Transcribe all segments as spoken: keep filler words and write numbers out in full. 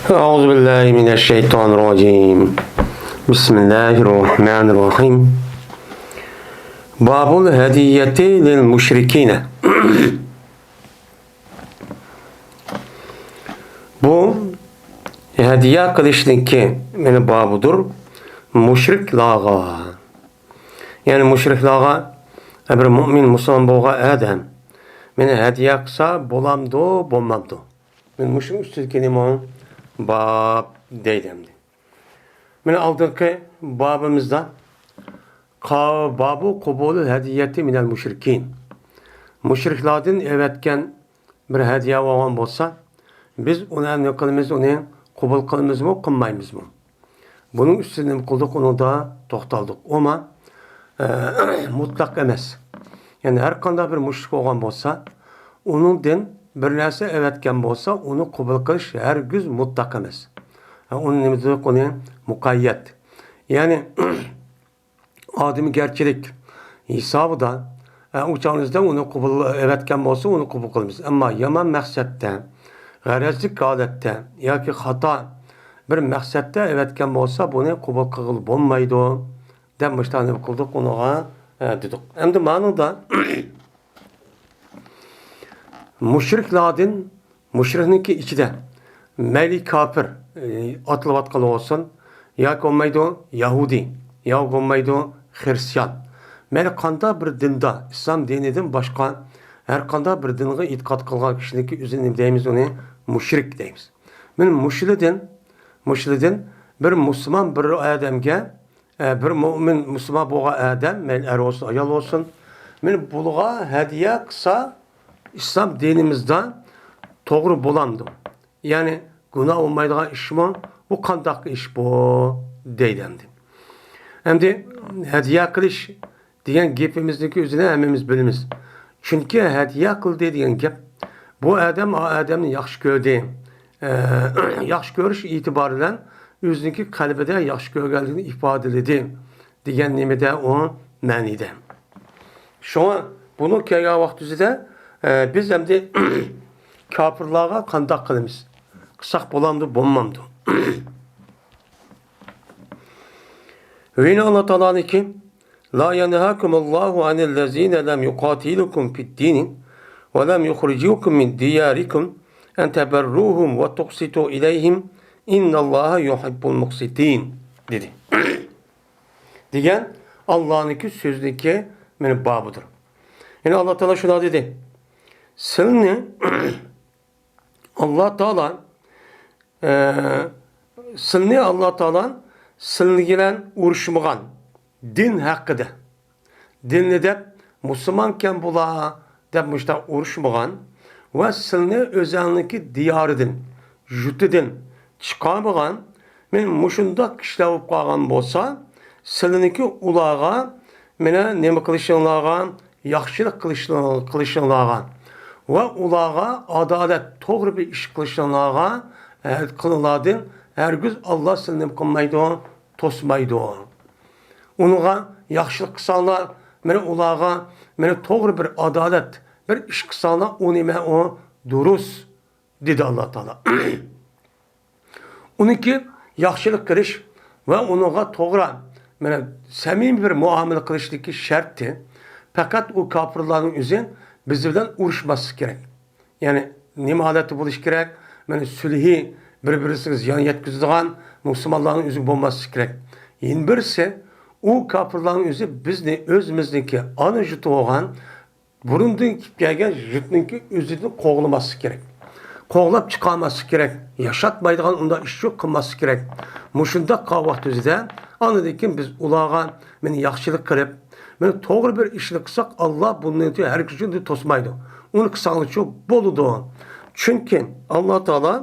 أعوذ بالله من الشيطان الرجيم. بسم الله الرحمن الرحيم. باب الهدية للمشركين. بۇ ھەدىيە قىلىشنىڭكى مانا بابىدۇر مۇشرىكلارغا. يەنى مۇشرىكلارغا، بىر مۇئمىن مۇسۇلمان بولغان ئادەم مانا ھەدىيە قىلسا بولامدۇ، بولمامدۇ؟ مانا مۇشۇنىڭ ئۈستىدىكى نېمە؟ باب دەيدۇ ئەمدى. مانا ئالدىنقى بابىمىزدا قا-، بابۇ قوبۇلىل ھەدىيەتى مىنەل مۇشرىكىن. مۇشرىكلاردىن ئەۋەتكەن بىر ھەدىيە بولغان بولسا، بىز ئۇنى نېمە قىلىمىز، ئۇنى قوبۇل قىلىمىزمۇ، قىلمايمىزمۇ؟ بۇنىڭ ئۈستىدە نېمە قىلدۇق، ئۇنىڭدا توختالدۇق. ئۇمۇ، ئە، مۇتلەق ئەمەس. يەنى ھەر قانداق بىر مۇشرىك بولغان بولسا، ئۇنىڭدىن بىر نەرسە ئەۋەتكەن بولسا، ئۇنى قوبۇل قىلىش ھەرگىز مۇتلەق ئەمەس. ھە، ئۇنى نېمە دېدۇق؟ ئۇنى مۇقەييەت. يەنى ئادىمىگەرچىلىك ھېسابىدا، ئە، ئۇ چاغىمىزدا ئۇنى قوبۇل ئەۋەتكەن بولسا، ئۇنى قوبۇل قىلىمىز. ئەمما يامان مەقسەتتە، غەرەزلىك ھالەتتە ياكى خاتا بىر مەقسەتتە ئەۋەتكەن بولسا، بۇنى قوبۇل قىلغىلى بولمايدۇ، دەپ مۇشۇنداق نېمە قىلدۇق، ئۇنىڭغا، ئە، دېدۇق. ئەمدى مانىڭدا مۇشرىكلاردىن، مۇشرىكنىڭكى ئىچىدە مەيلى كاپىر، ئى، ئاتىلىۋاتقان بولسۇن، ياكى بولمايدۇ يەھۇدىي، ياكى بولمايدۇ خرىستىيان. مەيلى قانداق بىر دىندا، ئىسلام دىنىدىن باشقا ھەر قانداق بىر دىنغا ئېتىقاد قىلغان كىشىنىڭكى ئۆزىنى نېمە دەيمىز؟ ئۇنى مۇشرىك دەيمىز. مانا مۇشۇلىدىن، مۇشۇلىدىن بىر مۇسۇلمان بىر ئادەمگە ئە، بىر مۆمىن، مۇسۇلمان بولغان ئادەم، مەيلى ئەر بولسۇن، ئايال بولسۇن، مانا بۇلارغا ھەدىيە قىلسا، ئىسلام دىنىمىزدا توغرا بولامدۇ؟ يەنى گۇناھ بولمايدىغان ئىشمۇ؟ بۇ قانداق ئىش بۇ؟ دەيدۇ ئەمدى. ئەمدى ھەدىيە قىلىش دېگەن گېپىمىزنىڭكى ئۆزىنى ھەممىمىز بىلىمىز. چۈنكى ھەدىيە قىلدى دېگەن گەپ، بۇ ئادەم ئا ئادەمنى ياخشى كۆردى. ئە، ياخشى كۆرۈش ئېتىبارى بىلەن ئۆزىنىڭكى قەلبىدە ياخشى كۆرگەنلىكىنى ئىپادىلىدى دېگەن نېمىدە ئۇ مەنىدە. شۇڭا بۇنى كەلگەن ۋاقتىمىزدا، ئە، بىز ئەمدى كاپىرلارغا قانداق قىلىمىز؟ قىلساق بولامدۇ، بولمامدۇ؟ يەنە ئاللا تائالانىڭكى، لا ينهاكم الله عن الذين لم يقاتلوكم في الدين ولم يخرجوكم من دياركم أن تبروهم وتقسطوا إليهم إن الله يحب المقسطين دېدى. دېگەن ئاللانىڭكى سۆزىنىڭكى مانا بابىدۇر. يەنى ئاللا تائالا شۇنداق دېدى. سىلنى ئاللا تائالا، ئە، سىلنى ئاللا تائالا سىلنى بىلەن ئۇرۇشمىغان دىن ھەققىدە، دىننى دەپ مۇسۇلمانكەن بۇلار دەپ مۇشۇنداق ئۇرۇشمىغان ۋە سىلنى ئۆزەڭنىڭكى دىيارىدىن، يۇرتىدىن چىقارمىغان، مانا مۇشۇنداق كىشىلەر بولۇپ قالغان بولسا، سىلىنىڭكى ئۇلارغا مانا نېمە قىلىشىڭلارغا، ياخشىلىق قىلىشىڭ-، قىلىشىڭلارغا ۋە ئۇلارغا ئادالەت، توغرا بىر ئىش قىلىشىڭلارغا، ئە، قىلىڭلاردىن ھەرگىز ئاللا سىلىنى نېمە قىلمايدۇ، توسمايدۇ. ئۇنىڭغا ياخشىلىق قىلساڭلار، مانا ئۇلارغا، مانا توغرا بىر ئادالەت، بىر ئىش قىلساڭلار، ئۇ نېمە ئۇ؟ دۇرۇس، دېدى ئاللا تائالا. ئۇنىڭكى ياخشىلىق قىلىش ۋە ئۇنىڭغا توغرا، مانا سەمىمىي بىر مۇئامىلە قىلىشتىكى شەرتى، پەقەت ئۇ كاپىرلارنىڭ ئۆزى بىز بىلەن ئۇرۇشماسلىقى كېرەك. يەنى نېمە ھالەتتە بولۇشى كېرەك؟ مانا سۈلھى، بىر-بىرىسىگە زىيان يەتكۈزىدىغان مۇسۇلمانلارنىڭ ئۆزىگە بولماسلىقى كېرەك. يەنە بىرسى، ئۇ كاپىرلارنىڭ ئۆزى بىزنى ئۆزىمىزنىڭكى ئانا يۇرتى بولغان، بۇرۇندىن كېلىپ كەلگەن يۇرتنىڭكى ئۆزىدىن قوغلىماسلىقى كېرەك. قوغلاپ چىقارماسلىقى كېرەك. ياشاتمايدىغان ئۇنداق ئىش يوق، قىلماسلىقى كېرەك. مۇشۇنداق قالغان ۋاقتى ئۆزىدە ئاندىن كېيىن بىز ئۇلارغا مانا ياخشىلىق قىلىپ، مانا توغرا بىر ئىشنى قىلساق، ئاللا بۇنى ھەرگىز توسمايدۇ. ئۇنى قىلساڭلارچۇ بولىدۇ. چۈنكى ئاللا تائالا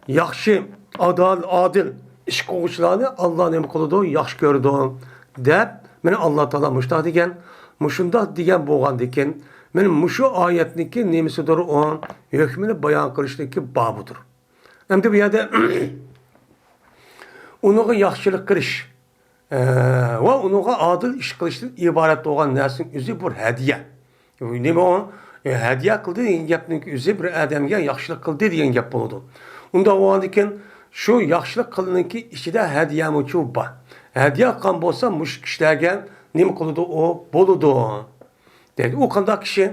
ياخشى، ئادال-، ئادىل ئىش قىلغۇچىلارنى ئاللا نېمە قىلىدۇ؟ ياخشى كۆرىدۇ، دەپ، مانا ئاللا تائالا مۇشۇنداق دېگەن. مۇشۇنداق دېگەن بولغاندىكىن، مانا مۇشۇ ئايەتنىڭكى نېمىسىدۇر ئۇ؟ ھۆكمىنى بايان قىلىشنىڭكى بابىدۇر. ئەمدى بۇ يەردە ئۇنىڭغا ياخشىلىق قىلىش، ئە، ۋە ئۇنىڭغا ئادىل ئىش قىلىشتىن ئىبارەت بولغان نەرسىنىڭ ئۆزى بۇ ھەدىيە. نېمە ئۇ؟ ئە، ھەدىيە قىلدى دېگەن گەپنىڭ ئۆزى بىر ئادەمگە ياخشىلىق قىلدى دېگەن گەپ بولىدۇ. ئۇنداق بولغاندىكىن، شۇ ياخشىلىق قىلغىنىڭكى ئىچىدە ھەدىيەمۇچۇ بار. ھەدىيە قىلغان بولسا، مۇشۇ كىشىلەرگە نېمە قىلىدۇ، ئۇ بولىدۇ. دەيدۇ. ئۇ قانداق كىشى؟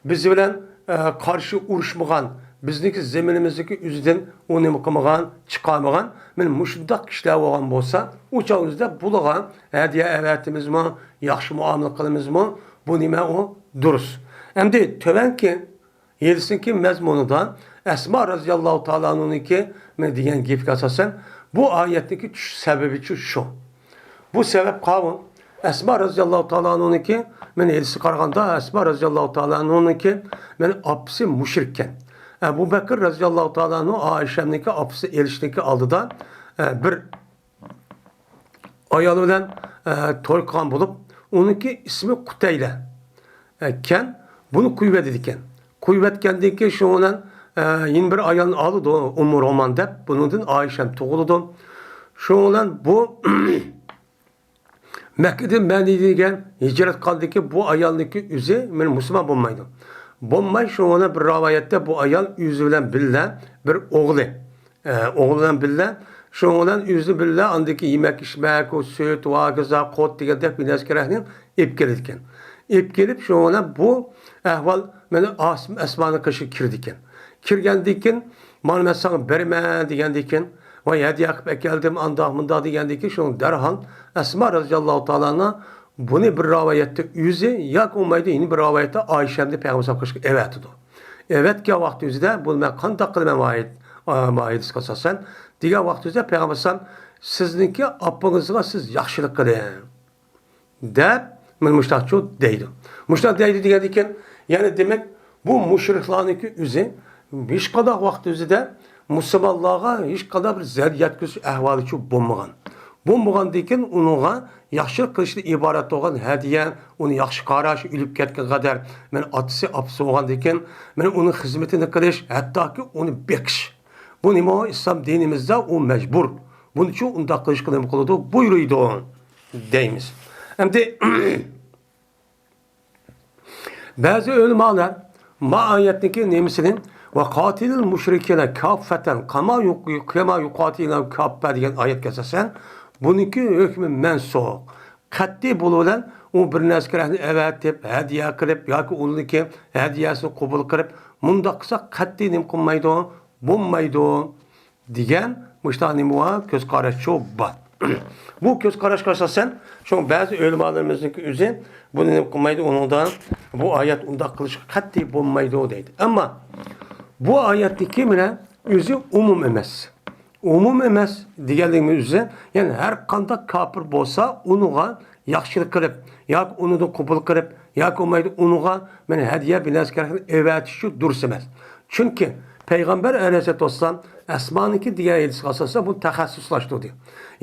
بىز بىلەن، ئە، قارشى ئۇرۇشمىغان، بىزنىڭكى زېمىنىمىزنىڭكى ئۆزىدىن ئۇ نېمە قىلمىغان، چىقارمىغان، مانا مۇشۇنداق كىشىلەر بولغان بولسا، ئۇ چاغ ئۆزىدە بۇلارغا ھەدىيە ئەۋەتىمىزمۇ، ياخشى مۇئامىلە قىلىمىزمۇ، بۇ نېمە ئۇ؟ دۇرۇس. ئەمدى تۆۋەنكى ھېلىسىنىڭكى مەزمۇنىدا ئەسما رەزىياللاھۇ تائالا ئەنھۇنىڭكى مانا دېگەن گېپىگە ئاساسەن، بۇ ئايەتنىڭكى چۈشۈش سەۋەبىچۇ شۇ. بۇ سەۋەب قاۋۇ. ئەسما رەزىياللاھۇ تائالا ئەنھۇنىڭكى، مانا ھېلىسى قارىغاندا، ئەسما رەزىياللاھۇ تائالا ئەنھۇنىڭكى، مانا ئاپىسى مۇشرىككەن. ئەبۇ بەكرى رەزىياللاھۇ تائالا ئەنھۇ ئائىشەمنىڭكى ئاپىسى ئېلىشنىڭكى ئالدىدا، ئە، بىر ئايال بىلەن، ئە، توي قىلغان بولۇپ، ئۇنىڭكى ئىسمى قۇتەيلە ئىكەن، بۇنى قويۇۋېتىدىكەن. قويۇۋەتكەندىن كېيىن شۇنىڭ بىلەن، ئە، يەنە بىر ئايالنى ئالىدۇ، ئۇممۇ رومان دەپ، بۇنىڭدىن ئائىشەم تۇغۇلىدۇ. شۇنىڭ بىلەن بۇ مەككىدىن مەدىنىگە ھىجرەت قىلغاندىن كېيىن بۇ ئايالنىڭكى ئۆزى مانا مۇسۇلمان بولمايدۇ. بولماي، شۇنىڭ بىلەن بىر رىۋايەتتە بۇ ئايال ئۆزى بىلەن بىللە بىر ئوغلى، ئە، ئوغلى بىلەن بىللە، شۇنىڭ بىلەن ئۆزى بىللە ئاندىكى يېمەك ئىچمەك، ئۇ سۈت، ۋاگىزا، قوت دېگەندەك بىر نەرسە كېرەكنى ئېلىپ كېلىدىكەن. ئېلىپ كېلىپ، شۇنىڭ بىلەن بۇ ئەھۋال مانا ئەسمانىڭ قېشىغا كىرىدىكەن. كىرگەندىن كېيىن، مانا مەن ساڭا بېرىمەن دېگەندىن كېيىن، ۋاي ھەدىيە قىلىپ ئەكەلدىم، ئانداق مۇنداق دېگەندىن كېيىن، شۇنىڭ دەرھال ئەسما رەزىياللاھۇ تائالا ئەنھا بۇنى بىر رىۋايەتتە ئۆزى ياكى بولمايدۇ، يەنە بىر رىۋايەتتە ئائىشەمنى پەيغەمبەر ئەلەيھىسسالام قېشىغا ئەۋەتىدۇ. ئەۋەتكەن ۋاقتى ئۆزىدە، بۇنى مەن قانداق قىلىمەن، ماھىيەت-، ئا، ماھىيەتىگە ئاساسەن، دېگەن ۋاقتى ئۆزىدە پەيغەمبەر ئەلەيھىسسالام، سىزنىڭكى ئاپىڭىزغا سىز ياخشىلىق قىلىڭ، دەپ، مانا مۇشۇنداقچۇ دەيدۇ. مۇشۇنداق دەيدۇ دېگەندىن كېيىن، يەنى دېمەك، بۇ مۇشرىكلارنىڭكى ئۆزى ھېچقانداق ۋاقىت ئۆزىدە مۇسۇلمانلارغا ھېچقانداق بىر زەرەر يەتكۈزۈش ئەھۋالىچۇ بولمىغان. بولمىغاندىن كېيىن ئۇنىڭغا ياخشىلىق قىلىشتىن ئىبارەت بولغان ھەدىيە، ئۇنى ياخشى قاراش، ئۆلۈپ كەتكەن قەدەر، مانا ئاتىسى، ئاپىسى بولغاندىن كېيىن، مانا ئۇنىڭ خىزمىتىنى قىلىش، ھەتتاكى ئۇنى بېقىش. بۇ نېمە؟ ئىسلام دىنىمىزدا ئۇ مەجبۇر. بۇنىڭ ئۈچۈن ئۇنداق قىلىشقا نېمە قىلىدۇ؟ بۇيرۇيدۇ، دەيمىز. ئەمدى بەزى ئۆلىمالار ما ئايەتنىڭكى نېمىسىنى، ۋە قاتىلىل مۇشرىكىنە كاففەتەن كاما يۇق-، كاما يۇقاتىلىنە كاففە دېگەن ئايەتكە ئاساسەن، بۇنىڭكى ھۆكمى مەنسۇخ. قەتئىي بۇنىڭ بىلەن ئۇ بىر نەرسە كېرەكنى ئەۋەتىپ، ھەدىيە قىلىپ ياكى ئۇنىڭكى ھەدىيەسىنى قوبۇل قىلىپ، مۇنداق قىلسا قەتئىي نېمە قىلمايدۇ، بولمايدۇ دېگەن مۇشۇنداق نېمە بار، كۆز قاراشچۇ بار. بۇ كۆز قاراشقا ئاساسەن، شۇڭا بەزى ئۆلىمالىرىمىزنىڭكى ئۆزى بۇنى نېمە قىلمايدۇ، ئۇنىڭدا بۇ ئايەت ئۇنداق قىلىشقا قەتئىي بولمايدۇ دەيدۇ. ئەمما بۇ ئايەتنىڭكى مانا ئۆزى ئومۇم ئەمەس. ئومۇم ئەمەس دېگەنلىكىمىز ئۆزى، يەنى ھەر قانداق كاپىر بولسا، ئۇنىڭغا ياخشىلىق قىلىپ، ياكى ئۇنىڭدىن قوبۇل قىلىپ، ياكى بولمايدۇ ئۇنىڭغا مانا ھەدىيە بىر نەرسە كېرەكلىك ئەۋەتىشى دۇرۇس ئەمەس. چۈنكى پەيغەمبەر ئەلەيھىسسالاتۇ ۋەسسالام ئەسمانىڭكى دېگەن ھەدىسكە ئاساسەن بۇنى تەخەسسۇسلاشتۇردى.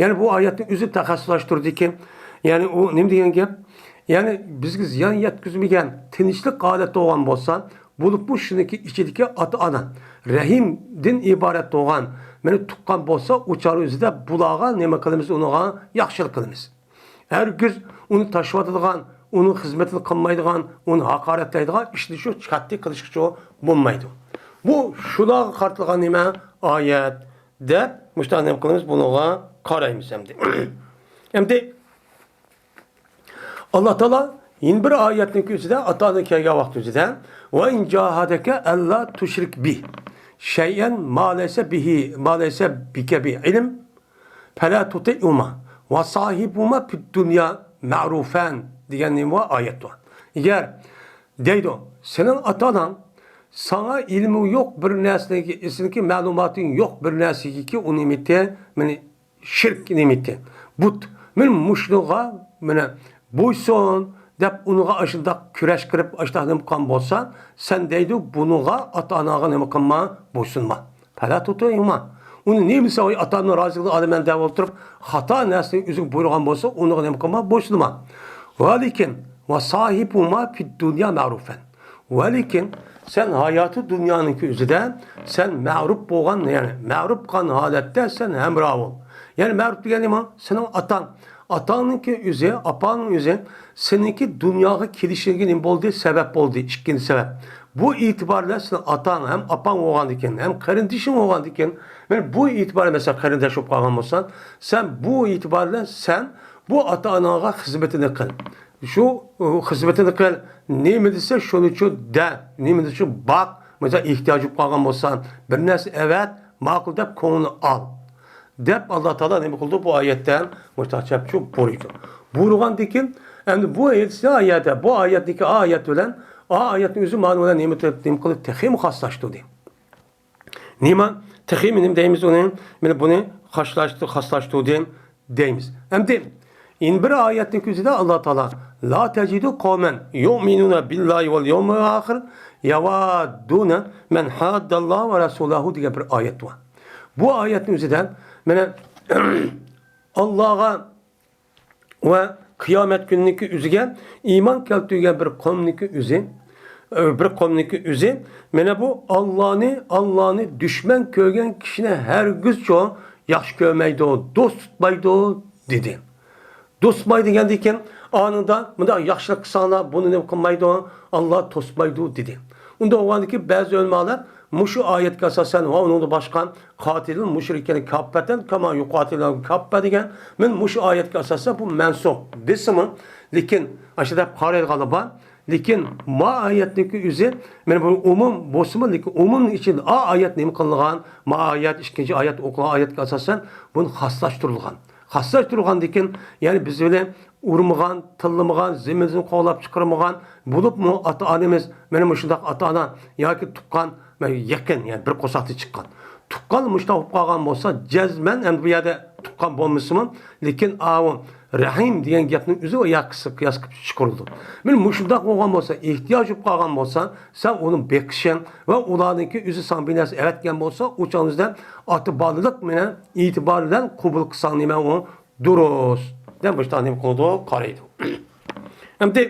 يەنى بۇ ئايەتنى ئۆزى تەخەسسۇسلاشتۇردىكى، يەنى ئۇ نېمە دېگەن گەپ؟ يەنى بىزگە زىيان يەتكۈزمىگەن، تىنچلىق ھالەتتە بولغان بولسا، بولۇپمۇ شۇنىڭكى ئىچىدىكى ئاتا-ئانا، رەھىمدىن ئىبارەت بولغان، مانا تۇغقان بولسا، ئۇ چاغ ئۆزىدە بۇلارغا نېمە قىلىمىز؟ ئۇنىڭغا ياخشىلىق قىلىمىز. ھەرگىز ئۇنى تاشلىۋاتىدىغان، ئۇنىڭ خىزمىتىنى قىلمايدىغان، ئۇنى ھاقارەتلەيدىغان ئىشنى شۇ قەتئىي قىلىشقىچۇ بولمايدۇ. بۇ شۇلارغا قارىتىلغان نېمە؟ ئايەت دەپ مۇشۇنداق نېمە قىلىمىز؟ بۇنىڭغا قارايمىز ئەمدى. ئەمدى ئاللا تائالا يەنە بىر ئايەتنىڭ ئۆزىدە، ئاتا-ئانا كەلگەن ۋاقىت ئۆزىدە، ۋە ئىن جاھادەكە ئەللا تۇشرىك بى شەيئەن ما لەيسە بىھى، ما لەيسە بىكە بى ئىلم، فەلا تۇتىئۇما ۋە ساھىبۇما فىد دۇنيا مەرۇفەن دېگەن نېمە بار؟ ئايەت بار. ئەگەر دەيدۇ، سېنىڭ ئاتا-ئاناڭ ساڭا ئىلمى يوق بىر نەرسىنىڭكى، سېنىڭكى مەلۇماتىڭ يوق بىر نەرسىگىكى ئۇنى نېمىتى، مېنى شىرك نېمىتى، بۇت، مەن مۇشۇنىڭغا مانا بويسۇن دەپ ئۇنىڭغا ئاشۇنداق كۈرەش قىلىپ، ئاشۇنداق نېمە قىلغان بولسا، سەن دەيدۇ، بۇنىڭغا ئاتا-ئاناڭغا نېمە قىلما، بويسۇنما. فەلا تۇتىئۇما. ئۇنى نېمىسى ئاتا-ئانىنىڭ رازىلىقىنى ئالىمەن دەپ ئولتۇرۇپ، خاتا نەرسىنى ئۆزۈڭگە بۇيرۇغان بولسا، ئۇنىڭغا نېمە قىلما، بويسۇنما. ۋەلىكىن ۋە ساھىبۇما فىد دۇنيا مەرۇفەن. ۋەلىكىن سەن ھاياتى دۇنيانىڭكى ئۆزىدە سەن مەرۇپ بولغان، يەنى مەرۇپ قىلغان ھالەتتە سەن ھەمراھ بول. يەنى مەرۇپ دېگەن نېمە؟ سېنىڭ ئاتاڭ. ئاتاڭنىڭكى ئۆزى، ئاپاڭنىڭ ئۆزى سېنىڭكى دۇنياغا كېلىشىڭگە نېمە بولدى؟ سەۋەب بولدى، ئىككىنچى سەۋەب. بۇ ئېتىبار بىلەن سېنىڭ ئاتاڭ ھەم ئاپاڭ بولغاندىكىن، ھەم قېرىندىشىڭ بولغاندىكىن، مانا بۇ ئېتىبار بىلەن سەن قېرىنداش بولۇپ قالغان بولساڭ، سەن بۇ ئېتىبار بىلەن سەن بۇ ئاتا-ئاناڭغا خىزمىتىنى قىل. شۇ، ئۇ، خىزمىتىنى قىل. نېمە دېسە، شۇنى شۇ دە. نېمە دېسە، شۇ باق. مانا ئېھتىياج بولۇپ قالغان بولسا، بىر نەرسە ئەۋەت، ماقۇل دەپ كۆڭلىنى ئال. دەپ، ئاللا تائالا نېمە قىلىدۇ؟ بۇ ئايەتتە مۇشۇنداق چەپچۇ بۇيرۇيدۇ. بۇيرۇغاندىكىن، ئەمدى بۇ ئېيتسا ئايەتتە، بۇ ئايەتنىڭكى ئايەت بىلەن، ئا ئايەتنىڭ ئۆزى مانا بىلەن نېمە، نېمە قىلىپ تېخىمۇ خاسلاشتۇردى. نېمە؟ تېخىمۇ نېمە دەيمىز ئۇنى؟ مانا بۇنى خاسلاشتۇ-، خاسلاشتۇردى دەيمىز. ئەمدى يەنە بىر ئايەتنىڭ ئۆزىدە ئاللا تائالا، لا تەجىدۇ قەۋمەن يۇئمىنۇنە بىللاھى ۋەل يەۋمىل ئاخىر يەۋاددۇنە مەن ھادداللاھە ۋە رەسۇلەھۇ دېگەن بىر ئايەت بار. بۇ ئايەتنىڭ ئۆزىدە مانا ئاللاغا ۋە قىيامەت كۈنىنىڭكى ئۆزىگە ئىمان كەلتۈرگەن بىر قومنىڭكى ئۆزى، بىر قومنىڭكى ئۆزى، مانا بۇ ئاللانى، ئاللانى دۈشمەن كۆرگەن كىشىنى ھەرگىزچۇ ياخشى كۆرمەيدۇ، دوست تۇتمايدۇ، دېدى. دوست تۇتماي دېگەندىن كېيىن، ئانىڭدا مۇنداق ياخشىلىق قىلساڭلار، بۇنى نېمە قىلمايدۇ، ئاللا توسمايدۇ، دېدى. ئۇنداق بولغاندىكىن بەزى ئۆلىمالار مۇشۇ ئايەتكە ئاساسەن ۋە ئۇنىڭدىن باشقا قاتىلۇل مۇشرىكىنى كاپپەتەن كاما يۇقاتىلۇنەھۇم كاپپە دېگەن، مەن مۇشۇ ئايەتكە ئاساسەن بۇ مەنسۇخ دېسىمۇ، لېكىن ئاشۇ دەپ قارايدىغانلار بار. لېكىن ما ئايەتنىڭكى ئۆزى، مانا بۇ ئومۇم بولسىمۇ، لېكىن ئومۇمنىڭ ئىچىدە ئا ئايەت نېمە قىلىنغان؟ ما ئايەت، ئىككىنچى ئايەت ئوقۇلغان ئايەتكە ئاساسەن بۇنى خاسلاشتۇرۇلغان. خاسلاشتۇرۇلغاندىن كېيىن، يەنى بىز بىلەن ئۇرمىغان، تىللىمىغان، زېمىنىمىزنى قوغلاپ چىقارمىغان، بولۇپمۇ ئاتا-ئانىمىز، مانا مۇشۇنداق ئاتا-ئانا ياكى تۇغقان، مانا يېقىن، يەنى بىر قورساقتىن چىققان. تۇغقان مۇشۇنداق بولۇپ قالغان بولسا، جەزمەن، ئەمدى بۇ يەردە تۇغقان بولمىسىمۇ، لېكىن ئاۋۇ رەھىم دېگەن گەپنىڭ ئۆزى ئۇ ياققا قىياس قىلىپ چىقىرىلىدۇ. مانا مۇشۇنداق بولغان بولسا، ئېھتىياج بولۇپ قالغان بولسا، سەن ئۇنى بېقىشىڭ ۋە ئۇلارنىڭكى ئۆزى ساڭا بىر نەرسە ئەۋەتكەن بولسا، ئۇ چاغدا ئۆزىدە ئاتا-بالىلىق مانا ئېتىبار بىلەن قوبۇل قىلساڭ نېمە ئۇ دۇرۇس دەپ مۇشۇنداق نېمە قىلىدۇ، قارايدۇ. ئەمدى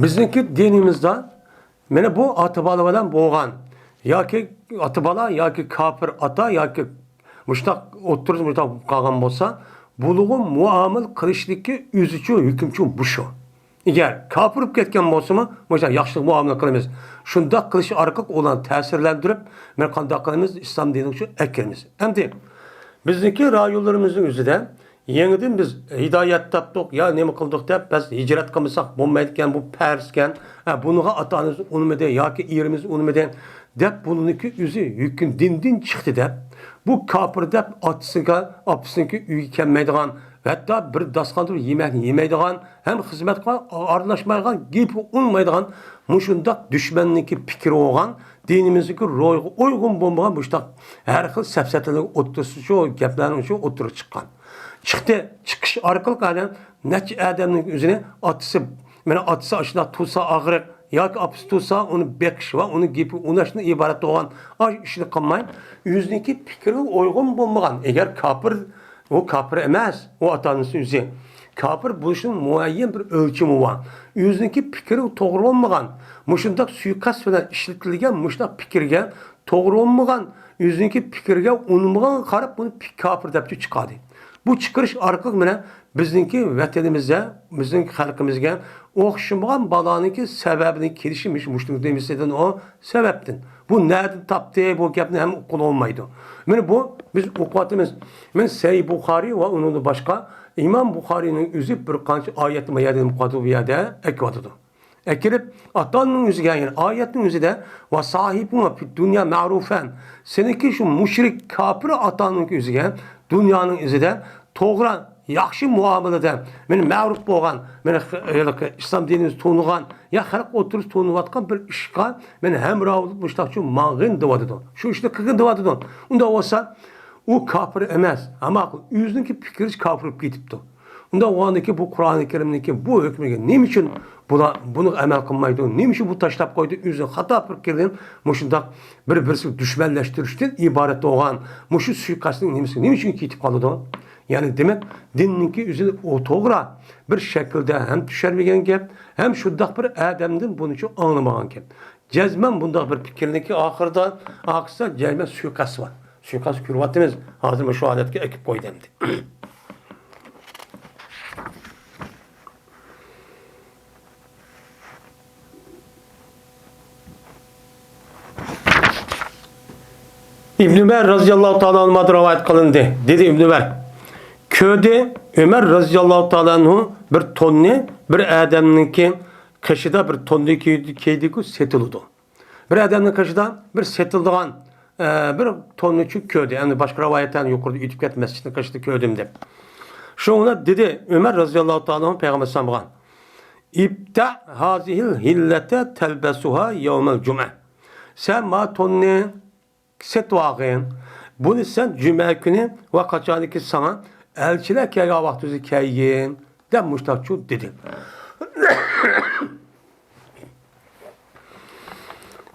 بىزنىڭكى دىنىمىزدا مانا بۇ ئاتا-بالا بىلەن بولغان ياكى ئاتا-بالا ياكى كاپىر ئاتا ياكى مۇشۇنداق ئوتتۇرىسى مۇشۇنداق بولۇپ قالغان بولسا، بۇلارغا مۇئامىلە قىلىشتىكى ئۆزىچۇ ھۆكۈمچۇ بۇشۇ. ئەگەر كاپىر بولۇپ كەتكەن بولسىمۇ، مۇشۇنداق ياخشىلىق مۇئامىلە قىلىمىز. شۇنداق قىلىش ئارقىلىق ئۇلارنى تەسىرلەندۈرۈپ، مانا قانداق قىلىمىز؟ ئىسلام دىنىغا شۇ ئەكىرىمىز. ئەمدى بىزنىڭكى رايونلىرىمىزنىڭ ئۆزىدە يېڭىدىن بىز ھىدايەت تاپتۇق يا نېمە قىلدۇق دەپ، بەس ھىجرەت قىلمىساق بولمايدىكەن، بۇ پەرزكەن، ھە، بۇنىڭغا ئاتا-ئانىمىز ئۇنىمىدى ياكى ئېرىمىز ئۇنىمىدى دەپ، بۇنىڭكى ئۆزى ھۆكۈم دىندىن چىقتى دەپ، بۇ كاپىر دەپ ئاتىسىگە، ئاپىسىنىڭكى ئۆيىگە كەلمەيدىغان، ھەتتا بىر داستىخاندا يېمەكنى يېمەيدىغان، ھەم خىزمەتكە ئارىلاشمايدىغان، گېپى ئۇنىمايدىغان، مۇشۇنداق دۈشمەننىڭكى پىكرى بولغان، دىنىمىزدىكى روھىغا ئۇيغۇن بولمىغان مۇشۇنداق ھەر خىل سەپسەتىلەرنىڭ ئوتتۇرىسى شۇ گەپلەرنىڭ شۇ ئوتتۇرىغا چىققان. چىقتى، چىقىش ئارقىلىق ھەدە نەچچە ئادەمنىڭ ئۆزىنى ئاتىسى، مانا ئاتىسى ئاشۇنداق تۇرسا ئاغرىق ياكى ئاپىسى تۇرسا ئۇنى بېقىش ۋە ئۇنى گېپى ئۇناشتىن ئىبارەت بولغان ئاشۇ ئىشنى قىلماي، ئۆزىنىڭكى پىكرىگە ئۇيغۇن بولمىغان، ئەگەر كاپىر، ئۇ كاپىر ئەمەس، ئۇ ئاتا-ئانىسى ئۆزى. كاپىر بولۇشنىڭ مۇئەييەن بىر ئۆلچىمى بار. ئۆزىنىڭكى پىكرى توغرا بولمىغان، مۇشۇنداق سۇيىقەست بىلەن ئىشلىتىلگەن مۇشۇنداق پىكىرگە توغرا بولمىغان، ئۆزىنىڭكى پىكرىگە ئۇنىمىغانغا قاراپ ئۇنى پىك-، كاپىر دەپ چىقاردى. بۇ چىقىرىش ئارقىلىق مانا بىزنىڭكى ۋەتىنىمىزدە، بىزنىڭ خەلقىمىزگە ئوخشىمىغان بالانىڭكى سەۋەبىنى كېلىشى مۇشۇ، مۇشۇنىڭ نېمىسىدىن ئۇ سەۋەبتىن. بۇ نەدىن تاپتى؟ بۇ گەپنى ھەم ئۇققىلى بولمايدۇ. مانا بۇ بىز ئوقۇۋاتىمىز. مانا سەھىھ بۇخارىي ۋە ئۇنىڭدىن باشقا ئىمام بۇخارىينىڭ ئۆزى بىر قانچە ئايەتنى ما يەردىن ئوقۇۋاتىدۇ، بۇ يەردە ئەكىۋاتىدۇ. ئەكىرىپ، ئاتا-ئانىنىڭ ئۆزىگە، يەنى ئايەتنىڭ ئۆزىدە، ۋە ساھىبۇھۇما فىد دۇنيا مەرۇفەن، سېنىڭكى شۇ مۇشرىك كاپىر ئاتا-ئانىنىڭكى ئۆزىگە دۇنيانىڭ ئۆزىدە توغرا، ياخشى مۇئامىلىدە، مانا مەرۇپ بولغان، مانا خ-، ھېلىقى ئىسلام دىنىمىز تونۇغان، يا خەلق ئوتتۇرىسىدا تونۇۋاتقان بىر ئىشقا مانا ھەمراھ بولۇپ مۇشۇنداق شۇ ماڭغىن دەۋاتىدۇ. شۇ ئىشنى قىلغىن دەۋاتىدۇ. ئۇنداق بولسا، ئۇ كاپىر ئەمەس، ئەمما ئۆزىنىڭكى پىكرىچە كاپىر بولۇپ كېتىپتۇ. ئۇنداق بولغاندىكىن بۇ قۇرئانى كەرىمنىڭكى بۇ ھۆكمىگە نېمە ئۈچۈن بۇلار بۇنىڭغا ئەمەل قىلمايدۇ؟ نېمە ئۈچۈن بۇ تاشلاپ قويدى؟ ئۆزىنىڭ خاتا پىكرىدىن مۇشۇنداق بىر-، بىرسىگە دۈشمەنلەشتۈرۈشتىن ئىبارەت بولغان مۇشۇ سۇيىقەستنىڭ نېمىسىگە نېمە ئۈچۈن كېتىپ قالىدۇ؟ يەنى دېمەك، دىننىڭكى ئۆزىنى ئۇ توغرا بىر شەكىلدە ھەم چۈشەنمىگەن گەپ، ھەم شۇنداق بىر ئادەمدىن بۇنىچۇ ئاڭلىمىغان گەپ. جەزمەن بۇنداق بىر پىكىرنىڭكى ئاخىرىدا، ئاخىرسا جەزمەن سۇيىقەست بار. سۇيىقەست كۆرۈۋاتىمىز. ھازىر مۇشۇ ھالەتكە ئەكىپ قويدى ئەمدى. ئىبن ئۆمەر رازىياللاھۇ تائالا ئەنھۇدىن رىۋايەت قىلىندى. دېدى ئىبن ئۆمەر، كۆردى ئۆمەر رازىياللاھۇ تائالا ئەنھۇ بىر توننى بىر ئادەمنىڭكى قېشىدا، بىر توننى كىيدى-، كىيدىكۇ سېتىلىدۇ. بىر ئادەمنىڭ قېشىدا بىر سېتىلىدىغان، ئە، بىر توننىچۇ كۆردى. يەنى باشقا رىۋايەتلەردە يۇقىرىدا ئۆتۈپ كەتتى، مەسچىتنىڭ قېشىدا كۆردۈم دەپ. شۇڭا دېدى ئۆمەر رازىياللاھۇ تائالا ئەنھۇ پەيغەمبەر ئەلەيھىسسالامغا، «ئىبتەئ ھازىھىل ھىللەتە تەلبەسۇھا يەۋمەل جۇمئە.» سەن ما توننى سېتىۋالغىن. بۇنى سەن جۈمە كۈنى ۋە قاچانكى ساڭا ئەلچىلەر كەلگەن ۋاقتىدا كىيگىن، دەپ مۇشتاقچۇ دېدى.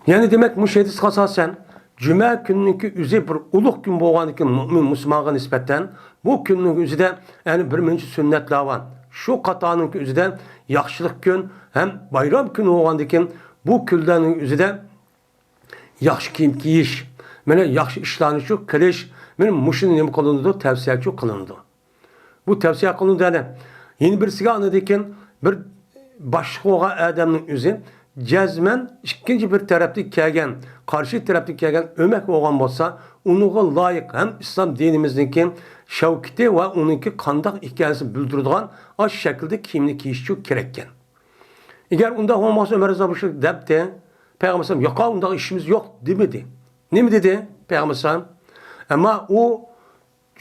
يەنى دېمەك، مۇشۇ ھەدىسكە ئاساسەن، جۈمە كۈنىنىڭكى ئۆزى بىر ئۇلۇغ كۈن بولغاندىكىن، مۇئمىن مۇسۇلمانغا نىسبەتەن بۇ كۈننىڭ ئۆزىدە، يەنى بىر نەچچە سۈننەتلەر بار. شۇ قاتارنىڭكى ئۆزىدە ياخشىلىق كۈن ھەم بايرام كۈن بولغاندىكىن، بۇ كۈنلەرنىڭ ئۆزىدە ياخشى كىيىم كىيىش، مانا ياخشى ئىشلارنى شۇ قىلىش، مانا مۇشۇنى نېمە قىلىنىدۇ؟ تەۋسىيە شۇ قىلىنىدۇ. بۇ تەۋسىيە قىلىنىدۇ يەنە. يەنە بىرسىگە ئاندىن كېيىن بىر باشلىق بولغان ئادەمنىڭ ئۆزى جەزمەن ئىككىنچى بىر تەرەپتىن كەلگەن، قارشى تەرەپتىن كەلگەن ئۆمەك بولغان بولسا، ئۇنىڭغا لايىق ھەم ئىسلام دىنىمىزنىڭكى شەۋكىتى ۋە ئۇنىڭكى قانداق ئىكەنلىكىنى بىلدۈرىدىغان ئاشۇ شەكىلدە كىيىمنى كىيىشى كېرەككەن. ئەگەر ئۇنداق بولمىسا، ئۆمەر رەزىياللاھۇ ئەنھۇ دەپتۇ، پەيغەمبەر ئەلەيھىسسالام، «ياق، ئۇنداق ئىشىمىز يوق» دېمىدى. نېمە دېدى پەيغەمبەر ئەلەيھىسسالام؟ ئەمما ئۇ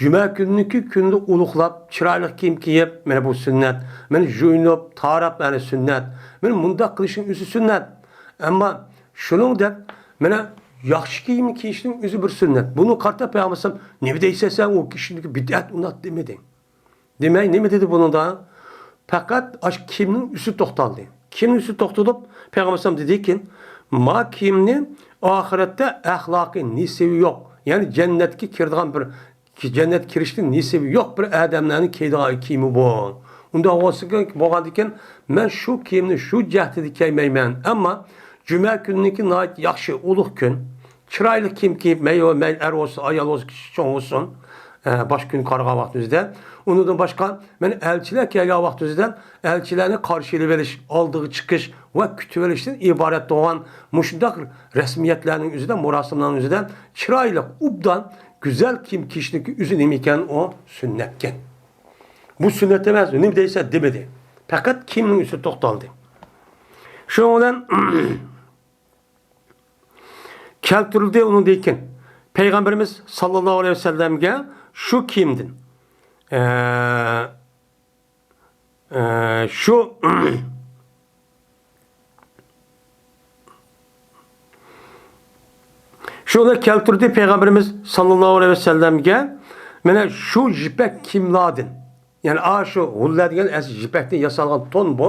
جۈمە كۈنىنىڭكى كۈنىدە ئۇلۇغلاپ، چىرايلىق كىيىم كىيىپ، مانا بۇ سۈننەت، مانا يۇيۇنۇپ، تاراپ، مانا سۈننەت، مانا مۇنداق قىلىشنىڭ ئۆزى سۈننەت. ئەمما شۇنىڭ دەپ، مانا ياخشى كىيىم كىيىشنىڭ ئۆزى بىر سۈننەت. بۇنى قارىتا پەيغەمبەر ئەلەيھىسسالام، «نېمە دەيسەن سەن، ئۇ كىشىنىڭكى بىدئەت ئۇنداق» دېمىدى. دېمەي، نېمە دېدى بۇنىڭدا؟ پەقەت ئاشۇ كىيىمنىڭ ئۈستى توختالدى. كىيىمنىڭ ئۈستى توختىلىپ، پەيغەمبەر ئەلەيھىسسالام دېدىكى، «ما كىيىمنى ئاخىرەتتە ئەخلاقى نېسىۋى يوق، يەنى جەننەتكە كىرىدىغان بىر، جەننەتكە كىرىشتىن نېسىۋى يوق بىر ئادەملەرنىڭ كىيىدىغان كىيىمى بۇ. ئۇنداق بولسا، بولغاندىكىن، مەن شۇ كىيىمنى شۇ جەھەتتە كىيمەيمەن. ئەمما جۈمە كۈنىنىڭكى ناھايىتى ياخشى، ئۇلۇغ كۈن. چىرايلىق كىيىم كىيىپ، مەيلى، مەيلى ئەر بولسۇن، ئايال بولسۇن، كىچىك چوڭ بولسۇن، ئە، باش كۈن قارىغان ۋاقتىمىزدا. ئۇنىڭدىن باشقا، مانا ئەلچىلەر كەلگەن ۋاقتىمىزدا ئەلچىلەرنى قارشى ئېلىۋېلىش، ئالدىغا چىقىش ۋە كۈتۈۋېلىشتىن ئىبارەت بولغان مۇشۇنداق رەسمىيەتلەرنىڭ ئۆزىدە، مۇراسىملارنىڭ ئۆزىدە چىرايلىق، ئوبدان، گۈزەل كىيىم كىيىشنىڭكى ئۆزى نېمە ئىكەن؟ ئۇ سۈننەتكەن. بۇ سۈننەت ئەمەس، نېمە دەيسەن دېمىدى. پەقەت كىيىمنىڭ ئۈستىدە توختالدى. شۇنىڭ بىلەن كەلتۈرۈلدى ئۇنىڭدىن كېيىن. پەيغەمبىرىمىز ساللاللاھۇ ئەلەيھى ۋەسەللەمگە شۇ كىيىمدىن، ئە، ئە، شۇ، شۇنى كەلتۈردى پەيغەمبىرىمىز ساللاللاھۇ ئەلەيھى ۋەسەللەمگە، مانا شۇ يىپەك كىيىملاردىن. يەنى، ئاشۇ ھۇللە دېگەن ئەسلى يىپەكتىن ياسالغان تون بۇ.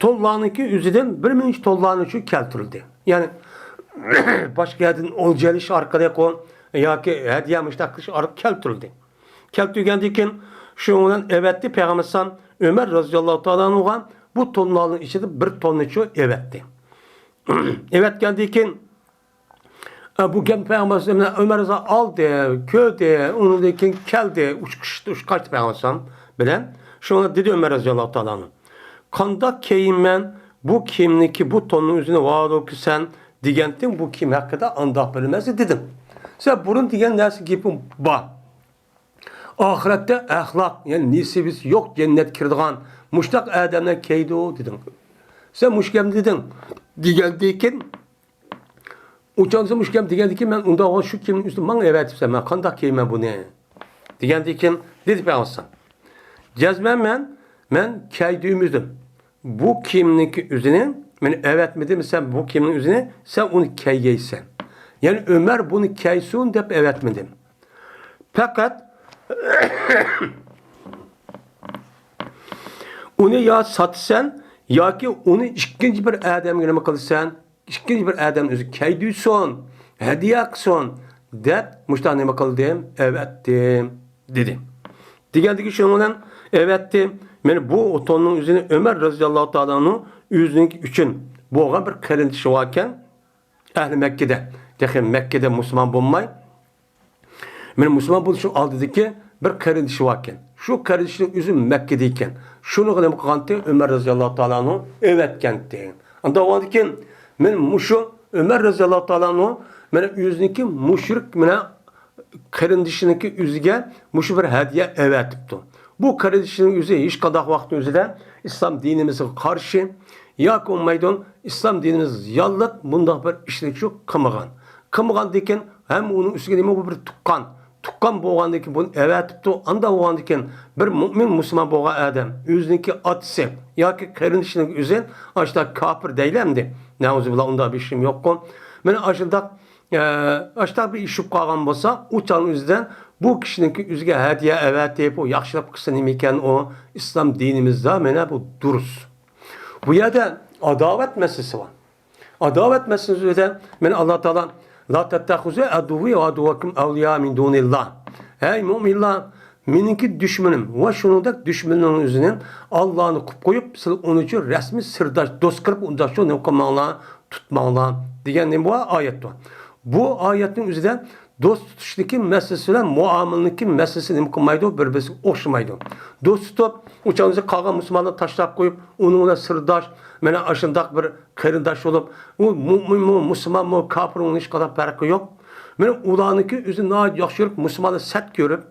تونلارنىڭكى ئۆزىدىن بىر مۇنچە تونلارنى شۇ كەلتۈرۈلدى. يەنى، باشقا يەردىن ئولجا ئېلىش ئارقىلىق ئۇ ياكى ھەدىيە مۇشتاق قىلىش ئارقىلىق كەلتۈرۈلدى. كەلتۈرگەندىن كېيىن، شۇنىڭ بىلەن ئەۋەتتى پەيغەمبەر ئەلەيھىسسالام ئۆمەر رازىياللاھۇ تائالا ئەنھۇغا بۇ تونلارنىڭ ئىچىدە بىر توننىچۇ ئەۋەتتى. ئەۋەتكەندىن كېيىن، ئە، بۇ گەپنى پەيغەمبەر ئەلەيھىسسالام ئۆمەر رازىياللاھۇ ئالدى، كۆردى، ئۇنىڭدىن كېيىن كەلدى، ئۇچ-، ئۇچ-، قاچتى پەيغەمبەر ئەلەيھىسسالام بىلەن. شۇڭا دېدى ئۆمەر رازىياللاھۇ تائالا ئەنھۇ، «قانداق كىيىممەن بۇ كىيىمنىڭكى، بۇ توننىڭ ئۆزىنى ۋاھالۇكى سەن دېگەنتىڭ، بۇ كىيىم ھەققىدە ئانداق بىلمەس دېدىم. سەن بۇرۇن دېگەن نەرسە گېپىڭ بار. ئاخىرەتتە ئەخلاق، يەنى نېسىۋىسى يوق جەننەتكە كىرىدىغان مۇشتاق ئادەملەر كىيىدۇ دېدىڭ. سەن مۇشۇ گەپنى دېدىڭ» دېگەندىن كېيىن، ئۇچانسا مۇشۇ گەپ دېگەندىن كېيىن، مەن ئۇنداق بولغان شۇ كىيىمنى ئۈستۈمگە ماڭا ئەۋەتىپسەن، مەن قانداق كىيىمەن بۇنى؟ دېگەندىن كېيىن دېدى پەيغەمبەر ئەلەيھىسسالام، جەزمەن مەن، مەن كىيدۈرمىدىم. بۇ كىيىمنىڭكى ئۆزىنى مەن ئەۋەتمىدىم، سەن بۇ كىيىمنىڭ ئۆزىنى، سەن ئۇنى كىيگەيسەن. يەنى ئۆمەر بۇنى كىيسۇن دەپ ئەۋەتمىدىم. پەقەت ئۇنى يا ساتىسەن، ياكى ئۇنى ئىككىنچى بىر ئادەمگە نېمە قىلىسەن؟ ئىككىنچى بىر ئادەم ئۆزى كىيدۈرسۇن، ھەدىيە قىلسۇن دەپ مۇشۇنداق نېمە قىلدىم؟ ئەۋەتتىم، دېدى. دېگەندىكى شۇنىڭ بىلەن ئەۋەتتى. مانا بۇ توننىڭ ئۆزىنى ئۆمەر رازىياللاھۇ تائالا ئەنھۇ ئۆزىنىڭكى ئۈچۈن بولغان بىر قېرىندىشى باركەن، ئەھلى مەككىدە، تېخى مەككىدە مۇسۇلمان بولماي، مېنىڭ مۇسۇلمان بولۇشۇم ئالدىدىكى بىر قېرىندىشى باركەن. شۇ قېرىندىشىنىڭ ئۆزى مەككىدە ئىكەن. شۇنىڭغا نېمە قىلغانتى؟ ئۆمەر رازىياللاھۇ تائالا ئەنھۇ ئەۋەتكەنتى. ئانداق بولغاندىكىن، مەن مۇشۇ ئۆمەر رازىياللاھۇ تائالا ئەنھۇ مانا ئۆزىنىڭكى مۇشرىك، مانا قېرىندىشىنىڭكى ئۆزىگە مۇشۇ بىر ھەدىيە ئەۋەتىپتۇ. بۇ قېرىندىشىنىڭ ئۆزى ھېچقانداق ۋاقىتنىڭ ئۆزىدە ئىسلام دىنىمىزغا قارشى ياكى بولمايدۇ، ئىسلام دىنىمىزغا زىيانلىق مۇنداق بىر ئىشنى شۇ قىلمىغان. قىلمىغاندىكىن ھەم ئۇنىڭ ئۈستىگە نېمە، بۇ بىر تۇغقان. تۇغقان بولغاندىن كېيىن بۇنى ئەۋەتىپتۇ. ئانداق بولغاندىن كېيىن بىر مۆمىن مۇسۇلمان بولغان ئادەم ئۆزىنىڭكى ئاتىسى ياكى قېرىندىشىنىڭ ئۆزى ئاشۇنداق كاپىر دەيلى ئەمدى. نەئۇزۇبىللا، ئۇنداق بىر ئىشىم يوققۇ. مانا ئاشۇنداق ئە، ئاشۇنداق بىر ئىش بولۇپ قالغان بولسا، ئۇ چاغنىڭ ئۆزىدە بۇ كىشىنىڭكى ئۆزىگە ھەدىيە ئەۋەتىپ، ئۇ ياخشىلىق قىلسا نېمىكەن ئۇ؟ ئىسلام دىنىمىزدا مانا بۇ دۇرۇس. بۇ يەردە ئاداۋەت مەسىلىسى بار. ئاداۋەت مەسىلىسىدە مانا ئاللا تائالا، لا تتخذوا عدوي وعدوكم أولياء من دون الله. ھەي مۆمىنلار، مېنىڭكى دۈشمىنىم ۋە شۇنىڭدەك دۈشمىنىڭ ئۆزىنى ئاللانى قىلىپ قويۇپ، سىلەر ئۇنىڭ ئۈچۈن رەسمىي سىرداش، دوست قىلىپ ئۇنداق شۇ نېمە قىلماڭلار، تۇتماڭلار دېگەن نېمە بار؟ ئايەت بار. بۇ ئايەتنىڭ ئۆزىدە دوست تۇتۇشنىڭكى مەسىلىسى بىلەن مۇئامىلىنىڭكى مەسىلىسى نېمە قىلمايدۇ؟ بىر-بىرسىگە ئوخشىمايدۇ. دوست تۇتۇپ، ئۇ چاغدا قالغان مۇسۇلمانلارنى تاشلاپ قويۇپ، ئۇنىڭ بىلەن سىرداش، مانا ئاشۇنداق بىر قېرىنداش بولۇپ، ئۇ مۆمىنمۇ، مۇسۇلمانمۇ، كاپىرمۇ، ھېچقانداق پەرقى يوق. مانا ئۇلارنىڭكى ئۆزى ناھايىتى ياخشى كۆرۈپ، مۇسۇلماننى سەت كۆرۈپ،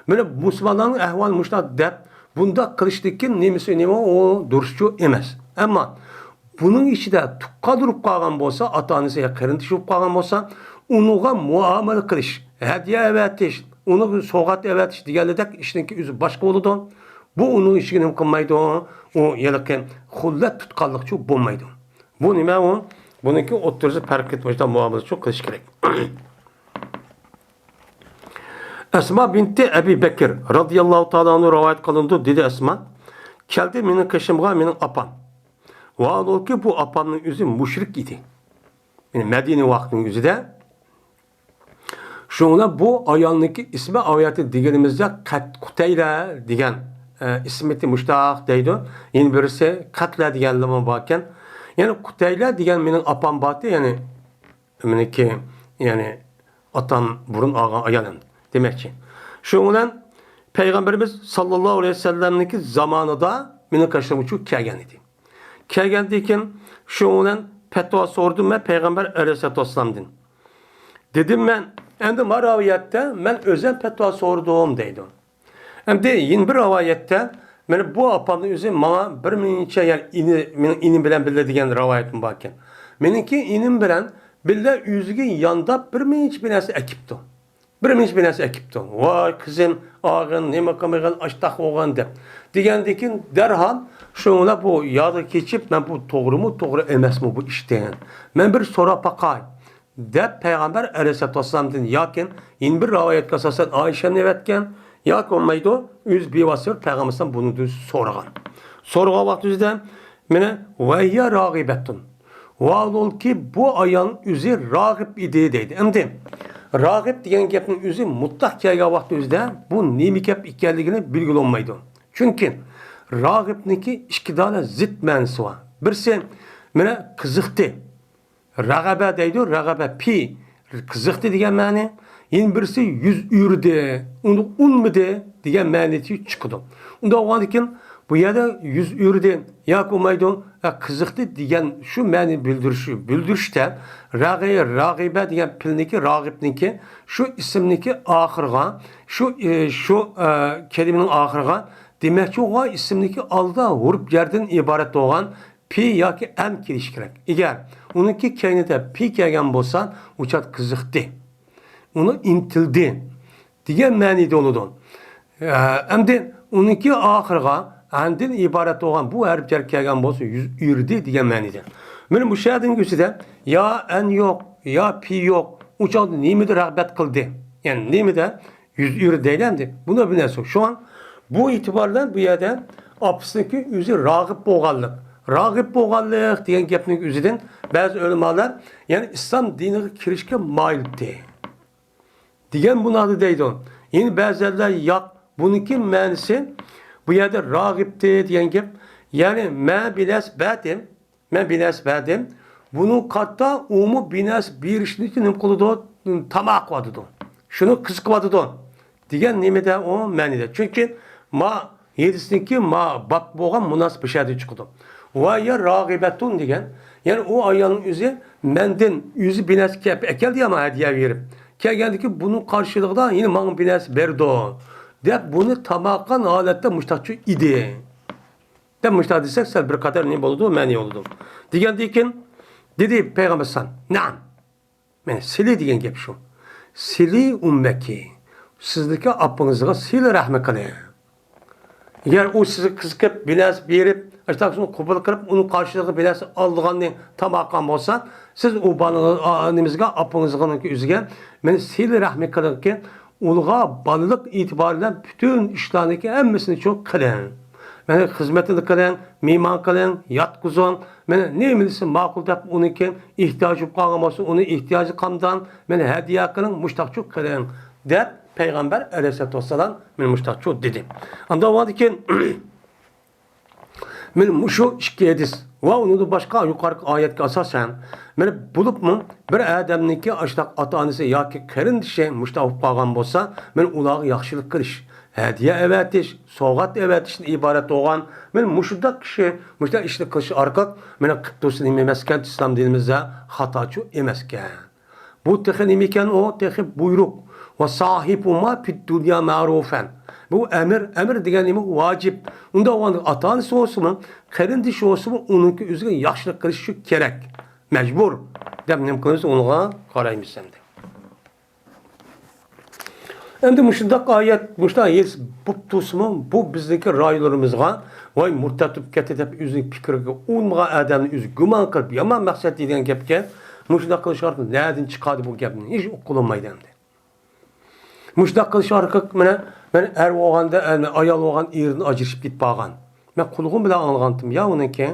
مانا مۇسۇلمانلارنىڭ ئەھۋالى مۇشۇنداق دەپ، بۇنداق قىلىشتىكى نېمىسى نېمە، ئۇ دۇرۇسچۇ ئەمەس. ئەمما بۇنىڭ ئىچىدە تۇغقان بولۇپ قالغان بولسا، ئاتا-ئانىسى يا قېرىندىشى بولۇپ قالغان بولسا، ئۇنىڭغا مۇئامىلە قىلىش، ھەدىيە ئەۋەتىش، ئۇنىڭغا سوۋغات ئەۋەتىش دېگەنلىدەك ئىشنىڭكى ئۆزى باشقا بولىدۇ. بۇ ئۇنىڭ ئىچىگە نېمە قىلمايدۇ؟ ئۇ ھېلىقى خۇللەت تۇتقانلىقچۇ بولمايدۇ. بۇ نېمە ئۇ؟ بۇنىڭكى ئوتتۇرىسى پەرق ئېتىپ، مۇشۇنداق مۇئامىلىچۇ قىلىش كېرەك. ئەسما بىنتى ئەبى بەكىر رازىياللاھۇ تائالا ئەنھۇ رىۋايەت قىلىنىدۇ، دېدى ئەسما، كەلدى مېنىڭ قېشىمغا مېنىڭ ئاپام. ۋاھالبۇلكى، بۇ ئاپامنىڭ ئۆزى مۇشرىك ئىدى. يەنى مەدىنە ۋاقتىنىڭ ئۆزىدە. شۇنىڭ بىلەن بۇ ئايالنىڭكى ئىسمى ئاۋايەتتە دېگىنىمىزدە قەت-، قۇتەيلە دېگەن، ئە، ئىسمىتى مۇشتاق دەيدۇ. يەنە بىرسى قەتلە دېگەنلىرىمۇ باركەن. يەنى قۇتەيلە دېگەن مېنىڭ ئاپام بارتى، يەنى مېنىڭكى، يەنى ئاتام بۇرۇن ئالغان ئايالىم دېمەكچى. شۇنىڭ بىلەن پەيغەمبىرىمىز ساللاللاھۇ ئەلەيھى ۋەسەللەمنىڭكى زامانىدا مېنىڭ قېشىمغا شۇ كەلگەن ئىدى. كەلگەندىن كېيىن شۇنىڭ بىلەن پەتىۋا سورىدىم مەن پەيغەمبەر ئەلەيھىسسالاتۇ ۋەسسالامدىن. دېدىم مەن، ئەمدى ما رىۋايەتتە مەن ئۆزۈم پەتىۋا سورىدىم دەيدۇ. ئەمدى يەنە بىر رىۋايەتتە، مانا بۇ ئاپامنىڭ ئۆزى ماڭا بىر نەچچە، يەنى ئىنى، مېنىڭ ئىنىم بىلەن بىللە دېگەن رىۋايەتمۇ باركەن. مېنىڭكى ئىنىم بىلەن بىللە ئۆزىگە يانداپ بىر نەچچە بىر نەرسە ئەكىپتۇ. بىر نەچچە بىر نەرسە ئەكىپتۇ. ۋاي قىزىم، ئاغىن، نېمە قىلمىغىن، ئاشتاق بولغان دەپ. دېگەندىن كېيىن دەرھال شۇڭلا بۇ يادغا كېچىپ، مەن بۇ توغرىمۇ، توغرا ئەمەسمۇ بۇ ئىشتىن؟ مەن بىر سوراپ باقاي. دەپ پەيغەمبەر ئەلەيھىسسالاتۇ ۋەسسالامدىن ياكى يەنە بىر رىۋايەتكە ئاساسەن ئائىشەمنى ئەۋەتكەن ياكى بولمايدۇ، ئۆزى بىۋاسىتە بىر پەيغەمبەر ئەلەيھىسسالام بۇنى سورىغان. سورىغان ۋاقتىمىزدا مانا ۋەھىيە راغىبەتۇن. ۋاھالبۇلكى بۇ ئايال ئۆزى راغىب ئىدى دەيدۇ. ئەمدى راغىب دېگەن گەپنىڭ ئۆزى مۇتلەق كەلگەن ۋاقتى ئۆزىدە بۇ نېمە گەپ ئىكەنلىكىنى بىلگىلى بولمايدۇ. چۈنكى راغىبنىڭكى ئىككى دانە زىت مەنىسى بار. بىرسى مانا قىزىقتى. رەغەبە دەيدۇ، رەغەبە پى، قىزىقتى دېگەن مەنى. يەنە بىرسى يۈز ئۆرۈدى، ئۇنى ئۇنمىدى دېگەن مەنىدە چىقىدۇ. ئۇنداق بولغاندىكىن بۇ يەردە يۈز ئۆرۈدى ياكى بولمايدۇ، ئە، قىزىقتى دېگەن شۇ مەنىنى بىلدۈرۈش، بىلدۈرۈشتە رەغى-، راغىبە دېگەن پېئىلنىڭكى، راغىبنىڭكى شۇ ئىسىمنىڭكى ئاخىرىغا، شۇ، ئە، شۇ، ئە، كەلىمىنىڭ ئاخىرىغا دېمەكچى بولغان ئىسىمنىڭكى ئالدىدا ھۇرۇپ جەردىن ئىبارەت بولغان پى ياكى ئەن كېلىشى كېرەك. ئەگەر ئۇنىڭكى كەينىدە پى كەلگەن بولسا، ئۇ چاغ قىزىقتى. ئۇنى ئىنتىلدى دېگەن مەنىدە بولىدۇ. ئە، ئەمدى ئۇنىڭكى ئاخىرىغا ئەندىن ئىبارەت بولغان بۇ ھەرپ جەر كەلگەن بولسا، يۈز ئۆرۈدى دېگەن مەنىدە. مانا مۇشۇ يەردىن كۆرسىدە يا ئەن يوق، يا پى يوق. ئۇ چاغدا نېمىدە رەغبەت قىلدى؟ يەنى نېمىدە؟ يۈز ئۆرۈدى دەيلى ئەمدى. بۇنى بىلەسىز. شۇڭا بۇ ئېتىبار بىلەن بۇ يەردە ئاپىسىنىڭكى ئۆزى راغىب بولغانلىق. راغىب بولغانلىق دېگەن گەپنىڭ ئۆزىدىن بەزى ئۆلىمالار، يەنى ئىسلام دىنىغا كىرىشكە مايىلتى دېگەن مۇنادى دەيدۇ. يەنى بەزىلەر ياق، بۇنىڭكى مەنىسى بۇ يەردە راغىبتى دېگەن گەپ. يەنى مەن بىنەس بەدىم، مەن بىنەس بەردىم. بۇنىڭ قاتتا ئۇمۇ بىنەس بېرىشنى نېمە قىلىدۇ؟ تاما قىلىۋاتىدۇ. شۇنى قىزىقىۋاتىدۇ دېگەن نېمىدە ئۇ مەنىدە. چۈنكى ما ھەدىسنىڭكى ما باب بولغان مۇناسىۋەت بۇ يەردە چىقىدۇ. ۋە يا راغىبەتۇن دېگەن، يەنى ئۇ ئايالنىڭ ئۆزى مەندىن ئۆزى بىر نەرسە كەپ ئەكەلدى يا ماڭا ھەدىيە بېرىپ. كەلگەندىن كېيىن بۇنىڭ قارشىلىقىدا يەنە ماڭا بىر نەرسە بەردى، دەپ بۇنى تاماققان ھالەتتە مۇشتاقچۇ ئىدى. دەپ مۇشتاق دېسەك، سەل بىر قەدەر نېمە بولىدۇ، مەنئى بولىدۇ. دېگەندىن كېيىن دېدى پەيغەمبەر سان، نەئەم. مانا سىلى دېگەن گەپ شۇ. سىلى ئۇممەكى. سىزنىڭكى ئاپىڭىزغا سىلە رەھمى قىلىڭ. ئەگەر ئۇ سىزگە قىزىقىپ، بىر نەرسە بېرىپ، ئاشۇنداق شۇنى قوبۇل قىلىپ، ئۇنىڭ قارشىلىقىدا بىر نەرسە ئالىدىغاننى تاماققان بولسا، سىز ئۇ بالا، ئا-، نېمىزگە، ئاپىڭىزغىنىڭكى ئۆزىگە، مانا سىلە رەھمى قىلىڭكى، ئۇلارغا بالىلىق ئېتىبارى بىلەن پۈتۈن ئىشلارنىڭكى ھەممىسىنى شۇ قىلىڭ. مانا خىزمىتىنى قىلىڭ، مېھمان قىلىڭ، ياتقۇزۇڭ. مانا نېمىسى ماقۇل دەپ ئۇنىڭكى ئېھتىياجى بولۇپ قالغان بولسا، ئۇنىڭ ئېھتىياجى قامداڭ. مانا ھەدىيە قىلىڭ، مۇشتاقچۇ قىلىڭ، دەپ پەيغەمبەر ئەلەيھىسسالاتۇ ۋەسسالام مانا مۇشتاقچۇ دېدى. ئاندىن بولغاندىن كېيىن مانا مۇشۇ ئىككى ھەدىس ۋە ئۇنىڭدىن باشقا يۇقىرىقى ئايەتكە ئاساسەن، مانا بولۇپمۇ بىر ئادەمنىڭكى ئاشۇنداق ئاتا-ئانىسى ياكى قېرىندىشى مۇشۇنداق بولۇپ قالغان بولسا، مانا ئۇلارغا ياخشىلىق قىلىش، ھەدىيە ئەۋەتىش، سوۋغات ئەۋەتىشتىن ئىبارەت بولغان، مانا مۇشۇنداق كىشى مۇشۇنداق ئىشنى قىلىش ئارقىلىق، مانا قىپتۇسى نېمە ئەمەسكەن، ئىسلام دىنىمىزدا خاتاچۇ ئەمەسكەن. بۇ تېخى نېمىكەن ئۇ؟ تېخى بۇيرۇق. ۋە ساھىبۇھۇما فىد دۇنيا مەرۇفەن. بۇ ئەمىر، ئەمىر دېگەن نېمە؟ ۋاجىپ. ئۇنداق بولغاندا ئاتا-ئانىسى بولسىمۇ، قېرىندىشى بولسىمۇ، ئۇنىڭكى ئۆزىگە ياخشىلىق قىلىش شۇ كېرەك. مەجبۇر. دەپ نېمە قىلىمىز؟ ئۇنىڭغا قارايمىز ئەمدى. ئەمدى مۇشۇنداق ئايەت، مۇشۇنداق ھەدىس بولۇپ تۇرسىمۇ، بۇ بىزنىڭكى رايونلىرىمىزغا ۋاي مۇرتەت بولۇپ كەتتى دەپ ئۆزىنىڭ پىكرىگە ئۇنىمىغان ئادەمنى ئۆزى گۇمان قىلىپ يامان مەقسەت دېگەن گەپكە مۇشۇنداق قىلىش ئارقىلىق نەدىن چىقاردى بۇ گەپنى؟ ھېچ ئۇقۇلمايدۇ ئەمدى. مۇشۇنداق قىلىش ئارقىلىق مانا مەن ئەر بولغاندا، ئايال بولغان ئېرىدىن ئاجرىشىپ كېتىپ قالغان. مەن قۇلىقىم بىلەن ئاڭلىغانتىم يا ئۇنىڭكى.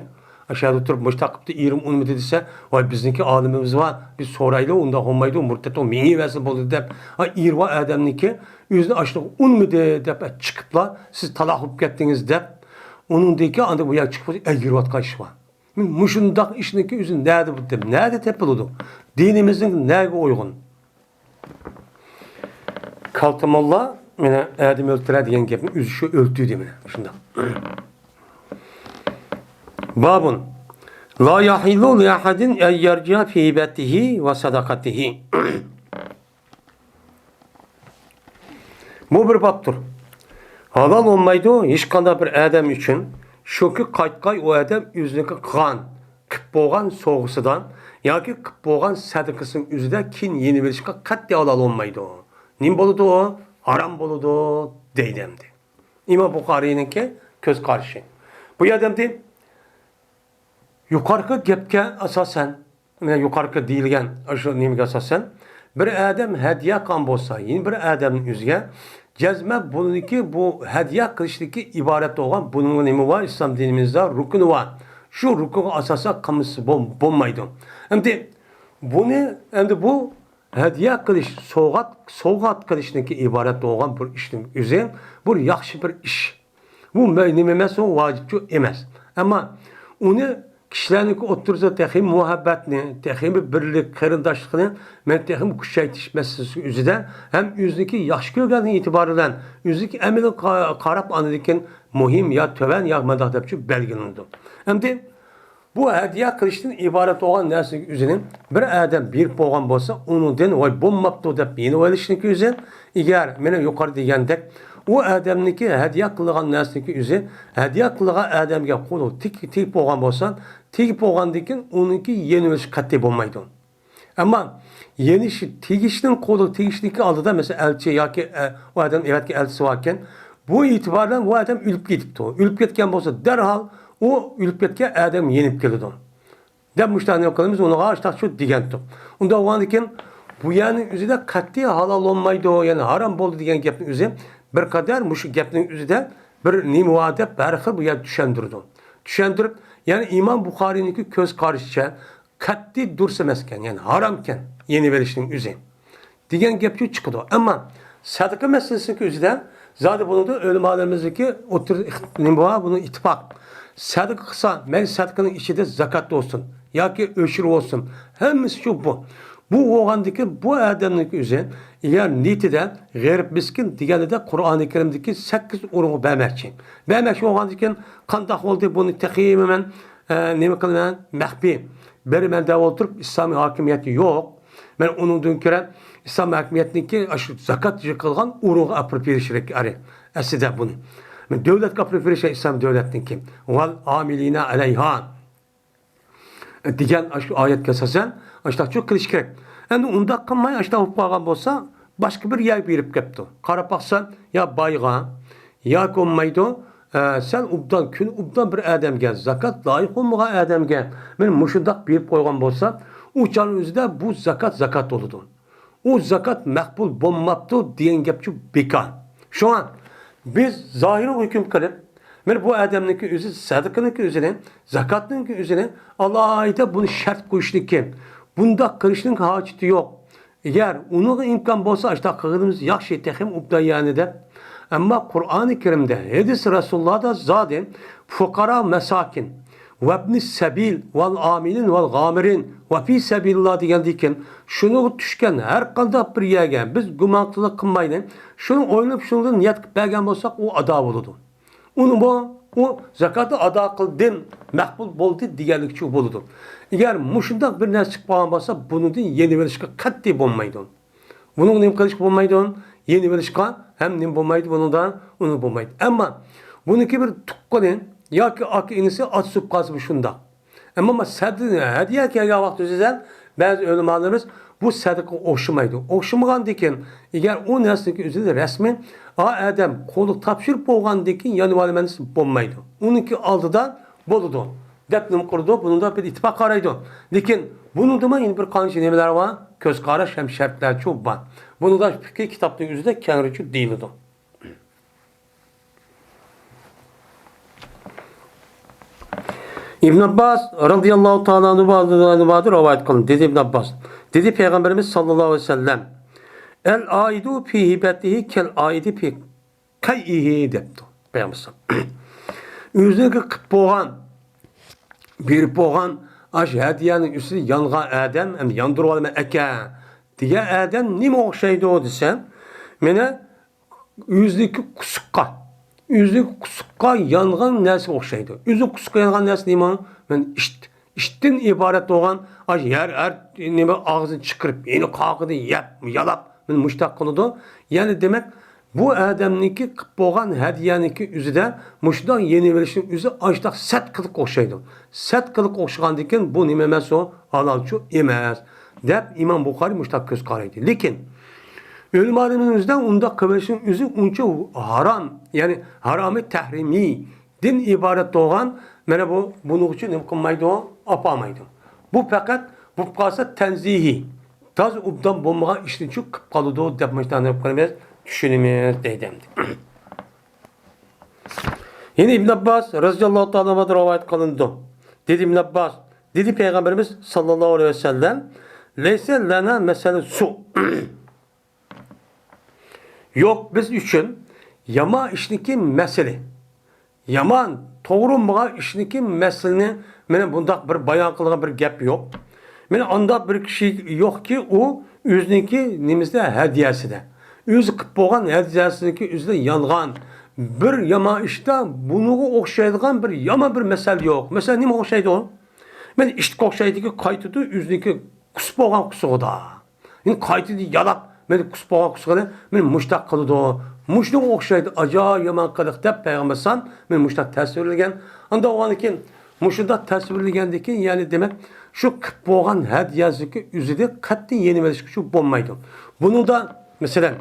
ئاشۇ يەردە تۇرۇپ مۇشۇنداق قىپتۇ، ئېرىم ئۇنىمىدى دېسە، ۋاي بىزنىڭكى ئالىمىمىز بار، بىز سورايلى، ئۇنداق بولمايدۇ، مۇرتەت بولۇپ مېڭىۋەرسە بولدى دەپ، ئا، ئېرى بار ئادەمنىڭكى ئۆزىنى ئاشۇنداق ئۇنىمىدى دەپ، ئا، چىقىپلا سىز تالاق بولۇپ كەتتىڭىز دەپ، ئۇنىڭدىن كېيىن ئاندىن بۇ يەرگە چىقىپ ئەگىرىۋاتقان ئىش بار. مۇشۇنداق ئىشنىڭكى ئۆزى نەدە، نەدە تېپىلىدۇ؟ دىنىمىزنىڭ نەگە ئۇيغۇن؟ كالتىموللا مانا ئادەم ئۆلتۈرە دېگەن گەپنى ئۆزى شۇ ئۆلتۈردى مانا شۇنداق. بابۇن. لا يحل لأحد أن يرجع في هبته وصدقته. بۇ بىر بابتۇر. ھالال بولمايدۇ ھېچقانداق بىر ئادەم ئۈچۈن، شۇكى قايتقاي ئۇ ئادەم ئۆزىنىڭكى قىلغان، قىپ بولغان سوۋغىسىدىن ياكى قىپ بولغان سەدىقىسىنىڭ ئۆزىدە كېيىن يېنىۋېلىشقا قەتئىي ھالال بولمايدۇ. نېمە بولىدۇ؟ ھارام بولىدۇ دەيدۇ ئەمدى. ئىمام بۇخارىينىڭكى كۆز قارىشى. بۇ يەردە ئەمدى يۇقىرىقى گەپكە ئاساسەن، مانا يۇقىرىقى دېيىلگەن ئاشۇ نېمىگە ئاساسەن، بىر ئادەم ھەدىيە قىلغان بولسا، يەنە بىر ئادەمنىڭ ئۆزىگە، جەزمەن بۇنىڭكى بۇ ھەدىيە قىلىشتىكى ئىبارەت بولغان بۇنىڭغا نېمە بار؟ ئىسلام دىنىمىزدا رۇكنى بار. شۇ رۇكنغا ئاساسەن قىلمىسا بول-، بولمايدۇ. ئەمدى بۇنى، ئەمدى بۇ ھەدىيە قىلىش، سوۋغات، سوۋغات قىلىشنىڭكى ئىبارەت بولغان بىر ئىشنىڭ ئۆزى بىر ياخشى بىر ئىش. بۇ مە-، نېمە ئەمەس، ئۇ ۋاجىپچۇ ئەمەس. ئەمما ئۇنى كىشىلەرنىڭكى ئوتتۇرىسىدا تېخى مۇھەببەتنى، تېخى بىرلىك، قېرىنداشلىقنى مەن تېخىمۇ كۈچەيتىش مەسىلىسى ئۆزىدە ھەم ئۆزىنىڭكى ياخشى كۆرگەنلىكى ئېتىبارى بىلەن ئۆزىنىڭكى ئەمىلىگە قا-، قاراپ ئاندىن كېيىن مۇھىم يا تۆۋەن يا مانداق دەپچۇ بەلگىلىنىدۇ. ئەمدى بۇ ھەدىيە قىلىشتىن ئىبارەت بولغان نەرسىنىڭ ئۆزىنى بىر ئادەم بېرىپ بولغان بولسا، ئۇنىڭدىن ۋاي بولماپتۇ دەپ يېنىۋېلىشنىڭكى ئۆزى، ئەگەر مانا يۇقىرى دېگەندەك ئۇ ئادەمنىڭكى ھەدىيە قىلغان نەرسىنىڭكى ئۆزى ھەدىيە قىلغان ئادەمگە قولى تېگ-، تېگىپ بولغان بولسا، تېگىپ بولغاندىن كېيىن ئۇنىڭكى يېنىۋېلىش قەتئىي بولمايدۇ. ئەمما يېنىشى، تېگىشنىڭ قولىغا تېگىشتىكى ئالدىدا، مەسىلەن، ئەلچى ياكى، ئە، ئۇ ئادەم ئەۋەتكەن ئەلچىسى باركەن، بۇ ئېتىبار بىلەن بۇ ئادەم ئۆلۈپ كېتىپتۇ. ئۆلۈپ كەتكەن بولسا، دەرھال ئۇ ئۆلۈپ كەتكەن ئادەم يېنىپ كېلىدۇ. دەپ مۇشۇنداق نېمە قىلىمىز، ئۇنىڭغا ئاشۇنداق شۇ دېگەنتۇق. ئۇنداق بولغاندىن كېيىن، بۇ يەرنىڭ ئۆزىدە قەتئىي ھالال بولمايدۇ، يەنى ھارام بولدى دېگەن گەپنىڭ ئۆزى بىر قەدەر مۇشۇ گەپنىڭ ئۆزىدە بىر نېمە بار دەپ ھەر خىل بۇ يەردە چۈشەندۈرىدۇ. چۈشەندۈرۈپ، يەنى ئىمام بۇخارىينىڭكى كۆز قارىشىچە، قەتئىي دۇرۇس ئەمەسكەن، يەنى ھارامكەن يېنىۋېلىشنىڭ ئۆزى دېگەن گەپچۇ چىقىدۇ. ئەمما سەدىقە مەسىلىسىنىڭكى ئۆزىدە زادى بۇنىڭدا ئۆلىمالىرىمىزنىڭكى ئوتتۇرىدا ئىخت-، نېمە بار، بۇنىڭ ئىتتىپاق. سەدىقە قىلسا، مەيلى سەدىقىنىڭ ئىچىدە زاكات بولسۇن ياكى ئۆشۈر بولسۇن، ھەممىسى شۇ بۇ. بۇ بولغاندىكى بۇ ئادەمنىڭكى ئۆزى ئەگەر نىيىتىدە غېرىب مىسكىن دېگەندە قۇرئانى كەرىمدىكى سەككىز ئورۇنغا بەرمەكچى. بەرمەكچى بولغاندىكىن قانداق بولدى؟ بۇنى تېخىمۇ مەن، ئە، نېمە قىلىمەن؟ مەخپىي. بېرىمەن دەپ ئولتۇرۇپ، ئىسلامىي ھاكىمىيەت يوق. مەن ئۇنىڭدىن كۆرە ئىسلام ھاكىمىيەتنىڭكى ئاشۇ زاكات يىغىلغان ئورۇنغا ئاپىرىپ بېرىش كېرەك ئەرى. ئەسلىدە بۇنى. مەن دۆلەتكە ئاپىرىپ بېرىش ئىسلام دۆلەتنىڭكى. ۋەل ئامىلىنا ئەلەيھا دېگەن ئاشۇ ئايەتكە ئاساسەن، ئاشۇنداقچۇ قىلىش كېرەك. ئەمدى ئۇنداق قىلماي، ئاشۇنداق بولۇپ قالغان بولسا، باشقا بىر يەرگە بېرىپ كەپتۇ. قاراپ باقسا، يا بايغا، ياكى بولمايدۇ، ئە، سەل ئوبدان، كۈنى ئوبدان بىر ئادەمگە، زاكات لايىق بولمىغان ئادەمگە، مەن مۇشۇنداق بېرىپ قويغان بولسا، ئۇ چاغنىڭ ئۆزىدە بۇ زاكات زاكات بولىدۇ. ئۇ زاكات مەقبۇل بولماپتۇ دېگەن گەپچۇ بىكار. شۇڭا بىز زاھىرغا ھۆكۈم قىلىپ، مانا بۇ ئادەمنىڭكى ئۆزى سەدىقىنىڭكى ئۆزىنى، زاكاتنىڭكى ئۆزىنى ئالاھىدە بۇنى شەرت قويۇشنىڭكى، بۇنداق قىلىشنىڭ ھاجىتى يوق. ئەگەر ئۇنىڭغا ئىمكان بولسا، ئاشۇنداق قىلغىنىمىز ياخشى، تېخىمۇ ئوبدان يەنى دەپ. ئەمما قۇرئانى كەرىمدە، ھەدىس رەسۇلۇللادا زادى فۇقارا مەساكىن، ۋەبنى سەبىل، ۋەل ئامىلىن، ۋەل غامىرىن، ۋە فى سەبىلىللا دېگەندىكىن، شۇنىڭغا چۈشكەن ھەر قانداق بىر يەرگە بىز گۇمانچىلىق قىلمايلى، شۇنى ئويلىنىپ، شۇنىڭدىن نىيەت قىلىپ بەرگەن بولساق، ئۇ ئادا بولىدۇ. ئۇنىمۇ ئۇ زاكاتنى ئادا قىلدىم، مەقبۇل بولدى دېگەنلىكچە بولىدۇ. ئەگەر مۇشۇنداق بىر نەرسە چىقىپ قالغان بولسا، بۇنىڭدىن يېنىۋېلىشقا قەتئىي بولمايدۇ. بۇنىڭغا نېمە قىلىشقا بولمايدۇ؟ يېنىۋېلىشقا ھەم نېمە بولمايدۇ؟ بۇنىڭدا ئۇنى بولمايدۇ. ئەمما بۇنىڭكى بىر تۇغقىنى ياكى ئاكا-ئىنىسى ئاچ سۇپ قالسا، بۇ شۇنداق. ئەمما ما سەددىن ھەدىيە كەلگەن ۋاقىت ئۆزىدە بەزى ئۆلىمالىرىمىز بۇ سەدىقىگە ئوخشىمايدۇ. ئوخشىمىغاندىكىن، ئەگەر ئۇ نەرسىنىڭكى ئۆزىدە رەسمىي، ئا ئادەم قولىغا تاپشۇرۇپ بولغاندىكىن يەنە ۋالىمەن دېسە بولمايدۇ. ئۇنىڭكى ئالدىدا بولىدۇ دەپ نېمە قىلىدۇ؟ بۇنىڭدا بىر ئىتتىپاق قارايدۇ. لېكىن بۇنىڭدىمۇ يەنە بىر قانچە نېمىلەر بار؟ كۆز قاراش ھەم شەرتلەرچۇ بار. بۇنىڭدا پىقھىي كىتابنىڭ ئۆزىدە كەڭرىچۇ دېيىلىدۇ. ئىبن ئابباس رازىياللاھۇ تائالا ئەنھۇدىن رىۋايەت قىلىندى. دېدى ئىبن ئابباس، دېدى پەيغەمبىرىمىز ساللاللاھۇ ئەلەيھى ۋەسەللەم، ئەل ئائىدۇ فى ھىبەتىھى كەل ئائىدى فى قەيئىھى دەپتۇ پەيغەمبەر. ئۆزىنىڭكى قىلىپ بولغان، بېرىپ بولغان ئاشۇ ھەدىيەنىڭ ئۈستىدە يانغان ئادەم، ئەمدى ياندۇرۇۋالىمەن ئەكە دېگەن ئادەم نېمە ئوخشايدۇ دېسە، مانا ئۆزىنىڭكى قۇسۇققا، ئۆزىنىڭكى قۇسۇققا يانغان نەرسىگە ئوخشايدۇ. ئۆزى قۇسۇققا يانغان نەرسە نېمە؟ مانا ئىت. ئىتتىن ئىبارەت بولغان، ئاشۇ ھەر، ھەر نېمە ئاغزىنى چىقىرىپ، يەنە قاقىدىن يەپ، يالاپ، مانا مۇشۇنداق قىلىدۇ. يەنى دېمەك، بۇ ئادەمنىڭكى قىلىپ بولغان ھەدىيەنىڭكى ئۆزىدە مۇشۇنداق يېنىۋېلىشنىڭ ئۆزى ئاشۇنداق سەت قىلىققا ئوخشايدۇ. سەت قىلىققا ئوخشىغاندىكىن بۇ نېمە ئەمەس ئۇ؟ ھالالچۇ ئەمەس، دەپ ئىمام بۇخارىي مۇشۇنداق كۆز قارايدۇ. لېكىن ئۆلىمالىرىمىزنىڭ ئۆزىدە ئۇنداق قىلىۋېلىشنىڭ ئۆزى ئۇنچە ھارام، يەنى ھارامى تەھرىمىي دىن ئىبارەت بولغان، مانا بۇ، بۇنىڭ ئۈچۈن نېمە قىلمايدۇ؟ ئاپارمايدۇ. بۇ پەقەت بولۇپ قالسا تەنزىھىي، تازا ئوبدان بولمىغان ئىشنىچۇ قىلىپ قالىدۇ دەپ مۇشۇنداق نېمە قىلىمىز؟ چۈشىنىمىز دەيدۇ ئەمدى. يەنە ئىبن ئابباس رازىياللاھۇ تائالا ئەنھۇدىن رىۋايەت قىلىنىدۇ. دېدى ئىبن ئابباس، دېدى پەيغەمبىرىمىز ساللاللاھۇ ئەلەيھى ۋەسەللەم، لەيسە لەنا مەسەلۇ سۇ. يوق بىز ئۈچۈن يامان ئىشنىكى مەسىلى. يامان، توغرا بولمىغان ئىشنىكى مەسىلىنى مانا بۇنداق بىر بايان قىلغان بىر گەپ يوق. مانا ئانداق بىر كىشى يوقكى، ئۇ ئۆزىنىڭكى نېمىسىدە، ھەدىيەسىدە، ئۆزى قىلىپ بولغان ھەدىيەسىنىڭكى ئۆزىدە يانغان بىر يامان ئىشتا بۇنىڭغا ئوخشايدىغان بىر يامان بىر مەسەل يوق. مەسىلەن، نېمىگە ئوخشايدۇ؟ مانا ئىتقا ئوخشايدىكى، قايتىدۇ ئۆزىنىڭكى قۇسۇپ بولغان قۇسۇقىدا. يەنى قايتىدىن يالاپ، مەن قۇسۇپ بولغان قۇسۇقىنى مەن مۇشتاق قىلىدۇ. مۇشۇنىڭغا ئوخشايدۇ، ئاجايىپ يامان قىلىق دەپ پەيغەمبەر ئەلەيھىسسالام مەن مۇشتاق تەسۋىرلىگەن. ئاندىن ئۇنىڭدىن كېيىن مۇشۇنداق تەسۋىرلىگەندىن كېيىن، يەنى دېمەك، شۇ قىلىپ بولغان ھەدىيەسىدىكى ئۆزىدە قەتئىي يېنىۋېلىشقا شۇ بولمايدۇ. بۇنىڭدا، مەسىلەن،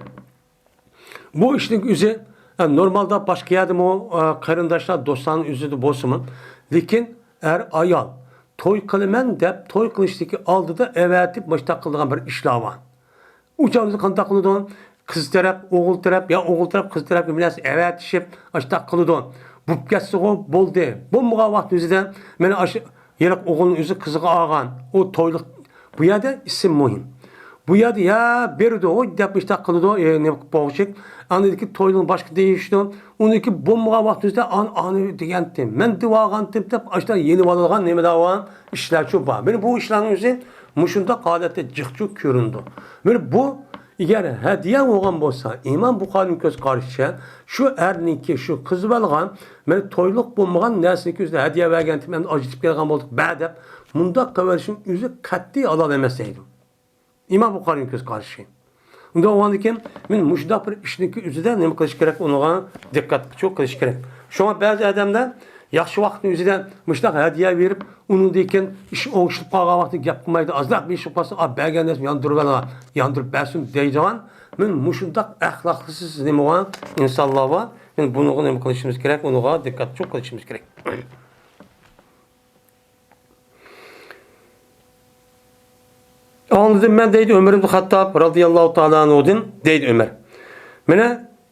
بۇ ئىشنىڭ ئۆزى، ئە، نورمالدا باشقا يەردىمۇ، ئە، قېرىنداشلار، دوستلارنىڭ ئۆزىدە بولسىمۇ، لېكىن ئەر-ئايال توي قىلىمەن دەپ توي قىلىشتىكى ئالدىدا ئەۋەتىپ مۇشتاق قىلىدىغان بىر ئىشلار بار. ئۇ چاغدا قانداق قىلىدۇ؟ قىز تەرەپ، ئوغۇل تەرەپ، يا ئوغۇل تەرەپ، قىز تەرەپكە بىر نەرسە ئەۋەتىشىپ، ئاشتاق قىلىدۇ. بوپ كەتسىغۇ، بولدى. بولمىغان ۋاقىت ئۆزىدە، مانا ئاشۇ ھېلىقى ئوغۇلنى ئۆزى قىزىغا ئالغان. ئۇ تويلۇق. بۇ يەردە ئىسىم مۇھىم. بۇ يەردە يا بېرىدۇ، ھوي دەپ ئىشتاق قىلىدۇ، ئە، نېمە قىلىپ بولغۇچىك. ئاندىن كېيىن توينىڭ باشقا دېيىشىدۇ. ئۇنىڭكى بولمىغان ۋاقىت ئۆزىدە ئان-، ئانى دېگەنتىم، مەن دېۋالغانتىم دەپ ئاشتا يېنىۋالىدىغان نېمىلەر بار، ئىشلارچۇ بار. مانا بۇ ئىشلارنىڭ ئۆزى مۇشۇنداق ھالەتتە جىقچۇ كۆرۈنىدۇ. مانا بۇ ئەگەر ھەدىيە بولغان بولسا، ئىمام بۇخارىنىڭ كۆز قارىشىچە، شۇ ئەرنىڭكى، شۇ قىزىۋالغان، مانا تويلۇق بولمىغان نەرسىنىڭكى ئۆزىدە ھەدىيە بەرگەنتىم، ئەمدى ئاجرىتىپ كەلگەن بولدۇق، بە دەپ، مۇنداق قىلىۋېلىشنىڭ ئۆزى قەتئىي ھالال ئەمەس دەيدۇ. ئىمام بۇخارىنىڭ كۆز قارىشى. ئۇنداق بولغاندىكىن، مەن مۇشۇنداق بىر ئىشنىڭكى ئۆزىدە نېمە قىلىش كېرەك، ئۇنىڭغا دىققەت قىلىش كېرەك. شۇڭا بەزى ئادەملەر ياخشى ۋاقىتنىڭ ئۆزىدە مۇشۇنداق ھەدىيە بېرىپ، ئۇنىڭدىن كېيىن ئىش ئوڭشىلىپ قالغان ۋاقتىدا گەپ قىلمايدۇ. ئازراق بېشى قالسا، «ئا، بەرگەن نەرسىنى ياندۇرۇۋەل، ياندۇرۇپ بەرسۇن» دەيدىغان، مەن مۇشۇنداق ئەخلاقسىز نېمىغا ئىنسانلار بار. مەن بۇنىڭغا نېمە قىلىشىمىز كېرەك، ئۇنىڭغا دىققەت چوڭ قىلىشىمىز كېرەك. ئاڭلىدىم مەن، دەيدۇ، ئۆمەر ئىبن خەتتاب رازىياللاھۇ تائالا ئەنھۇدىن، دەيدۇ ئۆمەر. مانا،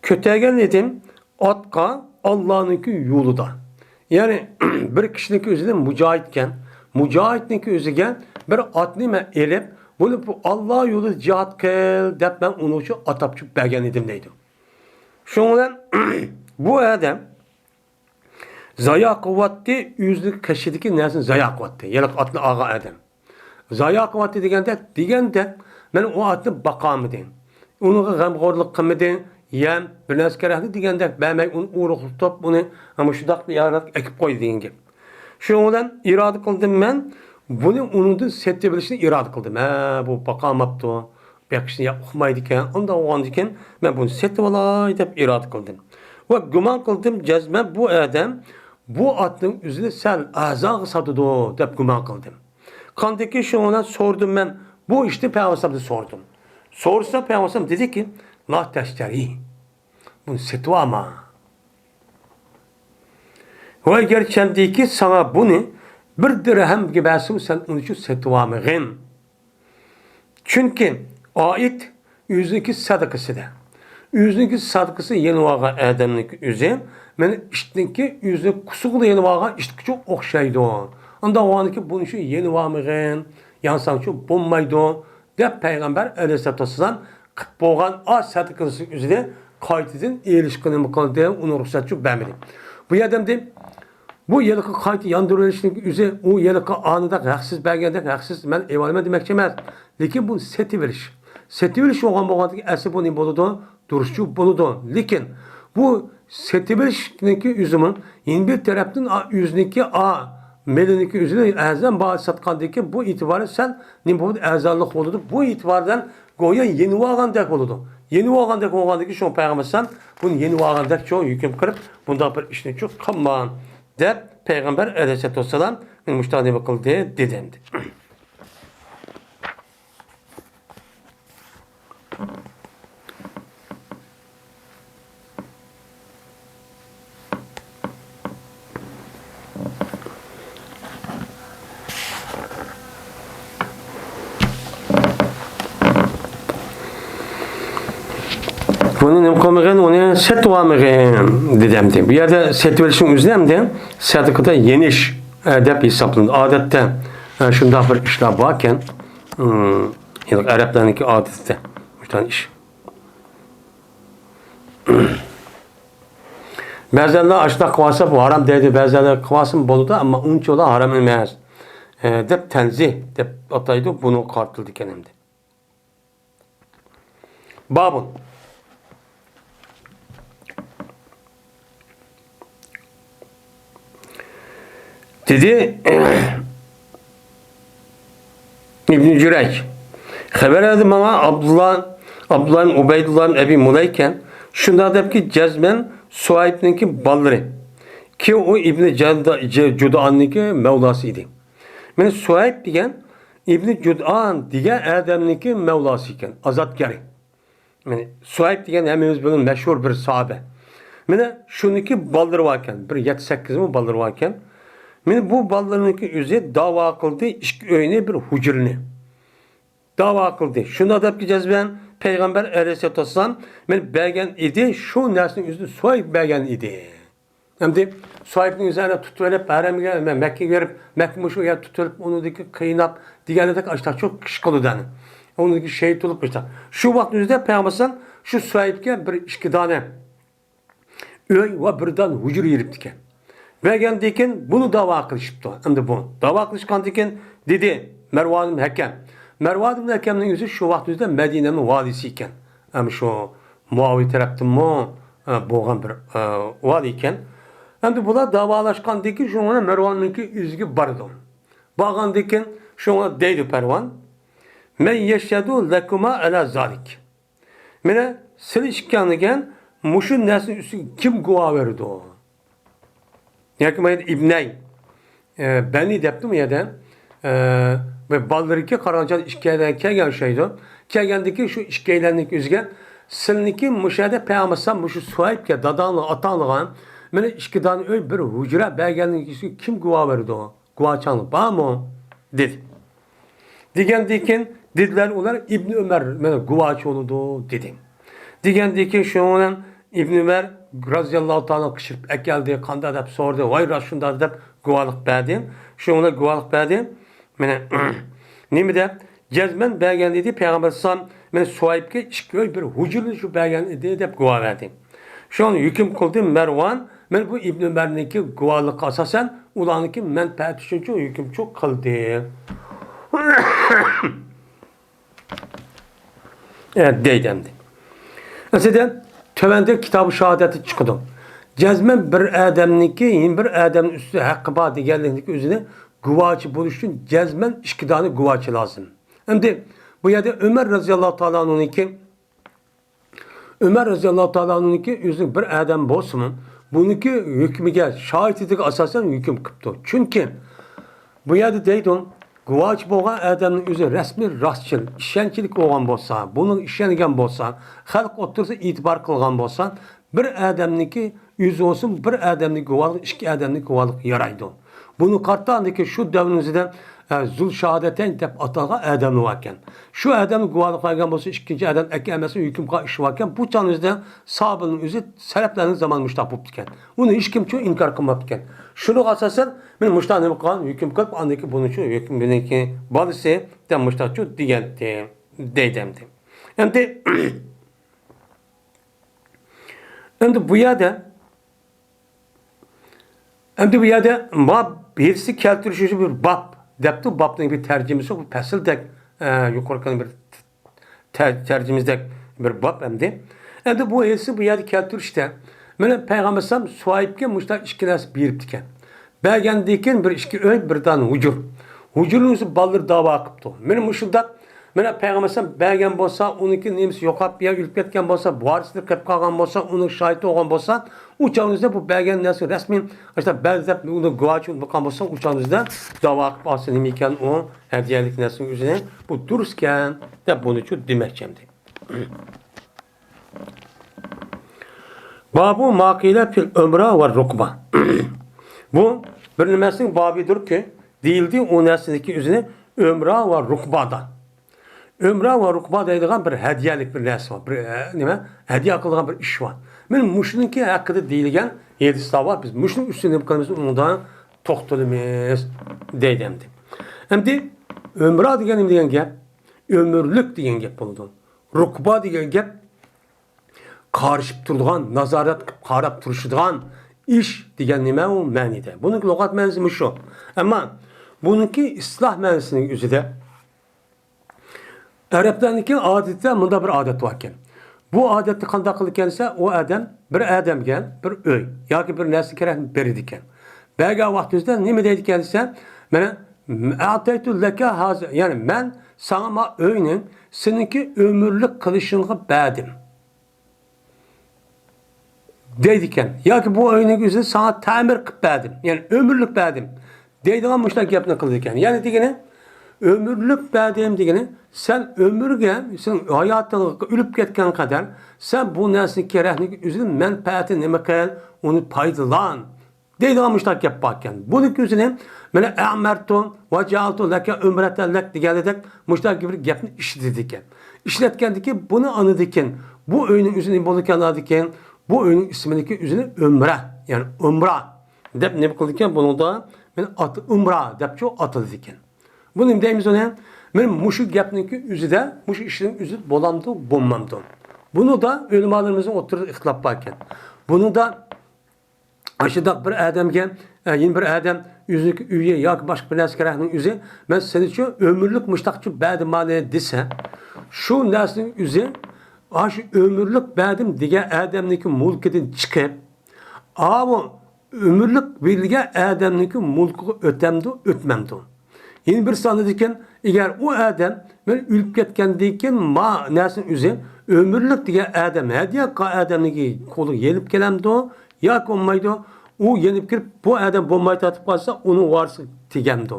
كۆتەرگەن ئىدىم ئاتقا ئاللانىڭكى يولىدا. يەنى، بىر كىشىنىڭكى ئۆزىدىن مۇجاھىدكەن، مۇجاھىدنىڭكى ئۆزىگە بىر ئاتنى مەن ئېلىپ، بۇنى بۇ ئاللا يولىدا جىھاد قىل دەپ مەن ئۇنىڭ ئۈچۈن ئات ئاپچۇپ بەرگەن ئىدىم، دەيدۇ. شۇنىڭ بىلەن بۇ ئادەم زايا قىلىۋاتتى، ئۆزىنىڭ قېشىدىكى نەرسىنى زايا قىلىۋاتتى. ھېلىقى ئاتنى ئالغان ئادەم. زايا قىلىۋاتتى دېگەندەك، دېگەندەك، مەن ئۇ ئاتنى باقالمىدىم. ئۇنىڭغا غەمخورلۇق قىلمىدىم. يەم، بىر نەرسە كېرەكلىك دېگەندەك بەرمەي، ئۇنى ئورۇقلىتىپ، ئۇنى مۇشۇنداق بىر يەرگە ئەكىپ قويدى دېگەن گەپ. شۇنىڭ بىلەن ئىرادە قىلدىم مەن، بۇنى ئۇنىڭدىن سېتىۋېلىشنى ئىرادە قىلدىم. ھە، بۇ باقالماپتۇ. بېقىشنى يا ئۇقمايدىكەن، ئۇنداق بولغاندىكىن، مەن بۇنى سېتىۋالاي دەپ ئىرادە قىلدىم. ۋە گۇمان قىلدىم، جەزمەن بۇ ئادەم بۇ ئاتنىڭ ئۆزىنى سەل ئەرزانغا ساتىدۇ دەپ گۇمان قىلدىم. قاندىكى شۇنىڭ بىلەن سورىدىم مەن، بۇ ئىشنى پەيغەمبەر ئەلەيھىسسالامدىن سورىدىم. سورىسام، پەيغەمبەر ئەلەيھىسسالام دېدىكى، «لا تەشتەرى، بۇنى سېتىۋالما.» ۋە گەرچەندىكى ساڭا بۇنى بىر دىرھەمگە بەرسىمۇ، سەن ئۇنى شۇ سېتىۋالمىغىن. چۈنكى ئائىت ئۆزىنىڭكى سەدىقىسىدە. ئۆزىنىڭكى سەدىقىسى يېنىۋالغان ئادەمنىڭكى ئۆزى، مانا ئىتنىڭكى ئۆزىنىڭ قۇسۇقىدا يېنىۋالغان ئىتكىچۇ ئوخشايدۇ. ئانداق بولغاندىكىن بۇنى شۇ يېنىۋالمىغىن، يانساڭچۇ بولمايدۇ، دەپ پەيغەمبەر ئەلەيھىسسالاتۇ ۋەسسالام قىپ بولغان ئا سەدىقىسى ئۆزىنى قايتىدىن ئېلىشقا نېمە قىلدى، ئۇنى رۇخسەتچۇ بەرمىدى. بۇ يەردە ئەمدى بۇ ھېلىقى قايتا ياندۇرۇۋېلىشنىڭ ئۆزى، ئۇ ھېلىقى ئانىدەك ھەقسىز بەرگەندەك، ھەقسىز مەن ئېلىۋالىمەن دېمەكچى ئەمەس. لېكىن بۇ سېتىۋېلىش. سېتىۋېلىش بولغان بولغاندىكىن ئەسلى بۇ نېمە بولىدۇ؟ دۇرۇسچۇ بولىدۇ. لېكىن بۇ سېتىۋېلىشنىڭكى ئۆزىمۇ يەنە بىر تەرەپتىن ئا-، ئۆزىنىڭكى ئا-، مېلىنىڭكى ئۆزىنى ئەرزان باھا ساتقاندىكىن بۇ ئېتىبارى سەل نېمە بولىدۇ؟ ئەرزانلىق بولىدۇ. بۇ ئېتىباردىن گويا يېنىۋالغاندەك بولىدۇ. يېنىۋالغاندەك بولغاندىكىن شۇڭا پەيغەمبەر ئەلەيھىسسالام بۇنى يېنىۋالغاندەك چوڭ ھۆكۈم قىلىپ، بۇنداق بىر ئىشنى چۇ قىلما، دەپ پەيغەمبەر ئەلەيھىسسالاتۇ ۋەسسالام مېنى مۇشۇنداق نېمە قىلدى، دېدى ئەمدى. بۇنى نېمە قىلمىغىن، ئۇنى سېتىۋالمىغىن، دېدى ئەمدى. بۇ يەردە سېتىۋېلىشنىڭ ئۆزى ئەمدى سەدىقىدە يېنىش، ئە، دەپ ھېسابلىنىدۇ. ئادەتتە، ئە، شۇنداق بىر ئىشلار باركەن، ئىم، يەنى ئەرەبلەرنىڭكى ئادىتىدە مۇشۇنداق ئىش. بەزەنلەر ئاشۇنداق قىلىۋالسا، بۇ ھارام دەيدۇ، بەزەنلەر قىلىۋالسىمۇ بولىدۇ، ئەمما ئۇنچىۋالا ھارام ئەمەس، ئە، دەپ تەنزىھ دەپ ئاتايدۇ، بۇنىڭغا قارىتىلىدىكەن ئەمدى. بابۇن. دېدى، ئىبنى جۈرەيج، خەۋەر بەردى ماڭا ئابدۇللا، ئابدۇللا ئىبن ئۇبەيدۇللا ئىبن ئەبى مۇلەيكە، شۇنداق دەپكى، جەزمەن سۇھەيبنىڭكى بالىلىرى. كى ئۇ ئىبنى جەدا-، جە-، جۇدئاننىڭكى مەۋلاسى ئىدى. مانا سۇھەيب دېگەن ئىبنى جۇدئان دېگەن ئادەمنىڭكى مەۋلاسى ئىكەن، ئازادگىرى. مانا سۇھەيب دېگەن ھەممىمىز بىلەن مەشھۇر بىر ساھابە. مانا شۇنىڭكى بالىلىرى باركەن، بىر يەتتە سەككىزمۇ بالىلىرى باركەن. مانا بۇ بالىلىرىنىڭكى ئۆزى داۋا قىلدى، ئىككى ئۆينى، بىر ھۇجرىنى داۋا قىلدى. شۇنداق دەپكى جەزمەن پەيغەمبەر ئەلەيھىسسالاتۇ ۋەسسالام مانا بەرگەن ئىدى، شۇ نەرسىنىڭ ئۆزىنى سۇھەيب بەرگەن ئىدى. ئەمدى سۇھەيبنىڭ ئۆزى ئەنە تۇتۇۋېلىپ، ھەرەمگە، مە-، مەككىگە بېرىپ، مەككە مۇشۇ يەردە تۇتۇۋېلىپ، ئۇنىڭدىكى قىيناپ دېگەندەك ئاشتاق چوق ئىش قىلىدۇ ئەنە. ئۇنىڭدىكى شېھىت بولۇپ ئاشتاق. شۇ ۋاقىتنىڭ ئۆزىدە پەيغەمبەر ئەلەيھىسسالام شۇ سۇھەيبكە بىر ئىككى دانە ئۆي ۋە بىر دانە ھۇجرا يېرىپتىكەن. بەرگەندىكىن بۇنى داۋا قىلىشىپتۇ. ئەمدى بۇ داۋا قىلىشقاندىكىن دېدى مەرۋان ئىبن ھەكەم. مەرۋان ئىبن ھەكەمنىڭ ئۆزى شۇ ۋاقىتنىڭ ئۆزىدە مەدىنەنىڭ ۋالىسى ئىكەن. ئەمدى شۇ مۇئاۋىيە تەرەپتىنمۇ، ئە، بولغان بىر، ئە، ۋالى ئىكەن. ئەمدى بۇلار داۋالاشقاندىن كېيىن شۇڭا مەرۋاننىڭكى ئۆزىگە بارىدۇ. بارغاندىن كېيىن شۇڭا دەيدۇ پەرۋان، مەن يەشھەدۇ لەكۇما ئەلا زالىك. مانا سىلى ئىككىڭلىگەن مۇشۇ نەرسىنىڭ ئۈستىگە كىم گۇۋاھ بېرىدۇ؟ ياكى مانا ئىبنەي، ئە، بەنى دەپتۇ بۇ يەردە. ئە، ۋە بالىلىرىكى قارىغانچە ئىككىيلەن كەلگەن ئوخشايدۇ. كەلگەندىكى شۇ ئىككىيلەننىڭ ئۆزىگە سىلنىكى مۇشۇ يەردە پەيغەمبەر ئەلەيھىسسالام مۇشۇ سۇھەيبكە داداڭلار ئاتاڭلىغان مانا ئىككى دانە ئۆي بىر ھۇجرا بەرگەنلىكى كىم گۇۋاھ بېرىدۇ؟ گۇۋاھچىڭلار بارمۇ؟ دېدى. دېگەندىن كېيىن دېدىلەر ئۇلار، ئىبنى ئۆمەر مانا گۇۋاھچى بولىدۇ دېدى. دېگەندىن كېيىن شۇنىڭ بىلەن ئىبنى ئۆمەر رازىياللاھۇ تائالا قىچقىرىپ ئەكەلدى، قانداق دەپ سورىدى، ۋاي راست شۇنداق دەپ گۇۋاھلىق بەردى. شۇنىڭ بىلەن گۇۋاھلىق بەردى. مانا نېمە دەپ جەزمەن بەرگەن ئىدى پەيغەمبەر ئەلەيھىسسالام، مانا سۇھەيبكە ئىككى ئۆي بىر ھۇجرىنى شۇ بەرگەن ئىدى دەپ گۇۋاھ بەردى. شۇڭا ھۆكۈم قىلدى مەرۋان، مانا بۇ ئىبنى ئۆمەرنىڭكى گۇۋاھلىقىغا ئاساسەن ئۇلارنىڭكى مەنپەئەتى ئۈچۈن شۇ ھۆكۈم شۇ قىلدى. ئە، دەيدۇ ئەمدى. ئەسلىدە تۆۋەندە كىتابى شاھادەتتە چىقىدۇ. جەزمەن بىر ئادەمنىڭكى يەنە بىر ئادەمنىڭ ئۈستىدە ھەققى بار دېگەنلىكنىڭكى ئۆزىنى گۇۋاھچى بولۇش ئۈچۈن جەزمەن ئىككى دانە گۇۋاھچى لازىم. ئەمدى بۇ يەردە ئۆمەر رازىياللاھۇ تائالا ئەنھۇنىڭكى ئۆمەر رازىياللاھۇ تائالا ئەنھۇنىڭكى ئۆزىنىڭ بىر ئادەم بولسىمۇ، بۇنىڭكى ھۆكمىگە، شاھادىتىگە ئاساسەن ھۆكۈم قىپتۇ. چۈنكى بۇ يەردە دەيدۇ، گۇۋاھچى بولغان ئادەمنىڭ ئۆزى رەسمىي راستچىل، ئىشەنچلىك بولغان بولسا، بۇنىڭغا ئىشەنگەن بولسا، خەلق ئوتتۇرىسىدا ئېتىبار قىلغان بولسا، بىر ئادەمنىڭكى ئۆزى بولسۇن، بىر ئادەمنىڭ گۇۋاھلىقى ئىككى ئادەمنىڭ گۇۋاھلىقىغا يارايدۇ. بۇنى قارىتا ئاندىكى شۇ دەۋرىمىزدە، ئە، زۇل شاھادەتەين دەپ ئاتالغان ئادەملەر باركەن. شۇ ئادەم گۇۋاھلىق بەرگەن بولسا، ئىككىنچى ئادەم ئەكەلمەسمۇ ھۆكۈم قىلغان ئىش باركەن. بۇ چاغنىڭ ئۆزىدە ساھابىنىڭ ئۆزى سەلەپلەرنىڭ زامانى مۇشتاق بوپتىكەن. ئۇنى ھېچكىمچۇ ئىنكار قىلماپتىكەن. شۇنىڭغا ئاساسەن، مانا مۇشتاق نېمە قىلغان، ھۆكۈم قىلىپ، ئاندىن كېيىن بۇنىڭچۇ ھۆكۈم، بۇنىڭكى بالىسى دەپ مۇشتاقچۇ دېگەنتى، دەيدۇ ئەمدى. ئەمدى، ئەمدى بۇ يەردە، ئەمدى بۇ يەردە باب ھېلىسى كەلتۈرۈش ئۈچۈن بىر باب دەپتۇ، بابنىڭ بىر تەرجىمىسى، بۇ پەسىلدەك، ئە، يۇقىرىقى بىر تە-، تەرجىمىسىدەك بىر باب ئەمدى. ئەمدى بۇ ھېلىسى بۇ يەردە كەلتۈرۈشتە، مانا پەيغەمبەر ئەلەيھىسسالام سۇھەيبكە مۇشۇنداق ئىككى نەرسە بېرىپتىكەن. بەرگەندىن كېيىن بىر ئىككى ئۆي، بىر دانە ھۇجرا. ھۇجرىنىڭ ئۆزى بالىلىرى داۋا قىپتۇ. مانا مۇشۇنداق، مانا پەيغەمبەر ئەلەيھىسسالام بەرگەن بولسا، ئۇنىڭكى نېمىسى يوقاپ يا ئۆلۈپ كەتكەن بولسا، ۋارىسلىرى قېلىپ قالغان بولسا، ئۇنىڭ شاھىتى بولغان بولسا، ئۇ چاغنىڭىزدا بۇ بەرگەن نەرسە رەسمىي، ئاشۇنداق بەردى دەپ ئۇنى گۇۋاھچى بولغان بولسا، ئۇ چاغنىڭىزدا داۋا قىلىپ ئالسا نېمە ئىكەن ئۇ ھەدىيەلىك نەرسىنىڭ ئۆزىنى، بۇ دۇرۇسكەن دەپ بۇنىچۇ دېمەكچى ئەمدى. بابۇ ما قىلە فىل ئۆمرە ۋە رۇقبە. بۇ بىر نېمىسىنىڭ بابىدۇركى، دېيىلدى ئۇ نەرسىنىڭكى ئۆزىنى ئۆمرە ۋە رۇقبادا. ئۆمرە ۋە رۇقبا دەيدىغان بىر ھەدىيەلىك بىر نەرسە بار. بىر، ئە، نېمە؟ ھەدىيە قىلىدىغان بىر ئىش بار. مانا مۇشۇنىڭكى ھەققىدە دېيىلگەن ھەدىسلەر بار. بىز مۇشۇنىڭ ئۈستىدە نېمە قىلىمىز؟ ئۇنىڭدا توختىلىمىز دەيدۇ ئەمدى. ئەمدى ئۆمرە دېگەن نېمە دېگەن گەپ؟ ئۆمۈرلۈك دېگەن گەپ بولىدۇ. رۇقبا دېگەن گەپ قارىشىپ تۇرىدىغان، نازارەت قىلىپ قاراپ تۇرۇشىدىغان ئىش دېگەن نېمە ئۇ مەنىدە. بۇنىڭ لۇغەت مەنىسى مۇشۇ. ئەمما بۇنىڭكى ئىستىلاھ مەنىسىنىڭ ئۆزىدە ئەرەبلەرنىڭكى ئادىتىدە مۇنداق بىر ئادەت باركەن. بۇ ئادەتتە قانداق قىلىدىكەن دېسە، ئۇ ئادەم بىر ئادەمگە بىر ئۆي ياكى بىر نەرسە كېرەك بېرىدىكەن. بەرگەن ۋاقتىمىزدا نېمە دەيدىكەن دېسە، مانا، ئەتەيتۇ لەكە ھازا، يەنى مەن ساڭا ما ئۆينى سېنىڭكى ئۆمۈرلۈك قىلىشىڭغا بەردىم. دەيدىكەن. ياكى بۇ ئۆينىڭ ئۆزىنى ساڭا تەمىر قىلىپ بەردىم، يەنى ئۆمۈرلۈك بەردىم دەيدىغان مۇشۇنداق گەپنى قىلىدىكەن. يەنى دېگىنى، ئۆمۈرلۈك بەردىم دېگىنى، سەن ئۆمۈرگە، سەن ھاياتىڭغا ئۆلۈپ كەتكەن قەدەر، سەن بۇ نەرسىنىڭ كېرەكلىك ئۆزىنى مەنپەئەتى نېمە قىل، ئۇنى پايدىلان. دەيدىغان مۇشۇنداق گەپ باركەن. بۇنىڭ ئۆزىنى مانا ئەمەرتۇ ۋە جەئەلتۇ لەكە ئۆمرەتەن لەك دېگەندەك مۇشۇنداق بىر گەپنى ئىشلىتىدىكەن. ئىشلەتكەندىكىن بۇنى ئاندىكىن بۇ ئۆينىڭ ئۆزىنى بولىدىكەن، ئاندىكىن بۇ ئۆينىڭ ئىسمىنىكى ئۆزىنى ئۆمرە، يەنى ئۆمرە دەپ نېمە قىلىدىكەن؟ بۇنىڭدا مانا ئات-، ئۆمرە دەپچۇ ئاتىلىدىكەن. بۇ نېمە دەيمىز ئۇنى؟ مانا مۇشۇ گەپنىڭكى ئۆزىدە، مۇشۇ ئىشنىڭ ئۆزى بولامدۇ، بولمامدۇ؟ بۇنىڭدا ئۆلىمالىرىمىزنىڭ ئوتتۇرىسىدا ئىختىلاپ باركەن. بۇنىڭدا ئاشۇنداق بىر ئادەمگە، ئە، يەنە بىر ئادەم ئۆزىنىڭكى ئۆيى ياكى باشقا بىر نەرسە كېرەكنىڭ ئۆزى، مەن سېنىچۇ ئۆمۈرلۈك مۇشتاقچۇ بەردىم مانا دېسە، شۇ نەرسىنىڭ ئۆزى، ئاشۇ ئۆمۈرلۈك بەردىم دېگەن ئادەمنىڭكى مۈلكىدىن چىقىپ، ئاۋۇ ئۆمۈرلۈك بېرىلگەن ئادەمنىڭكى مۈلكىگە ئۆتەمدۇ، ئۆتمەمدۇ؟ يەنە بىرسى ئاندىن كېيىن، ئەگەر ئۇ ئادەم مەن ئۆلۈپ كەتكەندىن كېيىن ما نەرسىنى ئۆزى ئۆمۈرلۈك دېگەن ئادەم ھەدىيە قىلغان ئادەمنىڭكى قولىغا يېنىپ كېلەمدۇ ياكى بولمايدۇ؟ ئۇ يېنىپ كىرىپ، بۇ ئادەم بولماي تارتىپ قالسا، ئۇنىڭ ۋارىسىغا تېگەمدۇ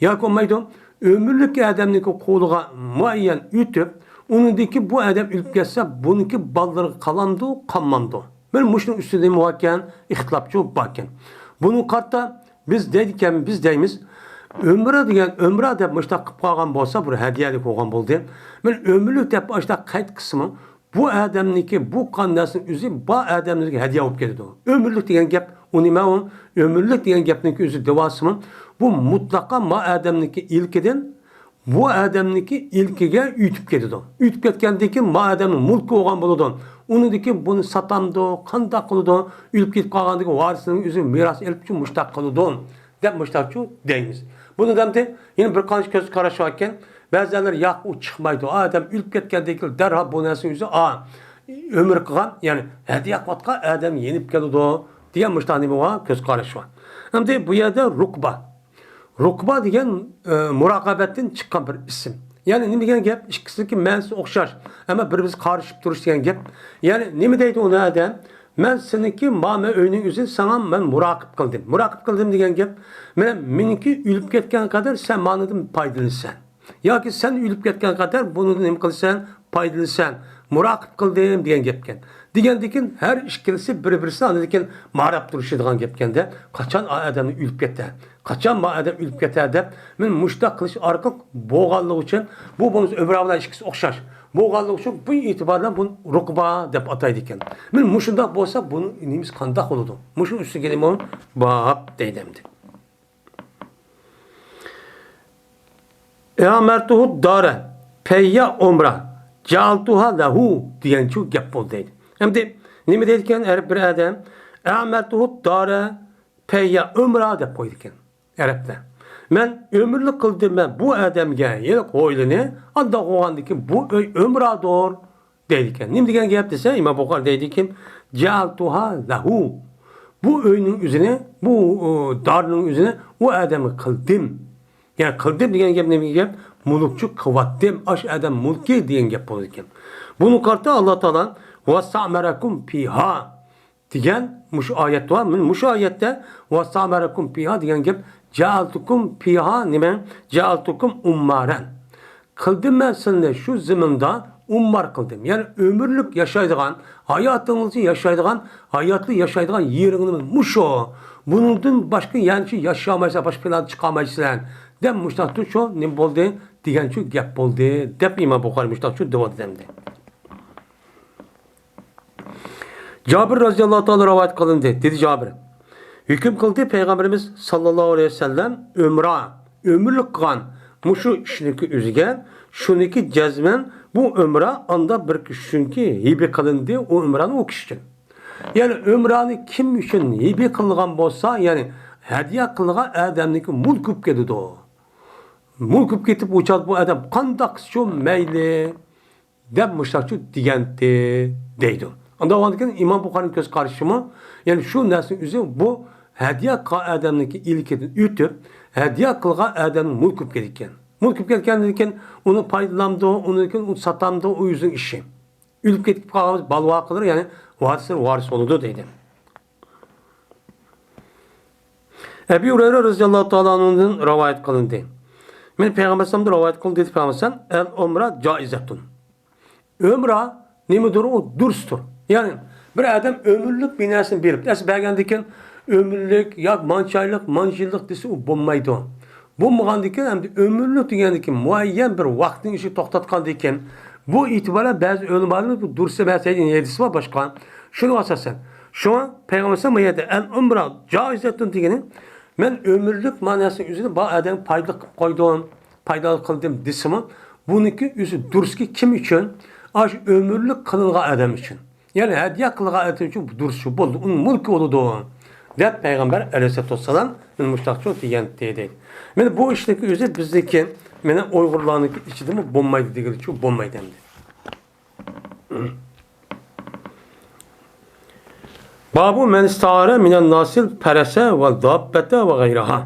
ياكى بولمايدۇ؟ ئۆمۈرلۈك ئادەمنىڭكى قولىغا مۇئەييەن ئۆتۈپ، ئۇنىڭدىكى بۇ ئادەم ئۆلۈپ كەتسە، بۇنىڭكى بالىلىرىغا قالامدۇ، قالمامدۇ؟ مەن مۇشۇنىڭ ئۈستىدە نېمە باركەن؟ ئىختىلاپچۇ باركەن. بۇنىڭغا قارىتا بىز دەيدىكەن، بىز دەيمىز، ئۆمرە دېگەن، ئۆمرە دەپ مۇشۇنداق قىلىپ قالغان بولسا، بىر ھەدىيەلىك بولغان بولدى. مەن ئۆمۈرلۈك دەپ ئاشۇنداق قەيت قىلسىمۇ، بۇ ئادەمنىڭكى بۇ قان نەرسىنىڭ ئۆزى بار ئادەمنىڭكى ھەدىيە بولۇپ كېتىدۇ. ئۆمۈرلۈك دېگەن گەپ، ئۇ نېمە ئۇ؟ ئۆمۈرلۈك دېگەن گەپنىڭكى ئۆزى دېۋاسىمۇ، بۇ مۇتلەقا ما ئادەمنىڭكى ئىلكىدىن بۇ ئادەمنىڭكى ئىلكىگە ئۆتۈپ كېتىدۇ. ئۆتۈپ كەتكەندىن كېيىن ما ئادەمنىڭ مۇلكى بولغان بولىدۇ. ئۇنىڭدىن كېيىن بۇنى ساتامدۇ، قانداق قىلىدۇ؟ ئۆلۈپ كېتىپ قالغاندىن كېيىن ۋارىسىنىڭ ئۆزى مىراس ئېلىپچۇ مۇشتاق قىلىدۇ دەپ مۇشتاقچۇ دەيمىز. بۇنى دەمدى يەنە بىر قانچە كۆز قاراش باركەن. بەزىلەر ياق، ئۇ چىقمايدۇ. ئادەم ئۆلۈپ كەتكەندىن كېيىن دەرھال بۇ نەرسىنىڭ ئۆزى، ئا، ئۆمۈر قىلغان، يەنى ھەدىيە قىلىۋاتقان ئادەم يېنىپ كېلىدۇ دېگەن مۇشتاق نېمە بار؟ كۆز قاراش بار. ئەمدى بۇ يەردە رۇقبا. رۇقبا دېگەن، ئە، مۇراقىبەتتىن چىققان بىر ئىسىم. يەنى نېمە دېگەن گەپ؟ ئىككىسىنىڭكى مەنىسى ئوخشاش، ئەمما بىر-بىرسىگە قارىشىپ تۇرۇش دېگەن گەپ. يەنى نېمە دەيدۇ ئۇنى ئادەم؟ مەن سېنىڭكى ما مەن ئۆينىڭ ئۆزىنى ساڭا مەن مۇراقىبە قىلدىم. مۇراقىبە قىلدىم دېگەن گەپ، مەن مېنىڭكى ئۆلۈپ كەتكەن قەدەر سەن مانىدىن پايدىلىنىسەن. ياكى سەن ئۆلۈپ كەتكەن قەدەر بۇنىڭدىن نېمە قىلىسەن؟ پايدىلىنىسەن. مۇراقىبە قىلدىم دېگەن گەپكەن. دېگەندىكىن ھەر ئىككىلىسى بىر-بىرسىنى ئاندىن كېيىن ماراپ تۇرۇشىدىغان گەپكەندە، قاچان ئا ئادەمنى ئۆلۈپ كەتتى؟ قاچان ما ئادەم ئۆلۈپ كېتەر دەپ، مەن مۇشۇنداق قىلىش ئارقىلىق بولغانلىقى ئۈچۈن، بۇ بولمىسا ئۆمرە بىلەن ئىككىسى ئوخشاش. بولغانلىقى ئۈچۈن بۇ ئېتىبار بىلەن بۇنى رۇقبا دەپ ئاتايدىكەن. مەن مۇشۇنداق بولسا، بۇنىڭ نېمىسى قانداق بولىدۇ؟ مۇشۇ ئۈستىگە نېمە باب دەيدۇ ئەمدى. ئەمەرتۇھۇ دارە پەييا ئۆمرە جەئەلتۇھا لەھۇ دېگەنچۇ گەپ بولدى دەيدۇ. ئەمدى نېمە دەيدىكەن ھەر بىر ئادەم؟ ئەمەرتۇھۇ دارە پەييا ئۆمرە دەپ قويىدىكەن ئەرەبلەر. مەن ئۆمۈرلۈك قىلدىم مەن بۇ ئادەمگە ھېلىقى ھويلىنى، ئانداق بولغاندىكىن بۇ ئۆي ئۆمرەدۇر دەيدىكەن. نېمە دېگەن گەپ دېسە، ئىمام بۇخارى دەيدىكى، جەئەلتۇھا لەھۇ. بۇ ئۆينىڭ ئۆزىنى، بۇ، ئۇ، دارنىڭ ئۆزىنى ئۇ ئادەمگە قىلدىم. يەنى قىلدىم دېگەن گەپ نېمە گەپ؟ مۈلۈكچى قىلىۋەتتىم. ئاشۇ ئادەم مۈلكى دېگەن گەپ بولىدىكەن. بۇنىڭغا قارىتا ئاللا تائالا ۋەستەئمەرەكۇم فىھا دېگەن مۇشۇ ئايەت بار. مانا مۇشۇ ئايەتتە ۋەستەئمەرەكۇم فىھا دېگەن گەپ، جەئەلتۇكۇم فىھا نېمە؟ جەئەلتۇكۇم ئۇممارەن. قىلدىم مەن سىلىنى شۇ زېمىندا ئۇممار قىلدىم. يەنى ئۆمۈرلۈك ياشايدىغان، ھاياتىڭىزنى ياشايدىغان، ھاياتلىق ياشايدىغان يېرىڭىز مۇشۇ. بۇنىڭدىن باشقا يەنە شۇ ياشىيالمايسىلەر، باشقا پىلاننى چىقارمايسىلەر دەپ مۇشۇنداق شۇ نېمە بولدى دېگەن شۇ گەپ بولدى دەپ ئىمام بۇخارى مۇشۇنداق شۇ دەۋاتىدۇ ئەمدى. جابىر رەزىياللاھۇ تائالا رىۋايەت قىلىندى. دېدى جابىر، ھۆكۈم قىلدى پەيغەمبىرىمىز ساللاللاھۇ ئەلەيھى ۋەسەللەم، ئۆمرا، ئۆمۈرلۈك قىلغان مۇشۇ ئىشنىڭكى ئۆزىگە، شۇنىڭكى جەزمەن بۇ ئۆمرا ئاندا بىر كىشى ئۈچۈنكى ھىبە قىلىندى، ئۇ ئۆمرانى ئۇ كىشى ئۈچۈن. يەنى ئۆمرانى كىم ئۈچۈن ھىبە قىلغان بولسا، يەنى ھەدىيە قىلغان ئادەمنىڭكى مۈلكى بولۇپ كېتىدۇ. مۈلكى بولۇپ كېتىپ، ئۇ چاغدا بۇ ئادەم قانداق قىلسىچۇ مەيلى، دەپ مۇشۇنداقچۇ دېگەنتى دەيدۇ. ئانداق بولغاندىكىن ئىمام بۇخارىنىڭ كۆز قارىشىمۇ، يەنى شۇ نەرسىنىڭ ئۆزى بۇ ھەدىيە قىلغان ئادەمنىڭكى ئىلكىدىن ئۆتۈپ، ھەدىيە قىلغان ئادەمنىڭ مۈلكى بولۇپ كېتىدىكەن. مۈلكى بولۇپ كەتكەندىن كېيىن ئۇنى پايدىلانامدۇ، ئۇنى كېيىن ئۇنى ساتامدۇ، ئۇ ئۆزىنىڭ ئىشى. ئۆلۈپ كېتىپ قالغان بالا ۋارىسلىرى، يەنى ۋارىسلىرى ۋارىس بولىدۇ دەيدۇ. ئەبى ھۇرەيرە رەزىياللاھۇ تائالا ئەنھۇدىن رىۋايەت قىلىندى. مەن پەيغەمبەر ئەلەيھىسسالامدىن رىۋايەت قىلدى دېدى پەيغەمبەر ئەلەيھىسسالام، ئەل ئۆمرە جائىزەتۇن. ئۆمرە نېمىدۇر؟ ئۇ دۇرۇستۇر. يەنى بىر ئادەم ئۆمۈرلۈك بىر نەرسىنى بېرىپ، ئەس بەرگەندىكىن ئۆمۈرلۈك ياكى مانچە ئايلىق، مانچە يىللىق دېسە، ئۇ بولمايدۇ. بولمىغاندىكىن، ئەمدى ئۆمۈرلۈك دېگەندىكىن مۇئەييەن بىر ۋاقىتنىڭ ئىچىگە توختاتقاندىكىن، بۇ ئېتىبار بىلەن بەزى ئۆلىمالىرىمىز بۇ دۇرۇس ئەمەس دەيدىغان ھەدىسى بار باشقا. شۇنىڭغا ئاساسەن. شۇڭا پەيغەمبەر ئەلەيھىسسالام بۇ يەردە ئەل ئۆمرە جائىزەتۇن دېگىنى، مەن ئۆمۈرلۈك مەنىسىنىڭ ئۆزىنى بار ئادەمگە پايدىلىق قىلىپ قويدۇم، پايدىلىق قىلدىم دېسىمۇ، بۇنىڭكى ئۆزى دۇرۇسكى كىم ئۈچۈن؟ ئاشۇ ئۆمۈرلۈك قىلىنغان ئادەم ئۈچۈن. يەنى ھەدىيە قىلغان ئادەم ئۈچۈن بۇ دۇرۇس شۇ بولدى، ئۇنىڭ مۈلكى بولىدۇ، دەپ پەيغەمبەر ئەلەيھىسسالاتۇ ۋەسسالام مانا مۇشۇنداقچۇ دېگەنتى دەيدۇ. مانا بۇ ئىشنىڭكى ئۆزى بىزنىڭكى، مانا ئۇيغۇرلارنىڭكى ئىچىدىمۇ بولمايدۇ دېگىلىچۇ بولمايدۇ ئەمدى. بابۇ مەن ئىستەئارە مىنەن ناسىل پەرەسە ۋە داببەتە ۋە غەيرىھا.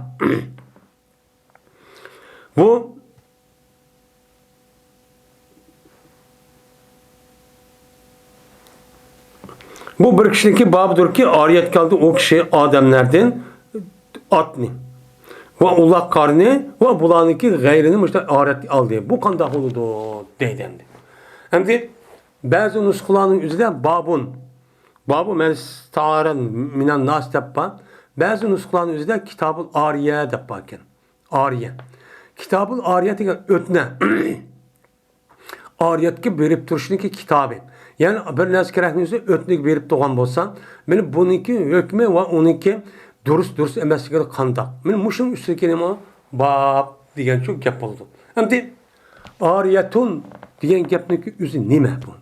بۇ، بۇ بىر كىشىنىڭكى بابىدۇركى، ئارىيەتكە ئالدى ئۇ كىشى ئادەملەردىن ئاتنى ۋە ئۇلاغ قارنى ۋە بۇلارنىڭكى غەيرىنى مۇشۇنداق ئارىيەتكە ئالدى. بۇ قانداق بولىدۇ؟ دەيدۇ ئەمدى. ئەمدى بەزى نۇسخىلارنىڭ ئۆزىدە بابۇن، بابۇ مەنىسى تائارەن مىنەن ناس دەپ بار. بەزى نۇسخىلارنىڭ ئۆزىدە كىتابۇل ئارىيە دەپ بار ئىكەن. ئارىيە. كىتابۇل ئارىيە دېگەن ئۆتنە. ئارىيەتكە بېرىپ تۇرۇشنىڭكى كىتابى. يەنى بىر نەرسە كېرەكنىڭ ئۆزى ئۆتنىگە بېرىپ تۇرغان بولسا، مانا بۇنىڭكى ھۆكمى ۋە ئۇنىڭكى دۇرۇس، دۇرۇس ئەمەسلىكى قانداق؟ مانا مۇشۇنىڭ ئۈستىدىكى نېمە؟ باب دېگەنچۇ گەپ بولىدۇ. ئەمدى ئارىيەتۇن دېگەن گەپنىڭكى ئۆزى نېمە بۇ؟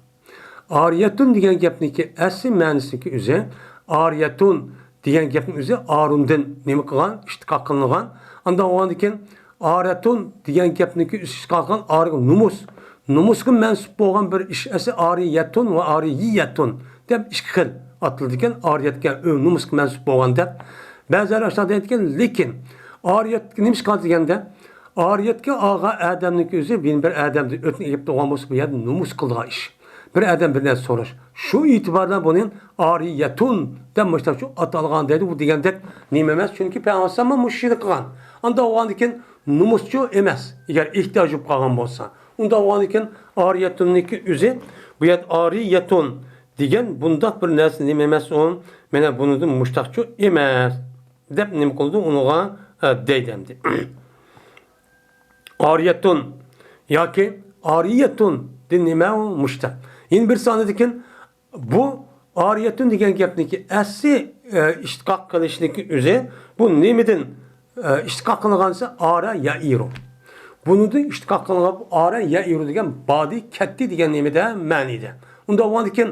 ئارىيەتۇن دېگەن گەپنىڭكى ئەسلى مەنىسىنىڭكى ئۆزى، ئارىيەتۇن دېگەن گەپنىڭ ئۆزى ئاروندىن نېمە قىلغان؟ ئىشتىقاق قىلىنغان. ئاندىن ئۇنىڭدىن كېيىن ئارەتۇن دېگەن گەپنىڭكى ئۆزى ئىشتىقاق قىلغان ئارىغا نومۇس. نومۇسقا مەنسۇپ بولغان بىر ئىش ئەسلى ئارىيەتۇن ۋە ئارىيىيەتۇن دەپ ئىككى خىل ئاتىلىدىكەن. ئارىيەتكە ئۆ نومۇسقا مەنسۇپ بولغان دەپ. بەزىلەر ئاشۇنداق دەيدىكەن، لېكىن ئارىيەتكە نېمە ئىشقا دېگەندە، ئارىيەتكە ئالغان ئادەمنىڭكى ئۆزى يەنە بىر ئادەمدىن ئۆتنە ئېلىپ تۇرغان بولسا، بۇ يەردە نومۇس قىلىدىغان ئىش. بىر ئادەم بىر نەرسە سوراش. شۇ ئېتىبار بىلەن بۇنى ئارىيەتۇن دەپ مۇشۇنداق ئاتالغان دەيدۇ. بۇ دېگەندەك نېمە ئەمەس، چۈنكى پەيغەمبەر مۇشۇ ئىشنى قىلغان. ئاندىن ئۇنىڭدىن كېيىن نومۇسچۇ ئەمەس، ئەگەر ئېھتىياج بولۇپ قالغان بولسا. ئۇنداق بولغاندىن كېيىن ئارىيەتۇننىڭكى ئۆزى، بۇ يەردە ئارىيەتۇن دېگەن بۇنداق بىر نەرسە نېمە ئەمەس ئۇ، مانا بۇنىڭدىن مۇشتاقچۇ ئەمەس دەپ نېمە قىلىدۇ، ئۇنىڭغا، ئە، دەيدۇ ئەمدى. ئارىيەتۇن ياكى ئارىيەتۇن دېگەن نېمە ئۇ؟ مۇشتاق. يەنە بىر سانىدىكىن بۇ ئارىيەتۇن دېگەن گەپنىكى ئەسلى، ئە، ئىشتىقاق قىلىشنىكى ئۆزى بۇ نېمىدىن، ئە، ئىشتىقاق قىلىنغان دېسە، ئارا يائىرۇ. بۇنىڭدىن ئىشتىقاق قىلىنغان بۇ ئارا يائىرۇ دېگەن بادى كەتتى دېگەن نېمىدە مەنىدە. ئۇنداق بولغاندىكىن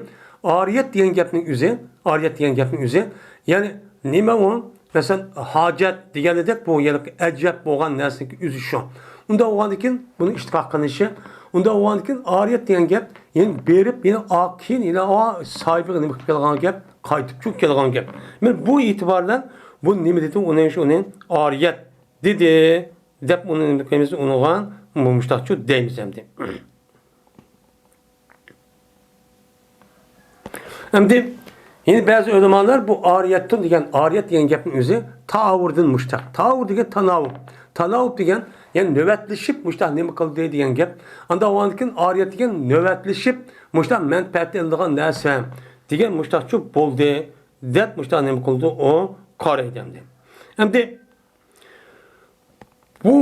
ئارىيەت دېگەن گەپنىڭ ئۆزى، ئارىيەت دېگەن گەپنىڭ ئۆزى، يەنى نېمە ئۇ؟ مەسىلەن، ھاجەت دېگەنىدەك بۇ يەنە ئەجەب بولغان نەرسىنىڭكى ئۆزى شۇ. ئۇنداق بولغاندىكىن بۇنىڭ ئىشتىقاق قىلىنىشى، ئۇنداق بولغاندىكىن ئارىيەت دېگەن گەپ يەنە بېرىپ، يەنە ئا-، كېيىن يەنە ئا ساھىبىغا نېمە قىلىپ كەلگەن گەپ؟ قايتىپ چۈشۈپ كەلگەن گەپ. مانا بۇ ئېتىبار بىلەن بۇ نېمە دېدى؟ ئۇنى، شۇ ئۇنى ئارىيەت دېدى دەپ ئۇنى نېمە قىلىمىز؟ ئۇنىڭغا مۇشتاقچۇ دەيمىز ئەمدى. ئەمدى يەنە بەزى ئۆلىمالار بۇ ئارىيەتتۇن دېگەن، ئارىيەت دېگەن گەپنىڭ ئۆزى تائاۋۇردىن مۇشتاق. تائاۋۇر دېگەن تاناۋۇپ. تاناۋۇپ دېگەن، يەنى نۆۋەتلىشىپ مۇشتاق نېمە قىلدى دېگەن گەپ. ئاندىن ئۇنىڭدىن كېيىن ئارىيەت دېگەن نۆۋەتلىشىپ مۇشتاق مەنپەئەتنى ئېلىدىغان نەرسە دېگەن مۇشتاقچۇ بولدى دەپ مۇشتاق نېمە قىلدى، ئۇ قارايدۇ ئەمدى. ئەمدى بۇ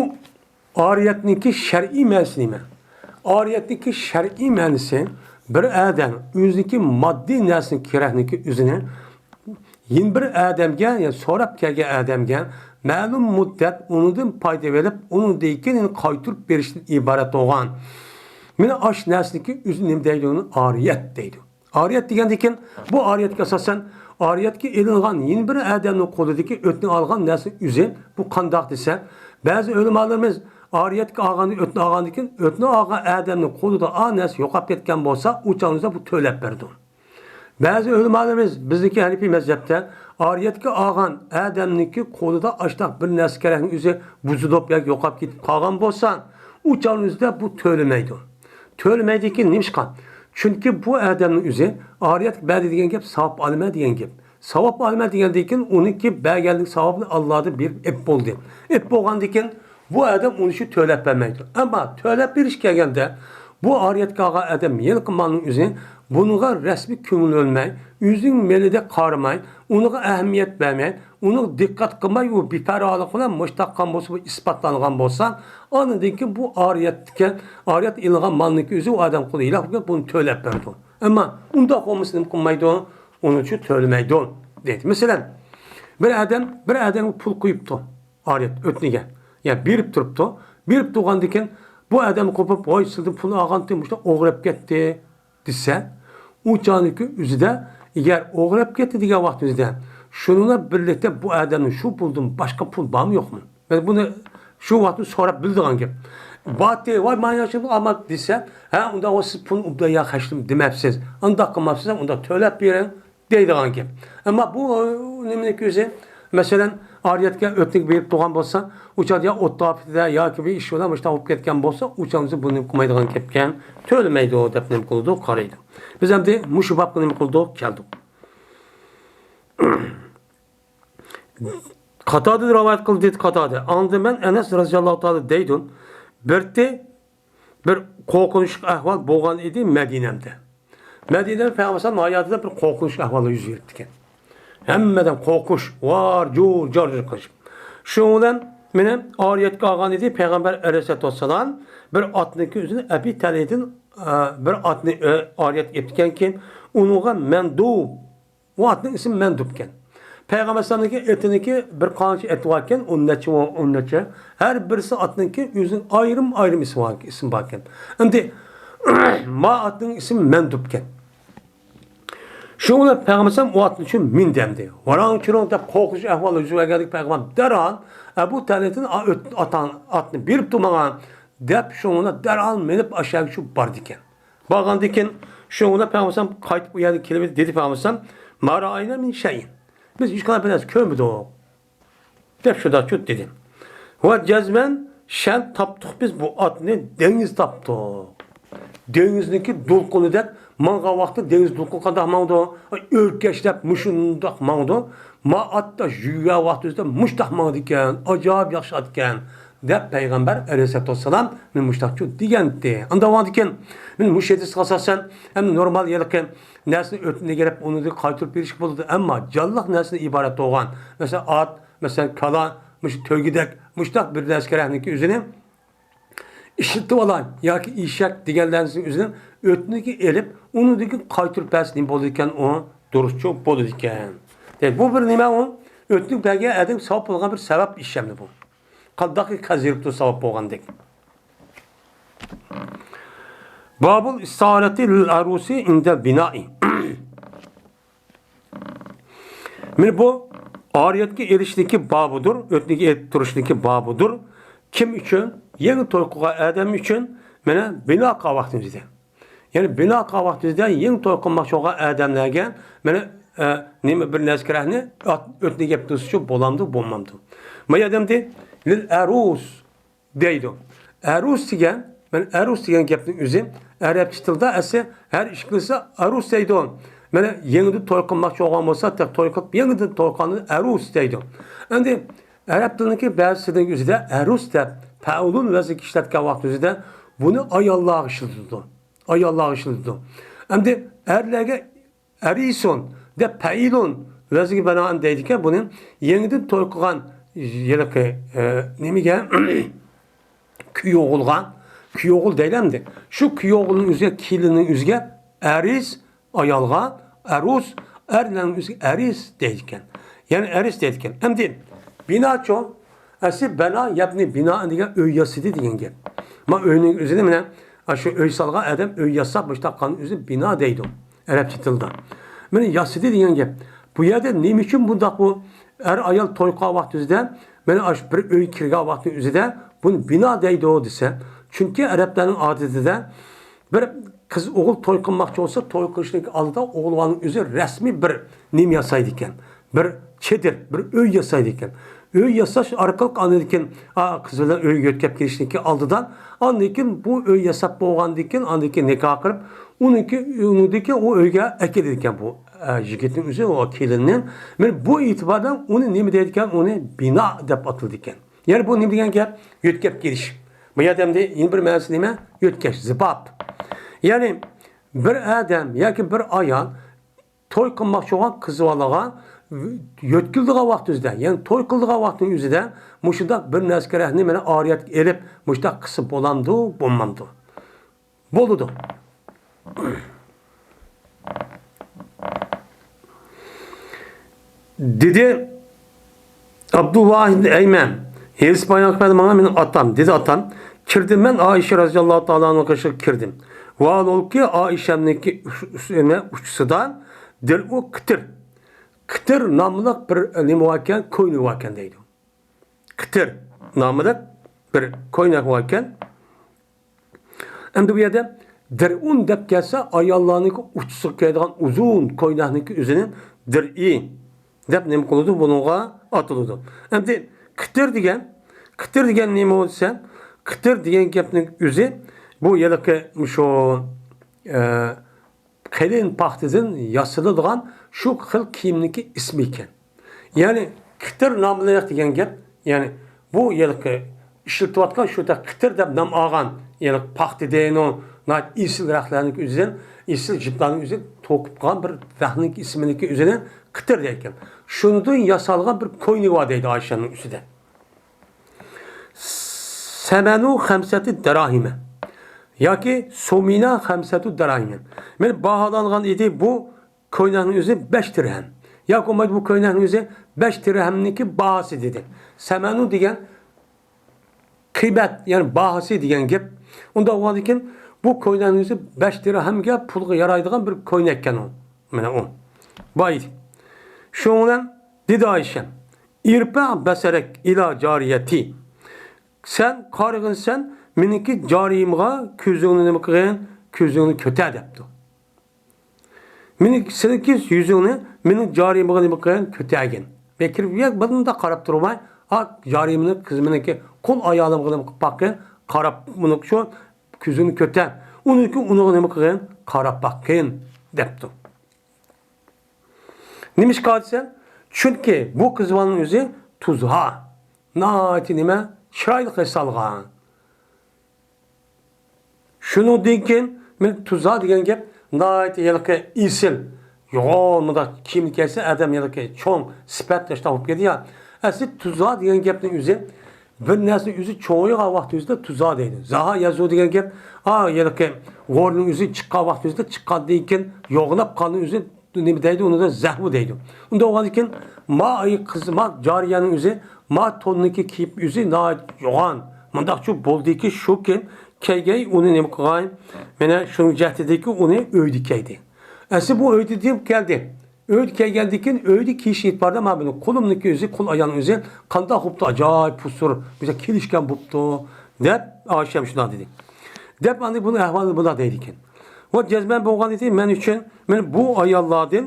ئارىيەتنىڭكى شەرئىي مەنىسى نېمە؟ ئارىيەتنىڭكى شەرئىي مەنىسى، بىر ئادەم ئۆزىنىڭكى ماددىي نەرسىنىڭ كېرەكلىكى ئۆزىنى يەنە بىر ئادەمگە، يەنى سوراپ كەلگەن ئادەمگە مەلۇم مۇددەت ئۇنىڭدىن پايدا ئېلىپ، ئۇنىڭدىن كېيىن قايتۇرۇپ بېرىشتىن ئىبارەت بولغان. مانا ئاشۇ نەرسىنىڭكى ئۆزىنى نېمە دەيدۇ؟ ئۇنى ئارىيەت دەيدۇ. ئارىيەت دېگەندىكىن، بۇ ئارىيەتكە ئاساسەن، ئارىيەتكە ئېلىنغان يەنە بىر ئادەمنىڭ قولىدىكى ئۆتنە ئالغان نەرسە ئۆزى، بۇ قانداق دېسە، بەزى ئۆلىمالىرىمىز ئارىيەتكە ئالغان، ئۆتنە ئالغاندىكىن، ئۆتنە ئالغان ئادەمنىڭ قولىدا ئا نەرسە يوقاپ كەتكەن بولسا، ئۇ چاغنىڭدا بۇ تۆلەپ بەردى. بەزى ئۆلىمالىرىمىز، بىزنىڭكى ھەنىپىي مەزھەپتە، ئارىيەتكە ئالغان ئادەمنىڭكى قولىدا ئاشتاق بىر نەرسە كېرەكنىڭ ئۆزى بۇزۇلۇپ ياكى يوقاپ كېتىپ قالغان بولسا، ئۇ چاغنىڭ ئۆزىدە بۇ تۆلىمەيدۇ. تۆلىمەيدىكىن نېمىشقا؟ چۈنكى بۇ ئادەمنىڭ ئۆزى ئارىيەتكە بەردى دېگەن گەپ ساۋاب ئالىمەن دېگەن گەپ. ساۋاب ئالىمەن دېگەندىكىن ئۇنىڭكى بەرگەنلىك ساۋابىنى ئاللادىن بېرىپ ئېپ بولدى. ئېپ بولغاندىكىن بۇ ئادەم ئۇنى شۇ تۆلەپ بەرمەيدۇ. ئەمما تۆلەپ بېرىش كەلگەندە، بۇ ئارىيەتكە ئالغان ئادەم ھېلىقى مالنىڭ ئۆزى بۇنىڭغا رەسمىي كۆڭۈل بۆلمەي، ئۆزىنىڭ مېلىدەك قارىماي، ئۇنىڭغا ئەھمىيەت بەرمەي، ئۇنىڭغا دىققەت قىلماي، ئۇ بىپەرۋالىق بىلەن مۇشۇنداق قىلغان بولسا، بۇ ئىسپاتلانغان بولسا، ئاندىن كېيىن بۇ ئارىيەتكە، ئارىيەت ئېلىنغان مالنىڭكى ئۆزى ئۇ ئادەم قولىدا ھېلىقى بۇنى تۆلەپ بەردى. ئەمما ئۇنداق بولمىسا نېمە قىلمايدۇ؟ ئۇنىچۇ تۆلىمەيدۇ دەيدۇ. مەسىلەن، بىر ئادەم، بىر ئادەمگە پۇل قويۇپتۇ. ئارىيەت ئۆتنىگە. يا بېرىپ تۇرۇپتۇ. بېرىپ تۇرغاندىكىن بۇ ئادەم قوپۇپ، ۋاي، سىزدىن پۇل ئالغانتى، مۇشۇنداق ئوغرىلاپ كەتتى دېسە، ئۇ چاغنىڭكى ئۆزىدە، ئەگەر ئوغرىلاپ كەتتى دېگەن ۋاقىت ئۆزىدە، شۇنىڭ بىلەن بىرلىكتە بۇ ئادەمنىڭ شۇ پۇلدىن باشقا پۇل بارمۇ يوقمۇ؟ مەن بۇنى شۇ ۋاقىتتا سوراپ بىلىدىغان گەپ. باتى، ۋاي، مانا ياخشى ئالما دېسە، ھە، ئۇنداق بولسا سىز پۇلنى ئوبدان يا خەجلىدىم دېمەپسىز. ئۇنداق قىلماپسىز، ئۇنداق تۆلەپ بېرىڭ دەيدىغان گەپ. ئەمما بۇ، ئە، نېمىنىڭكى ئۆزى، مەسىلەن، ئارىيەتكە ئۆتنىگە بېرىپ تۇرغان بولسا، ئۇ چاغدا يا ئوت ئاپىتىدە ياكى بىر ئىش بىلەن مۇشۇنداق بولۇپ كەتكەن بولسا، ئۇ چاغدا بۇنى قىلمايدىغان گەپكەن، تۆلىمەيدۇ دەپ نېمە قىلىدۇ، قارايدۇ. بىز ئەمدى مۇشۇ بابقا نېمە قىلدۇق، كەلدۇق. قاتادە رىۋايەت قىلدى، دېدى قاتادە. ئاڭدىن مەن ئەنەس رەزىياللاھۇ تائالا دەيدۇ، بىرتى بىر قورقۇنچلۇق ئەھۋال بولغان ئىدى مەدىنەمدە. مەدىنەدە پەيغەمبەر ئەلەيھىسسالام ھاياتىدا بىر قورقۇنچلۇق ئەھۋاللار يۈز بېرىپتىكەن. ھەممىدىن قورقۇش، ۋار، جۇر، جار، جار قىلىش. شۇنىڭ بىلەن مېنى ئارىيەتكە ئالغان ئىدى پەيغەمبەر ئەلەيھىسسالاتۇ ۋەسسالام. بىر ئاتنىڭكى ئۆزىنى ئەبى تەلھىدىن، ئە، بىر ئاتنى، ئە، ئارىيەتكە ئېلىپتىكەنكىن، ئۇنىڭغا مەندۇب، ئۇ ئاتنىڭ ئىسمى مەندۇب ئىكەن. پەيغەمبەر ئەلەيھىسسالامنىڭكى ئېتىنىڭكى بىر قانچە ئېتى بار ئىكەن، ئون نەچچە، ئون نەچچە. ھەر بىرسى ئاتنىڭكى ئۆزىنىڭ ئايرىم-ئايرىم ئىسمى بار، ئىسمى بار ئىكەن. ئەمدى ما ئاتنىڭ ئىسمى مەندۇب ئىكەن. شۇنىڭ بىلەن پەيغەمبەر ئەلەيھىسسالام ئۇ ئاتنى شۇ مىن دەمدى. ۋاراڭ-چۇرۇڭ دەپ قورقۇش ئەھۋالى يۈز بەرگەندىكىن پەيغەمبەر دەرھال ئەبۇ تەلھىدىن ئا-، ئۆت-، ئاتاڭ-، ئاتنى بېرىپتۇ ماڭا دەپ شۇنىڭ بىلەن دەرھال مىنىپ ئاشۇ يەرگە شۇ باردىكەن. بارغاندىن كېيىن شۇنىڭ بىلەن پەيغەمبەر ئەلەيھىسسالام قايتىپ ئۇ يەردىن كېلىپ دېدى پەيغەمبەر ئەلەيھىسسالام، ما رائەينا مىن شەيئىن. بىز ھېچقانداق بىر نەرسە كۆرمىدۇق. دەپ شۇنداق چۇت دېدى. ۋە جەزمەن شەن تاپتۇق بىز بۇ ئاتنى، دېڭىز تاپتۇق. دېڭىزنىڭكى دولقۇنىدەك ماڭغان ۋاقتى دېڭىز دولقۇنى قانداق ماڭىدۇ؟ ئۆركەشلەپ مۇشۇنداق ماڭىدۇ. ما ئاتتا يۈگۈرگەن ۋاقتىمىزدا مۇشتاق ماڭىدىكەن، ئاجايىپ ياخشى ئاتكەن، دەپ پەيغەمبەر ئەلەيھىسسالاتۇ ۋەسسالام مېنى مۇشتاق چۇت دېگەنتى. ئاندىن بولغاندىكىن مېنى مۇشۇ ھەدىسكە ئاساسەن، ئەمدى نورمال ھېلىقى نەرسىنى ئۆتنىگە بېرىپ ئۇنى قايتۇرۇپ بېرىشكە بولىدۇ. ئەمما جانلىق نەرسىدىن ئىبارەت بولغان، مەسىلەن، ئات، مەسىلەن، كالا، مۇشۇ تۆگىدەك، مۇشۇنداق بىر نەرسە كېرەكنىكى ئۆزىنى ئىشلىتىۋالاي ياكى ئېشەك دېگەن نەرسىنى ئۆزىنى ئۆتنىگە ئېلىپ، ئۇنىڭدىن كېيىن قايتۇرۇپ بەرسە نېمە بولىدىكەن؟ ئۇ دۇرۇسچۇ بولىدىكەن. دەپ، بۇ بىر نېمە ئۇ؟ ئۆتنىگە بەرگەن ئادەم ساۋاب بولغان بىر سەۋەب ئىش ئەمدى بۇ. قانداق قەرز بېرىپتۇ ساۋاب بولغاندەك. بابۇل ئىستىئارەتى لىل ئەرۇسى ئىندەل بىنائى. مانا بۇ ئارىيەتكە ئېلىشنىڭكى بابىدۇر، ئۆتنىگە ئېلىپ تۇرۇشنىڭكى بابىدۇر. كىم ئۈچۈن؟ يېڭى توي قىلغان ئادەم ئۈچۈن، مانا بىنا قىلغان ۋاقتىمىزدا. يەنى بىنا قىلغان ۋاقتىمىزدا يېڭى توي قىلماقچى بولغان ئادەملەرگە، مانا، ئە، نېمە بىر نەرسە كېرەكنى ئات-، ئۆتنىگە ئېلىپ تۇرسىچۇ بولامدۇ، بولمامدۇ؟ ما يەردە لىل ئەرۇس دەيدۇ. ئەرۇس دېگەن، مانا ئەرۇس دېگەن گەپنىڭ ئۆزى ئەرەبچە تىلدا ئەسلى ھەر ئىش قىلسا ئەرۇس دەيدۇ. مانا يېڭىدىن توي قىلماقچى بولغان بولسا، تېخى توي قىلىپ يېڭىدىن توي قىلغاننى ئەرۇس دەيدۇ. ئەمدى ئەرەب تىلىنىڭكى بەزىسىنىڭ ئۆزىدە ئەرۇس دەپ پەئۇلۇن ۋەزنىگە ئىشلەتكەن ۋاقىت ئۆزىدە بۇنى ئاياللارغا ئىشلىتىدۇ. ئاياللارغا ئىشلىتىدۇ. ئەمدى ئەرلەرگە ئەرىسۇن دەپ پەئىلۇن ۋەزنىگە بىنائەن دەيدىكەن، بۇنى يېڭىدىن توي قىلغان ھېلىقى، ئە، نېمىگە؟ كۈيئوغۇلغا، كۈيئوغۇل دەيلى ئەمدى. شۇ كۈيئوغۇلنىڭ ئۆزىگە، كېلىننىڭ ئۆزىگە ئەرىس، ئايالغا ئەرۇس، ئەرلەرنىڭ ئۆزىگە ئەرىس دەيدىكەن. يەنى ئەرىس دەيدىكەن. ئەمدى بىناچۇ، ئەسلى بەنا يەبنى بىنائەن دېگەن ئۆي ياسىدى دېگەن گەپ. ما ئۆينىڭ ئۆزىنى مانا، شۇ ئۆي سالغان ئادەم ئۆي ياساپ مۇشۇنداق قىلغان ئۆزىنى بىنا دەيدۇ ئەرەبچە تىلدا. مانا ياسىدى دېگەن گەپ. بۇ يەردە نېمە ئۈچۈن بۇنداق بۇ ئەر ئايال توي قىلغان ۋاقتى ئۆزىدە، مانا ئاشۇ بىر ئۆيگە كىرگەن ۋاقتى ئۆزىدە بۇنى بىنا دەيدۇ دېسە، چۈنكى ئەرەبلەرنىڭ ئادىتىدە بىر قىز ئوغۇل توي قىلماقچى بولسا، توي قىلىشنىڭ ئالدىدا ئوغۇل بالىنىڭ ئۆزى رەسمىي بىر نېمە ياسايدىكەن. بىر چېدىر، بىر ئۆي ياسايدىكەن. ئۆي ياساش ئارقىلىق ئاندىن كېيىن، ئا، قىز بىلەن ئۆيگە يۆتكەپ كېلىشتىن ئالدىدا، ئاندىن كېيىن بۇ ئۆي ياساپ بولغاندىن كېيىن، ئاندىن كېيىن نىكاھ قىلىپ، ئۇنىڭكى، ئۇنىڭدىن كېيىن ئۇ ئۆيگە ئەكېلىدىكەن بۇ، ئە، يىگىتنىڭ ئۆزى، ئۇ كېلىننى. مانا بۇ ئېتىباردىن ئۇنى نېمە دەيدىكەن؟ ئۇنى بىنا دەپ ئاتىلىدىكەن. يەنى بۇ نېمە دېگەن گەپ؟ يۆتكەپ كېلىش. بۇ يەردە ئەمدى يەنە بىر مەنىسى نېمە؟ يۆتكەش، زىپاپ. يەنى بىر ئادەم ياكى بىر ئايال توي قىلماقچى بولغان قىز بالىغا يۆتكىلىدىغان ۋاقتى ئۆزىدە، يەنى توي قىلىدىغان ۋاقتىنىڭ ئۆزىدە مۇشۇنداق بىر نەرسە كېرەكنى مانا ئارىيەتكە ئېلىپ، مۇشۇنداق قىلسا بولامدۇ، بولمامدۇ؟ بولىدۇ. دېدى ئابدۇلۋاھىد ئەيمەن، ھېدىس بايان قىلىپ ماڭا مېنىڭ ئاتام، دېدى ئاتام، كىردىم مەن ئائىشە رەزىياللاھۇ تائالا ئانھا قېشىغا كىردىم. ۋاھالبۇلكى، ئائىشەمنىڭكى ئۇچ-، ئۈستىنى، ئۇچىسىدا دىرئۇ قىتىر، قىتىر ناملىق بىر نېمە باركەن، كوينى باركەن دەيدۇ. قىتىر ناملىق بىر كوينەك باركەن. ئەمدى بۇ يەردە دىرئۇن دەپ كەلسە، ئاياللارنىڭكى ئۇچىسىغا كىيىدىغان ئۇزۇن كوينەكنىڭكى ئۆزىنى دىرئى دەپ نېمە قىلىدۇ؟ بۇنىڭغا ئاتىلىدۇ. ئەمدى قېتىر دېگەن، قېتىر دېگەن نېمە دېسە، قېتىر دېگەن گەپنىڭ ئۆزى بۇ ھېلىقى مۇشۇ، ئە، قېلىن پاختىدىن ياسىلىدىغان شۇ خىل كىيىمنىڭكى ئىسمى ئىكەن. يەنى قېتىر ناملىق دېگەن گەپ، يەنى بۇ ھېلىقى ئىشلىتىۋاتقان شۇ قېتىر دەپ نام ئالغان، يەنى پاختىدىنۇ، ناھايىتى ئېسىل رەختلەرنىڭ ئۆزىدىن، ئېسىل جىپلارنىڭ ئۆزىدىن توقۇپ قالغان بىر رەختنىڭ ئىسمىنىڭكى ئۆزىنى قېتىر دەيدىكەن. شۇنىڭدىن ياسالغان بىر كوينى بار دەيدۇ ئايشەمنىڭ ئۈستىدە. سەمەنۇ خەمسەتى دەراھىمە ياكى سومىنا خەمسەتۇ دەراھىمە. مەن باھالانغان ئىدى بۇ كوينەكنىڭ ئۆزى بەش دىرھەم. ياكى بولمايدۇ، بۇ كوينەكنىڭ ئۆزى بەش دىرھەمنىڭكى باھاسى دېدى. سەمەنۇ دېگەن قىممەت، يەنى باھاسى دېگەن گەپ. ئۇنداق بولغاندىكىن بۇ كوينەكنىڭ ئۆزى بەش دىرھەمگە پۇلغا يارايدىغان بىر كوينەككەن ئۇ. مانا ئۇ. بار ئىدى. شۇنىڭ بىلەن دېدى ئايشەم، ئىرپە بەسەرەك ئىلا جارىيەتى. سەن قارىغىنسەن، مېنىڭكى جارىيىمغا كۆزۈڭنى نېمە قىلغىن؟ كۆزۈڭنى كۆتەر دەپتۇ. مېنىڭ، سېنىڭكى يۈزۈڭنى مېنىڭ جارىيىمغا نېمە قىلغىن؟ كۆتەرگىن. مەن كىرىپ، يا بۇنداق قاراپ تۇرماي، ئا، جارىيىمنى، قىزىمنىڭكى قۇل ئايالىمغا نېمە قىلىپ باققىن؟ قاراپ، مۇنىڭ شۇ كۆزۈڭنى كۆتەر. ئۇنىڭكى ئۇنىغا نېمە قىلغىن؟ قاراپ باققىن دەپتۇ. نېمىشقا دېسە، چۈنكى بۇ قىز بالىنىڭ ئۆزى تۇزھا، ناھايىتى نېمە، چىرايلىق ياسالغان. شۇنىڭدىن كېيىن مەن تۇزھا دېگەن گەپ ناھايىتى ھېلىقى ئېسىل، يوغان مۇنداق كىيىمنى كىيسە ئادەم ھېلىقى چوڭ سۈپەت تاشلاپ بولۇپ كېتىدۇ يا. ئەسلى تۇزھا دېگەن گەپنىڭ ئۆزى بىر نەرسىنىڭ ئۆزى چوڭىيغان ۋاقتى ئۆزىدە تۇزھا دەيدۇ. زاھا يەزۇ دېگەن گەپ، ئا، ھېلىقى غورنىڭ ئۆزى چىققان ۋاقتى ئۆزىدە، چىققاندىن كېيىن يوغىناپ قالغان ئۆزى نېمە دەيدۇ، ئۇنى زەھۋۇ دەيدۇ. ئۇنداق بولغاندىن كېيىن، ما ئاي قىز، ما جارىيەنىڭ ئۆزى، ما توننىكى كىيىپ ئۆزى ناھايىتى يوغان. مۇنداقچۇ بولدىكى شۇكى، كەيگەي ئۇنى نېمە قىلغاي؟ مانا شۇنىڭ جەھىتىدىكى ئۇنى ئۆيدە كەيدى. ئەسلى بۇ ئۆيدە دېيىپ كەلدى. ئۆيدە كەلگەندىن كېيىن، ئۆيدە كىيىش ئېتىبارىدا، مانا بۇنى قولۇمنىكى ئۆزى، قول ئايالنىڭ ئۆزى قانداق بوپتۇ، ئاجايىپ پۇسۇر، بىزگە كېلىشكەن بوپتۇ، دەپ ئايشەم شۇنداق دېدى. دەپ ئاندىن بۇنىڭ ئەھۋالىنى بۇنداق دەيدىكەن. ۋە جەزمەن بولغان ئىدى، مەن ئۈچۈن، مانا بۇ ئاياللاردىن،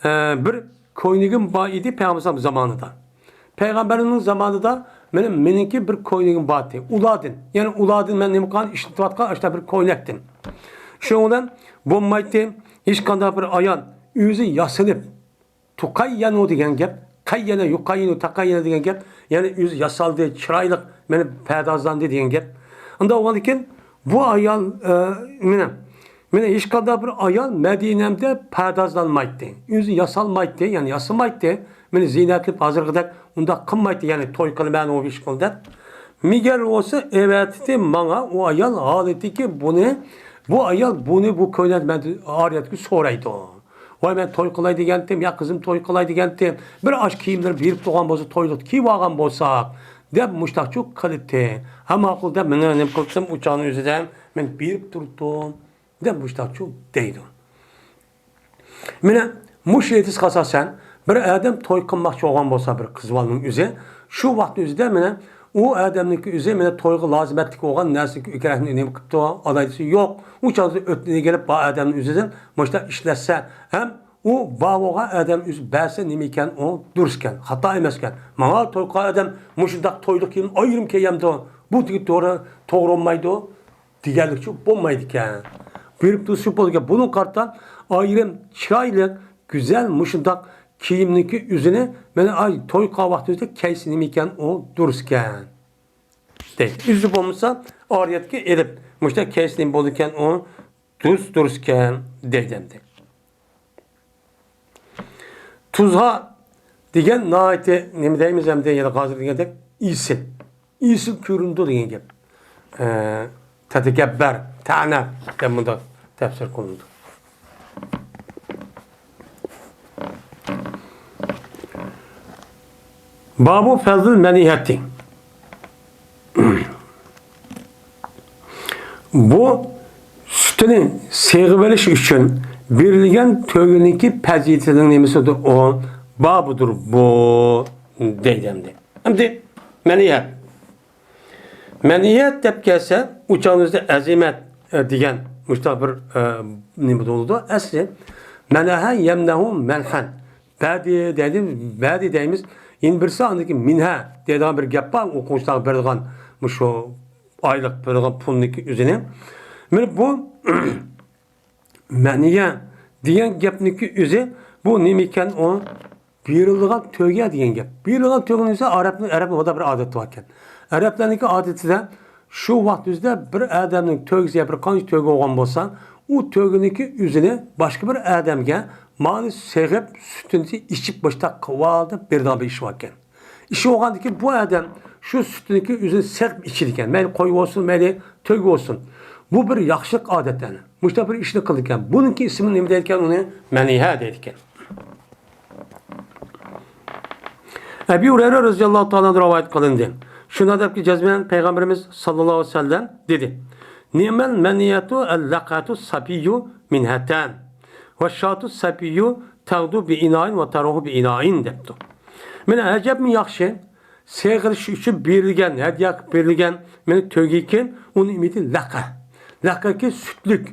ئە، بىر كوينىكىم بار ئىدى پەيغەمبەر زامانىدا. پەيغەمبەرنىڭ زامانىدا مېنىڭ، مېنىڭكى بىر كوينىكىم بار ئىدى. ئۇلاردىن، يەنى ئۇلاردىن مەن نېمە قىلغان، ئىشلىتىۋاتقان ئاشۇنداق بىر كوينەكتىن. شۇنىڭ بىلەن بولمايتتى، ھېچقانداق بىر ئايال ئۆزى ياسىلىپ، تۇقەييەنۇ دېگەن گەپ، قەييەنە، يۇقەييىنۇ، تەقەييەنە دېگەن گەپ، يەنى ئۆزى ياسالدى، چىرايلىق، مانا پەردازلاندى دېگەن گەپ. ئۇنداق بولغاندىكىن بۇ ئايال، ئە، مانا، مانا ھېچقانداق بىر ئايال مەدىنەمدە پەردازلانمايتتى، ئۆزى ياسالمايتتى، يەنى ياسىمايتتى. مانا زىينەتلىك ھازىرقىدەك ئۇنداق قىلمايتتى، يەنى توي قىلىمەن، ئۇ ئىش قىل دەپ. مېگەر بولسا ئەۋەتتى ماڭا ئۇ ئايال، ھالىتىكى بۇنى، بۇ ئايال بۇنى، بۇ كوينەكنى مەن ئارىيەتكە سورايدۇ. ۋاي، مەن توي قىلاي دېگەنتىم، يا قىزىم توي قىلاي دېگەنتىم، بىر ئاش كىيىملىرى بېرىپ تۇرغان بولسا، تويلۇقتا كىيىۋالغان بولساق، دەپ مۇشتاقچۇ قىلىتتى. ھە، ماقۇل دەپ، مېنى نېمە قىلىپتىم، ئۇ چاغنىڭ ئۆزىدە مەن بېرىپ تۇرۇپتۇم، دەپ مۇشتاقچۇ دەيدۇ. مانا مۇشۇ ھەدىسكە ئاساسەن، بىر ئادەم توي قىلماقچى بولغان بولسا بىر قىز بالىنىڭ ئۆزى، شۇ ۋاقىت ئۆزىدە مانا ئۇ ئادەمنىڭكى ئۆزى مانا تويغا لازىمەتلىك بولغان نەرسىنىڭكى ئۆكرەكنى نېمە قىپتۇ، ئالاھىدىسى يوق. ئۇ چاغدا ئۆتنە ئېگىلىپ بار ئادەمنىڭ ئۆزىدىن مۇشۇنداق ئىشلەتسە ھەم ئۇ بار بولغان ئادەم ئۆزى بەرسە نېمە ئىكەن، ئۇ دۇرۇس ئىكەن، خاتا ئەمەس ئىكەن. ماڭا توي قىلغان ئادەم مۇشۇنداق تويلۇق كىيىم ئايرىم كىيەمدۇ؟ بۇ تېگى توغرا، توغرا بولمايدۇ. دېگەنلىكچۇ بولمايدىكەن. بېرىپ تۇرسا شۇ بولىدىكەن. بۇنىڭغا قارىتا ئايرىم چىرايلىق، گۈزەل مۇشۇنداق كىيىمنىڭكى ئۆزىنى مانا ئاي توي قىلغان ۋاقتىمىزدا كەيسى نېمە ئىكەن، ئۇ دۇرۇس ئىكەن. دەيدۇ. ئۆزى بولمىسا ئارىيەتكە ئېلىپ مۇشۇنداق كەيسى نېمە بولىدىكەن، ئۇ دۇرۇس، دۇرۇس ئىكەن دەيدۇ ئەمدى. تۇزھا دېگەن ناھايىتى نېمە دەيمىز ئەمدى، يەنە ھازىر دېگەندەك ئېسىل. ئېسىل كۆرۈنىدۇ دېگەن گەپ. ئە، تەتەكەببەر، تەنە دەپ مۇنداق تەپسىر قىلىنىدۇ. بابۇ فەزلىل مەنىھەتى. بۇ سۈتىنى سېغىۋېلىش ئۈچۈن بېرىلگەن تۆگىنىڭكى پەزىلىتىنىڭ نېمىسىدۇر ئۇ؟ بابىدۇر بۇ، دەيدۇ ئەمدى. ئەمدى مەنىھەت. مەنىھەت دەپ كەلسە، ئۇ چاغنىڭ ئۆزىدە ئەزىمەت، ئە، دېگەن مۇشۇنداق بىر، ئە، نېمە بولىدۇ. ئەسلى مەنەھە يەمنەھۇ مەنھەن. بەدى دەيدۇ، بەدى دەيمىز. يەنە بىرسى ئاندىكى مىنھە دەيدىغان بىر گەپ بار، ئوقۇغۇچىلارغا بېرىدىغان مۇشۇ ئايلىق بېرىدىغان پۇلنىڭكى ئۆزىنى. مانا بۇ مەنىيە دېگەن گەپنىڭكى ئۆزى بۇ نېمە ئىكەن ئۇ؟ بېرىلىدىغان تۆگە دېگەن گەپ. بېرىلىدىغان تۆگىنىڭ ئۆزى ئەرەبنىڭ، ئەرەبنىڭ بۇنداق بىر ئادىتى بار ئىكەن. ئەرەبلەرنىڭكى ئادىتىدە شۇ ۋاقىت ئۆزىدە بىر ئادەمنىڭ تۆگىسى يا بىر قانچە تۆگە بولغان بولسا، ئۇ تۆگىنىڭكى ئۆزىنى باشقا بىر ئادەمگە مانا سېغىپ، سۈتىنى ئىچىپ، مۇشتاق قىلىۋال دەپ بېرىدىغان بىر ئىش بار ئىكەن. ئىش بولغاندىكىن بۇ ئادەم شۇ سۈتىنىڭكى ئۆزىنى سېغىپ ئىچىدىكەن. مەيلى قوي بولسۇن، مەيلى تۆگە بولسۇن. بۇ بىر ياخشىلىق ئادەتتىن. مۇشۇنداق بىر ئىشنى قىلىدىكەن. بۇنىڭكى ئىسمى نېمە دەيدىكەن ئۇنى؟ مەنىيە دەيدىكەن. ئەبى ھۇرەيرە رەزىياللاھۇ تائالا ئەنھۇ رىۋايەت قىلىندى. شۇنداق دەپكى جەزمەن پەيغەمبىرىمىز ساللاللاھۇ ئەلەيھى ۋەسەللەم دېدى: نىئمەل مەنىيەتۇ ئەللەقەتۇ سەبىييۇ مىنھەتان ۋە شاتۇ سەبىييۇ تەغدۇ بىئىنائىن ۋە تەرۇھۇ بىئىنائىن دەپتۇ. مانا ئەجەبمۇ ياخشى، سېغىرىش ئۈچۈن بېرىلگەن، ھەدىيە قىلىپ بېرىلگەن مانا تۆگىكى، ئۇنىڭ نېمىتى؟ لەقە. لەقەكى سۈتلۈك،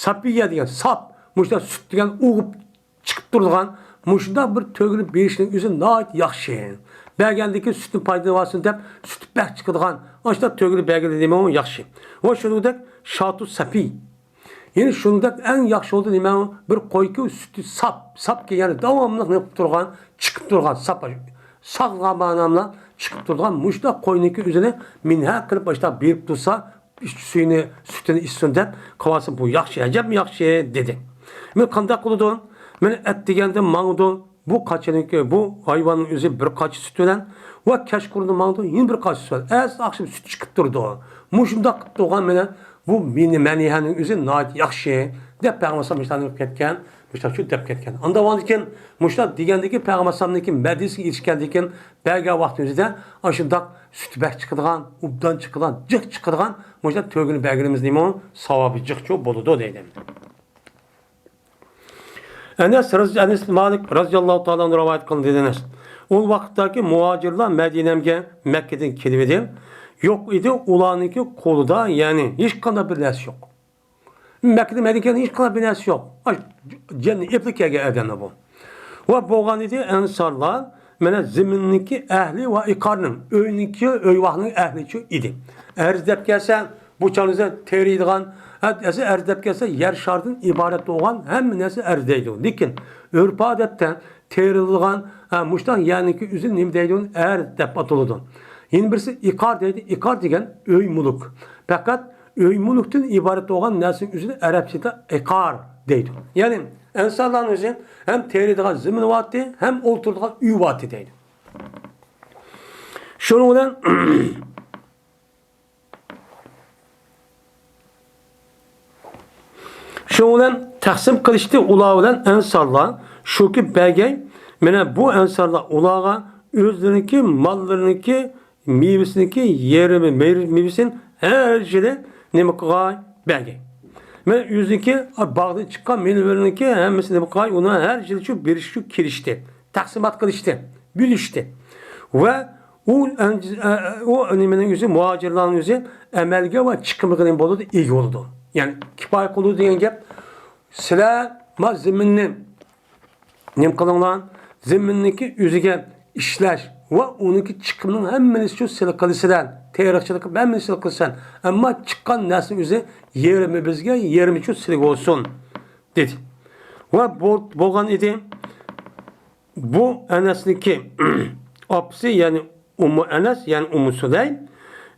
سەپىييە دېگەن ساپ، مۇشۇنداق سۈت دېگەن ئۇرغۇپ چىقىپ تۇرىدىغان مۇشۇنداق بىر تۆگىنى بېرىشنىڭ ئۆزى ناھايىتى ياخشى. بەرگەندىكى سۈتتىن پايدىلىنىۋالسۇن دەپ، سۈتى بەك چىقىدىغان ئاشۇنداق تۆگىنى بەرگىلى نېمە ياخشى. ۋە شۇنىڭدەك شاتۇ سەپىي. يەنى شۇنداق ئەڭ ياخشى بولىدۇ نېمە؟ بىر قويكى سۈتى ساپ، ساپكى، يەنى داۋاملىق نېمە قىلىپ تۇرغان، چىقىپ تۇرغان، ساپ، ساغلام ماناملا چىقىپ تۇرىدىغان مۇشۇنداق قوينىڭكى ئۆزىنى مىنھە قىلىپ مۇشۇنداق بېرىپ تۇرسا، سۈيىنى، سۈتىنى ئىچسۇن دەپ قىلىۋالسا، بۇ ياخشى، ئەجەبمۇ ياخشى دېدى. مانا قانداق قىلىدۇ؟ مانا ئەتىگەندە ماڭىدۇ. بۇ قاچىنىڭكى، بۇ ھايۋاننىڭ ئۆزى بىر قاچا سۈت بىلەن ۋە كەچقۇرۇن ماڭىدۇ، يەنە بىر قاچا سۈت بىلەن. ئەتىسى ئاخشام سۈت چىقىپ تۇرىدۇ. مۇشۇنداق قىلىپ تۇرغان مانا بۇ مېنى، مەنىيەنىڭ ئۆزى ناھايىتى ياخشى دەپ پەيغەمبەر ئەلەيھىسسالام مۇشۇنداق دەپ كەتكەن، مۇشۇنداق شۇ دەپ كەتكەن. ئاندىن كېيىن مۇشۇنداق دېگەندىكىن پەيغەمبەر ئەلەيھىسسالامنىڭكى مەدھىيىسىگە ئېرىشكەندىكىن بەرگەن ۋاقتى ئۆزىدە ئاشۇنداق سۈتى بەك چىقىدىغان، ئوبدان چىقىدىغان، جىق چىقىدىغان مۇشۇنداق تۆگىنى بەرگىنىمىز نېمە؟ ساۋابى جىقچۇ بولىدۇ دەيدۇ. ئەنەس رەز-، ئەنەس مالىك رەزىياللاھۇ تائالا ئەنھۇ رىۋايەت قىلدى، دېدى ئەنەس. ئۇ ۋاقىتتاكى مۇھاجىرلار مەدىنەمگە مەككىدىن كېلىۋىدى. يوق ئىدى، ئۇلارنىڭكى قولىدا، يەنى ھېچقانداق بىر نەرسە يوق. مەككىدىن مەدىنىگە كەلگەن ھېچقانداق بىر نەرسە يوق. ئاش-، جەننى ئېپلا كەلگەن ئادەملەر بۇ. ۋە بولغان ئىدى ئەنسارلار، مانا زېمىننىڭكى ئەھلى ۋە ئىقارنىڭ، ئۆينىڭكى، ئۆيۋاقنىڭ ئەھلىچۇ ئىدى. ئەرز دەپ كەلسە، بۇ چاغنىڭىزدا تېرىيدىغان، ھە، ئەسلى ئەرز دەپ كەلسە، يەر شارىدىن ئىبارەت بولغان ھەممە نەرسە ئەرز دەيدۇ. لېكىن ئۆرپ ئادەتتە تېرىلىدىغان، ھە، مۇشۇنداق يەرنىڭكى ئۆزى نېمە دەيدۇ؟ ئەرز دەپ ئاتىلىدۇ. يەنە بىرسى ئىقار دەيدۇ. ئىقار دېگەن ئۆي مۈلۈك. پەقەت ئۆي مۈلۈكتىن ئىبارەت بولغان نەرسىنىڭ ئۆزىنى ئەرەبچىدە ئىقار دەيدۇ. يەنى ئەنسارلارنىڭ ئۆزى ھەم تېرىيدىغان زېمىنى بارتى، ھەم ئولتۇرىدىغان ئۆيى بارتى دەيدۇ. شۇنىڭ بىلەن شۇنىڭ بىلەن تەقسىم قىلىشتى ئۇلار بىلەن ئەنسارلار. شۇكى بەرگەي، مانا بۇ ئەنسارلار ئۇلارغا ئۆزلىرىنىڭكى ماللىرىنىڭكى مېۋىسىنىڭكى يېرىمى، مېۋە-، مېۋىسىنى ھەر يىلى نېمە قىلغاي؟ بەرگەي. مانا ئۆزىنىڭكى باغدىن چىققان مېۋىلىرىنىڭكى ھەممىسىنى نېمە قىلغاي؟ ئۇنى ھەر يىلى شۇ بېرىشكە كېلىشتى. تەقسىمات قىلىشتى، بۆلۈشتى. ۋە ئۇ ئەنج-، ئە، ئۇ نېمىنىڭ ئۆزى، مۇھاجىرلارنىڭ ئۆزى ئەمەلگە ۋە چىقىمغا نېمە بولىدۇ؟ ئىگە بولىدۇ. يەنى كىپايە قىلىدۇ دېگەن گەپ، سىلەر ما زېمىننى نېمە قىلىڭلار؟ زېمىننىڭكى ئۆزىگە ئىشلەش ۋە ئۇنىڭكى چىقىمنىڭ ھەممىنى شۇ سىلى قىلىسىلەر، تېرىقچىلىق ھەممىنى سىلى قىلىسىلەر. ئەمما چىققان نەرسىنىڭ ئۆزى يېرىمى بىزگە، يېرىمى شۇ سىلىگە بولسۇن، دېدى. ۋە بو-، بولغان ئىدى. بۇ ئەنەسنىڭكى ئاپىسى، يەنى ئۇممۇ ئەنەس، يەنى ئۇممۇ سۇلەيم،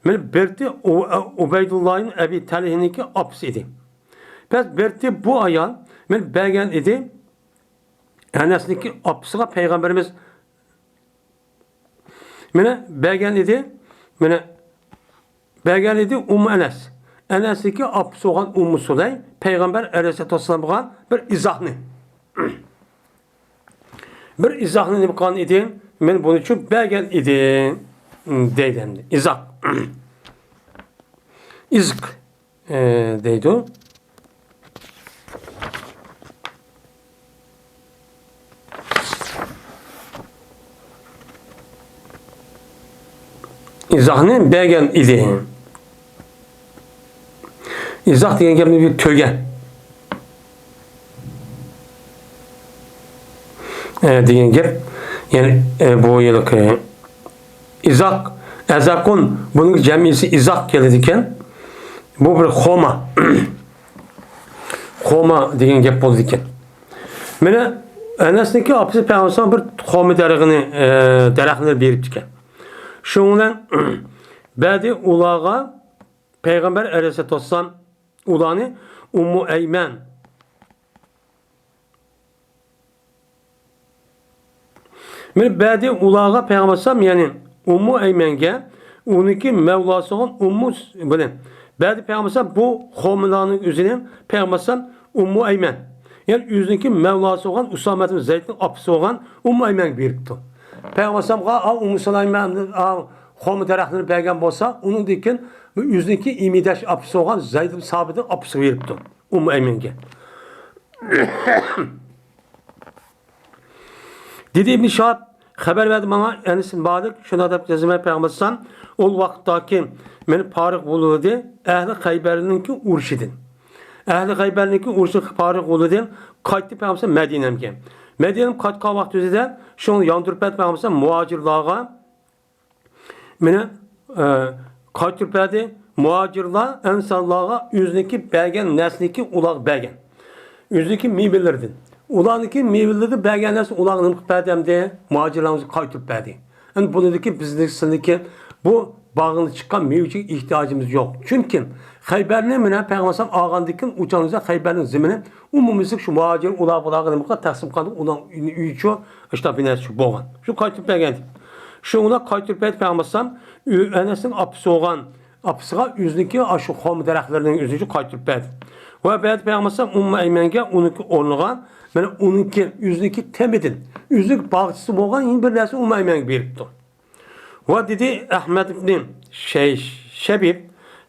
مانا بىرتى ئۇ-، ئۇبەيدۇللاھنىڭ ئەبى تەلھىنىڭكى ئاپىسى ئىدى. بەس بىرتى بۇ ئايال مانا بەرگەن ئىدى. ئەنەسنىڭكى ئاپىسىغا پەيغەمبىرىمىز مانا بەرگەن ئىدى. مانا بەرگەن ئىدى ئۇممۇ ئەنەس. ئەنەسنىڭكى ئاپىسى بولغان ئۇممۇ سۇلەي پەيغەمبەر ئەلەيھىسسالاتۇ ۋەسسالامغا بىر ئىزاھنى، بىر ئىزاھنى نېمە قىلغان ئىدى؟ مەن بۇنى ئۈچۈن بەرگەن ئىدى، دەيدۇ ئەمدى. ئىزاھ. ئىزىق. ئە، دەيدۇ. ئىزاھنى بەرگەن ئىدى. ئىزاھ دېگەن گەپنى بىر تۆگە. ئە، دېگەن گەپ. يەنى، ئە، بۇ ھېلىقى ئىزاق، ئەزاقۇن، بۇنىڭ جەمئىيسى ئىزاق كېلىدىكەن. بۇ بىر خوما. خوما دېگەن گەپ بولىدىكەن. مانا ئەنەسنىڭكى ئاپىسى پەيغەمبەر بىر خوما دەرىخىنى، ئە، دەرەخنى بېرىپتىكەن. شۇنىڭ بىلەن بەدى ئۇلارغا پەيغەمبەر ئەلەيھىسسالاتۇ ۋەسسالام ئۇلارنى ئۇممۇ ئەيمەن. مانا بەدى ئۇلارغا پەيغەمبەر ئەلەيھىسسالام، يەنى ئۇممۇ ئەيمەنگە ئۇنىڭكى مەۋلاسى بولغان ئۇممۇ، بۇنى، بەدى پەيغەمبەر ئەلەيھىسسالام بۇ قومىلارنىڭ ئۆزىنى پەيغەمبەر ئەلەيھىسسالام ئۇممۇ ئەيمەن، يەنى ئۆزىنىڭكى مەۋلاسى بولغان ئۇسامە ئىبن زەيدنىڭ ئاپىسى بولغان ئۇممۇ ئەيمەنگە بېرىپتۇ. پەيغەمبەر ئەلەيھىسسالامغا، ئا، ئۇممۇ سۇلەيمان، ئا، خورما دەرەخلىرىنى بەرگەن بولسا، ئۇنىڭدىن كېيىن ئۆزىنىڭكى ئىمىدەش ئاپىسى بولغان زەيد ئىبن سابىتنىڭ ئاپىسىغا بېرىپتۇ، ئۇممۇ ئەيمەنگە. دېدى ئىبن شىھاب، خەۋەر بەردى ماڭا ئەنەس ئىبن مالىك، شۇنداق دەپ يازىمەن، پەيغەمبەر ئەلەيھىسسالام ئۇ ۋاقىتتاكى مېنى پارىغ بولۇۋىدى ئەھلى خەيبەرنىڭكى ئۇرۇشىدىن. ئەھلى خەيبەرنىڭكى ئۇرۇشىدىن پارىغ بولۇۋىدى، قايتتى پەيغەمبەر ئەلەيھىسسالام مەدىنەمگە. مەدىنەمگە قايتقان ۋاقتى ئۆزىدە شۇنى ياندۇرۇپ بەردى پەيغەمبەر ئەلەيھىسسالام مۇھاجىرلارغا. مېنى، ئە، قايتۇرۇپ بەردى. مۇھاجىرلار ئەنسارلارغا ئۆزىنىڭكى بەرگەن نەرسىنىكى ئۇلارغا بەرگەن. ئۆزىنىڭكى مېۋىلىرىدىن. ئۇلارنىڭكى مېۋىلىرىدىن بەرگەن نەرسە ئۇلارغا نېمە قىلىپ بەردى ئەمدى؟ مۇھاجىرلارغا قايتۇرۇپ بەردى. ئەمدى بۇنىڭدىكى بىزنىڭكى بۇ باغنى چىققان مېۋىچىگە ئېھتىياجىمىز يوق. چۈنكى خەيبەرنى مېنە پەيغەمبەر ئەلەيھىسسالام ئالغاندىن كېيىن ئۇ چاغدا خەيبەرنىڭ زېمىنى ئومۇميۈزلۈك شۇ مۇھاجىر ئۇلار بۇلارغا نېمە قىلغان، تەقسىم قىلغان، ئۇلار ئۆيىچۇ، ئىشتا بىنەسى شۇ بولغان. شۇ قايتۇرۇپ بەرگەن. شۇ ئۇلار قايتۇرۇپ بەردى پەيغەمبەر ئەلەيھىسسالام. ئەنەسنىڭ ئاپىسى بولغان، ئاپىسىغا ئۆزىنىڭكى ئاشۇ خورما دەرەخلىرىنىڭ ئۆزىنى قايتۇرۇپ بەردى. ۋە بەردى پەيغەمبەر ئەلەيھىسسالام ئۇممۇ ئەيمەنگە ئۇنىڭكى ئورنىغا، مانا ئۇنىڭكى، ئۆزىنىڭكى تېمىدىن، ئۆزىنىڭكى باغچىسى بولغان يەنە بىر نەرسە ئۇممۇ ئەيمەنگە بېرىپتۇ. ۋە دېدى، ئەھمەد ئىبنى شەي-، شەبىب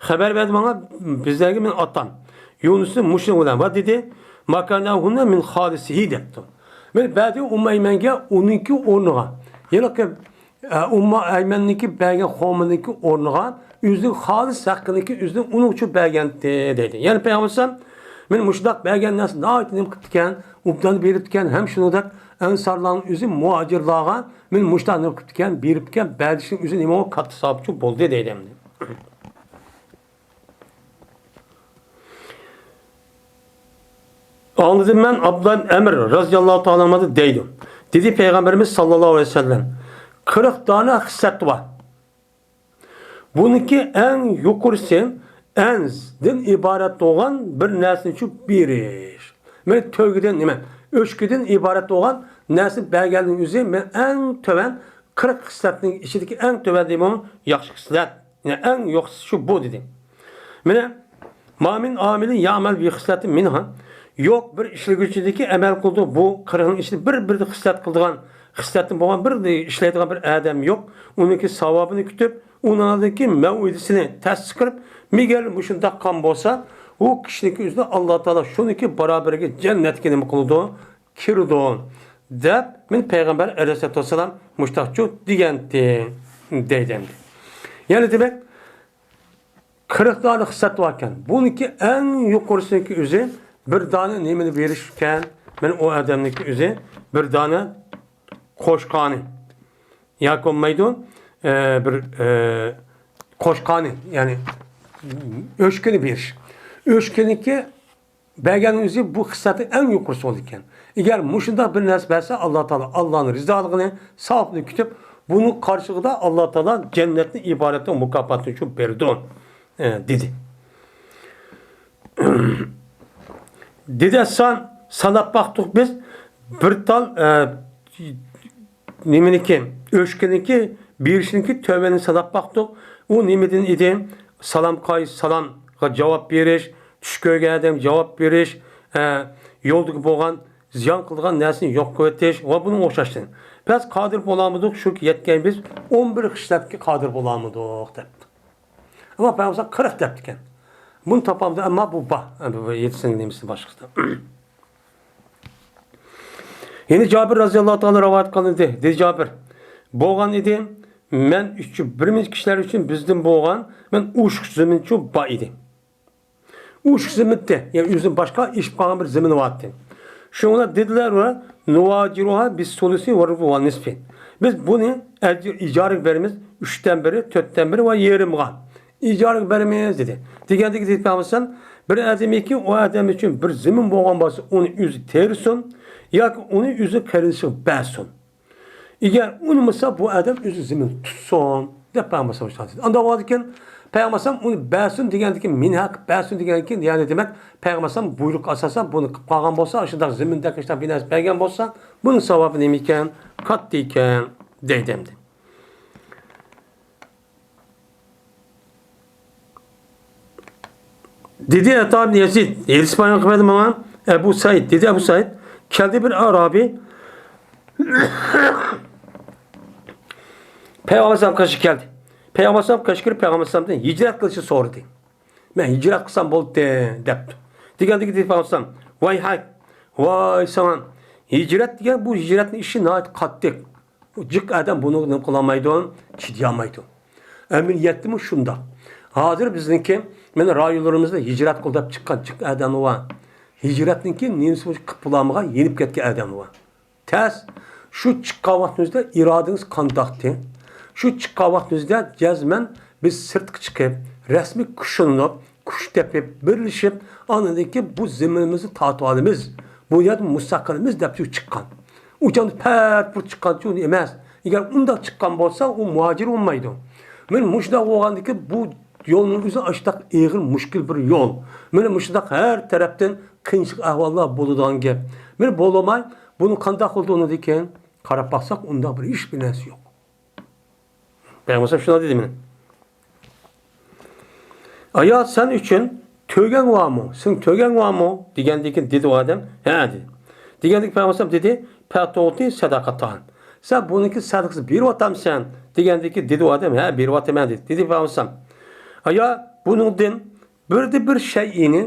خەۋەر بەردى ماڭا، بىزلەرگە مېنىڭ ئاتام يۇنۇسنى مۇشۇنىڭ بىلەن، ۋە دېدى، ماكانەھۇنە مىن خالىسىھى دەپتۇ. مانا بەردى ئۇممۇ ئەيمەنگە ئۇنىڭكى ئورنىغا، ھېلىقى، ئە، ئۇممۇ ئەيمەننىڭكى بەرگەن خورمىنىڭكى ئورنىغا ئۆزىنىڭ خالىس ھەققىنىڭكى ئۆزىنىڭ ئۇنىڭ ئۈچۈن بەرگەنتى دەيدۇ. يەنى پەيغەمبەر ئەلەيھىسسالام مېنى مۇشۇنداق بەرگەن نەرسە ناھايىتى نېمە قىپتىكەن، ئوبدان بېرىپتىكەن، ھەم شۇنىڭدەك ئەنسارلارنىڭ ئۆزى مۇھاجىرلارغا مېنى مۇشۇنداق نېمە قىپتىكەن، بېرىپتىكەن، بەردىشىنىڭ ئۆزى نېمە كاتتا ساۋابچۇ بولدى دەيدۇ ئەمدى. ئاڭلىدىم مەن ئابدۇللا ئەمىر رازىياللاھۇ تائالا ئەنھۇ دەيدۇ. دېدى پەيغەمبىرىمىز ساللاللاھۇ ئەلەيھى ۋەسەللەم، قىرىق دانە خىسلەت بار. بۇنىڭكى ئەڭ يۇقىرىسى ئەنزدىن ئىبارەت بولغان بىر نەرسىنى چۈ بېرىش. مەن تۆگىدىن نېمە، ئۆچكىدىن ئىبارەت بولغان نەرسىنى بەرگەننىڭ ئۆزى مەن ئەڭ تۆۋەن قىرىق خىسلەتنىڭ ئىچىدىكى ئەڭ تۆۋەن دېمۇ ياخشى خىسلەت. يەنى ئەڭ يوقسىسى شۇ بۇ دېدى. مانا، ما مىن ئامىلىن يەئمەلۇ بى خىسلەتىن مىنھا. يوق، بىر ئىشلىگۈچىدىكى ئەمەل قىلىدۇ. بۇ قىرىقنىڭ ئىچىدە بىر، بىردە خىسلەت قىلىدىغان، خىسلەتتىن بولغان بىر ئىشلەيدىغان بىر ئادەم يوق. ئۇنىڭكى ساۋابىنى كۈتۈپ، ئۇنىڭدىكى مەۋئىدىسىنى تەستە قىلىپ، مىگەر مۇشۇنداق قىلغان بولسا، ئۇ كىشىنىڭكى ئۆزىنى ئاللا تائالا شۇنىڭكى باراۋىرىگە جەننەتكە نېمە قىلىدۇ؟ كىرىدۇ، دەپ، مېنى پەيغەمبەر ئەلەيھىسسالاتۇ ۋەسسالام مۇشتاقچۇ دېگەنتى، دەيدۇ ئەمدى. يەنى دېمەك، قىرىق دانە خىسلەت باركەن. بۇنىڭكى ئەڭ يۇقىرىسىنىڭكى ئۆزى بىر دانە نېمىنى بېرىشكەن؟ مانا ئۇ ئادەمنىڭكى ئۆزى بىر دانە قوشقانى. ياكى بولمايدۇ، ئە، بىر، ئە، قوشقانى، يەنى ئۆچكىنى بېرىش. ئۆچكىنىڭكى بەرگەننىڭ ئۆزى بۇ خىسلەتنىڭ ئەڭ يۇقىرىسى بولىدىكەن. ئەگەر مۇشۇنداق بىر نەرسە بەرسە، ئاللا تائالا ئاللانىڭ رىزالىقىنى، ساۋابىنى كۈتۈپ، بۇنىڭ قارشىلىقىدا ئاللا تائالا جەننەتنى ئىبارەتنىڭ مۇكاپاتىنى شۇ بېرىدۇ، ئە، دېدى. دېدى ئەسسان، ساناپ باقتۇق بىز بىر تال، ئە، نېمىنىكى، ئۆچكىنىكى، بېرىشنىكى تۆۋەننى ساناپ باقتۇق. ئۇ نېمىدىن ئىدى؟ سالام قاي-، سالامغا جاۋاب بېرىش، چۈش كۆرگەن ئادەمگە جاۋاب بېرىش، ئە، يولدىكى بولغان زىيان قىلىدىغان نەرسىنى يوق قىلىۋېتىش ۋە بۇنىڭغا ئوخشاشتىن. بەس قادىر بولالمىدۇق، شۇ يەتكەن بىز ئون بىر خىسلەتكە قادىر بولالمىدۇق، دەپتۇ. ئەمما پەيغەمبەر قىرىق دەپتىكەن. بۇنى تاپالمىدى، ئەمما بۇ بار. بۇ يەتتىسىنىڭ نېمىسى باشقىسى. يەنە جابىر رازىياللاھۇ تائالا رىۋايەت قىلىندى. دېدى جابىر، بولغان ئىدى، مەن ئۈچ، بىر مىنچە كىشىلەر ئۈچۈن بىزدىن بولغان، مەن ئوشۇق زېمىنچۇ بار ئىدى. ئوشۇق زېمىنتى، يەنى ئۆزىنىڭ باشقا ئېشىپ قالغان بىر زېمىنى بارتى. شۇڭا دېدىلەر، نۇئاجىرۇھا بىسسۇلۇسى ۋە رۇبۇ ۋە نىسفى. بىز بۇنى ئەج-، ئىجارىگە بېرىمىز، ئۈچتىن بىرى، تۆتتىن بىرى ۋە يېرىمغا ئىجارىگە بېرىمىز، دېدى. دېگەندىكى دېدى پەيغەمبەر، بىر ئادەمكى ئۇ ئادەم ئۈچۈن بىر زېمىن بولغان بولسا، ئۇنى ئۆزى تېرىسۇن ياكى ئۇنى ئۆزى قېرىندىشىغا بەرسۇن. ئەگەر ئۇنىمىسا، بۇ ئادەم ئۆزى زېمىن تۇتسۇن، دەپ پەيغەمبەر ئالەيھىسسالام ئېيتقان. ئاندىن بولغاندىكىن پەيغەمبەر ئالەيھىسسالام ئۇنى بەرسۇن دېگەندىكىن، مىنھا قىلىپ بەرسۇن دېگەندىكىن، يەنى دېمەك، پەيغەمبەر ئالەيھىسسالام بۇيرۇق ئاساسەن بۇنى قىلىپ قالغان بولسا، ئاشۇنداق زېمىندەك ئاشۇنداق بىر نەرسە بەرگەن بولسا، بۇنىڭ ساۋابى نېمە ئىكەن؟ كاتتا ئىكەن، دەيدۇ ئەمدى. دېدى ئەتا ئىبن يەزىد، ھەدىس بايان قىلىۋەردى ماڭا ئەبۇ سەئىد. دېدى ئەبۇ سەئىد، كەلدى بىر ئەرابىي پەيغەمبەر ئەلەيھىسسالام قېشىغا كەلدى. پەيغەمبەر ئەلەيھىسسالام قېشىغا كىرىپ، پەيغەمبەر ئەلەيھىسسالامدىن ھىجرەت قىلىشنى سورىدى. مەن ھىجرەت قىلسام بولدى، دەپتۇ. دېگەندىكى دېدى پەيغەمبەر ئەلەيھىسسالام، ۋايھەك، ۋاي ساڭا، ھىجرەت دېگەن بۇ ھىجرەتنىڭ ئىشى ناھايىتى قاتتىق. جىق ئادەم بۇنى نېمە قىلالمايدۇ، چىدىيالمايدۇ. ئەمەلىيەتتىمۇ شۇنداق. ھازىر بىزنىڭكى، مانا رايونلىرىمىزدا ھىجرەت قىل دەپ چىققان جىق ئادەملەر بار. ھىجرەتنىڭكى نېمىسى بولسا قىپ بولالمىغان، يېنىپ كەتكەن ئادەملەر بار. تەس، شۇ چىققان ۋاقتىڭىزدا ئىرادىڭىز قانداقتى؟ شۇ چىققان ۋاقتىڭىزدا جەزمەن بىز سىرتقا چىقىپ، رەسمىي كۈچلىنىپ، كۈچ تېپىپ، بىرلىشىپ، ئاندىن كېيىن بۇ زېمىنىمىزنى تارتىۋالىمىز. بۇ يەردە مۇستەقىلمىز دەپ چىققان. ئۇ چاغدا پەت پۇت چىققانچۇ ئەمەس. ئەگەر ئۇنداق چىققان بولسا، ئۇ مۇھاجىر بولمايدۇ. مانا مۇشۇنداق بولغاندىكىن بۇ يولنىڭ ئۆزى ئاشۇنداق ئېغىر مۈشكۈل بىر يول. مانا مۇشۇنداق ھەر تەرەپتىن قىيىنچىلىق ئەھۋاللار بولىدىغان گەپ. مانا بولماي، بۇنى قانداق قىلدى ئۇنىڭدىن كېيىن؟ قاراپ باقساق، ئۇنداق بىر ھېچ بىر نەرسە يوق. پەيغەمبەر شۇنداق دېدى مانا. ئايا، سەن ئۈچۈن تۆگەڭ بارمۇ؟ سېنىڭ تۆگەڭ بارمۇ؟ دېگەندىن كېيىن دېدى ئۇ ئادەم، ھە، دېدى. دېگەندىن كېيىن پەيغەمبەر دېدى، پەتۇتى سەدەقەتەن. سەن بۇنىڭكى سەدىقىسىنى بېرىۋاتامسەن؟ دېگەندىن كېيىن دېدى ئۇ ئادەم، ھە، بېرىۋاتىمەن، دېدى. دېدى پەيغەمبەر، ئايا، بۇنىڭدىن بىردە بىر شەيئىنى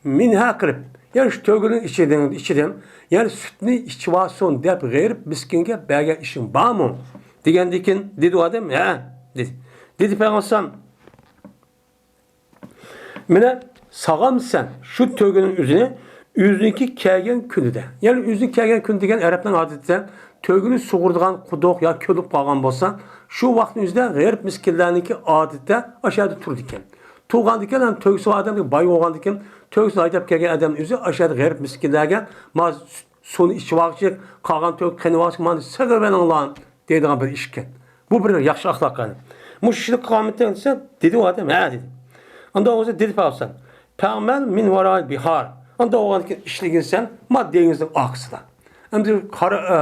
مىنھا قىلىپ، يەنى شۇ تۆگىنىڭ ئىچىدىن، ئىچىدىن، يەنى سۈتنى ئىچىۋالسۇن دەپ غېرىب مىسكىنگە بەرگەن ئىشىڭ بارمۇ؟ دېگەندىن كېيىن دېدى ئۇ ئادەم، ھە، دېدى. دېدى پەيغەمبەر، مانا ساغامسەن شۇ تۆگىنىڭ ئۆزىنى ئۆزىنىڭكى كەلگەن كۈنىدە، يەنى ئۆزىنىڭ كەلگەن كۈنى دېگەن ئەرەبنىڭ ئادىتىدە تۆگىنى سۇغۇرىدىغان قۇدۇق يا كۆل بولۇپ قالغان بولسا، شۇ ۋاقىتنىڭ ئۆزىدە غېرىب مىسكىنلەرنىڭكى ئادىتىدە ئاشۇ يەردە تۇرىدىكەن. تۇرغاندىكىن، ھەم تۆگىسى بار ئادەم باي بولغاندىكىن، تۆگىسىنى ھەيدەپ كەلگەن ئادەمنىڭ ئۆزى ئاشۇ يەردە غېرىب مىسكىنلەرگە، ما سۇنى ئىچىۋالغۇچى، قالغان تۆگە قېنىۋالغۇچى، مانا سېغىۋېلىڭلار دەيدىغان بىر ئىش ئىكەن. بۇ بىر ياخشى ئەخلاق قانۇن. مۇشۇ ئىشنى قىلالمىدىڭ دېسە، دېدى ئۇ ئادەم، ھە دېدى. ئاندا ئۇ دېدى پەيغەمبەر، پەئمەل مىن ۋارائىل بىھار. ئاندا بولغاندىكىن ئىشلىگىنسەن، ما دېڭىزنىڭ ئارقىسىدا. ئەمدى قارا، ئە،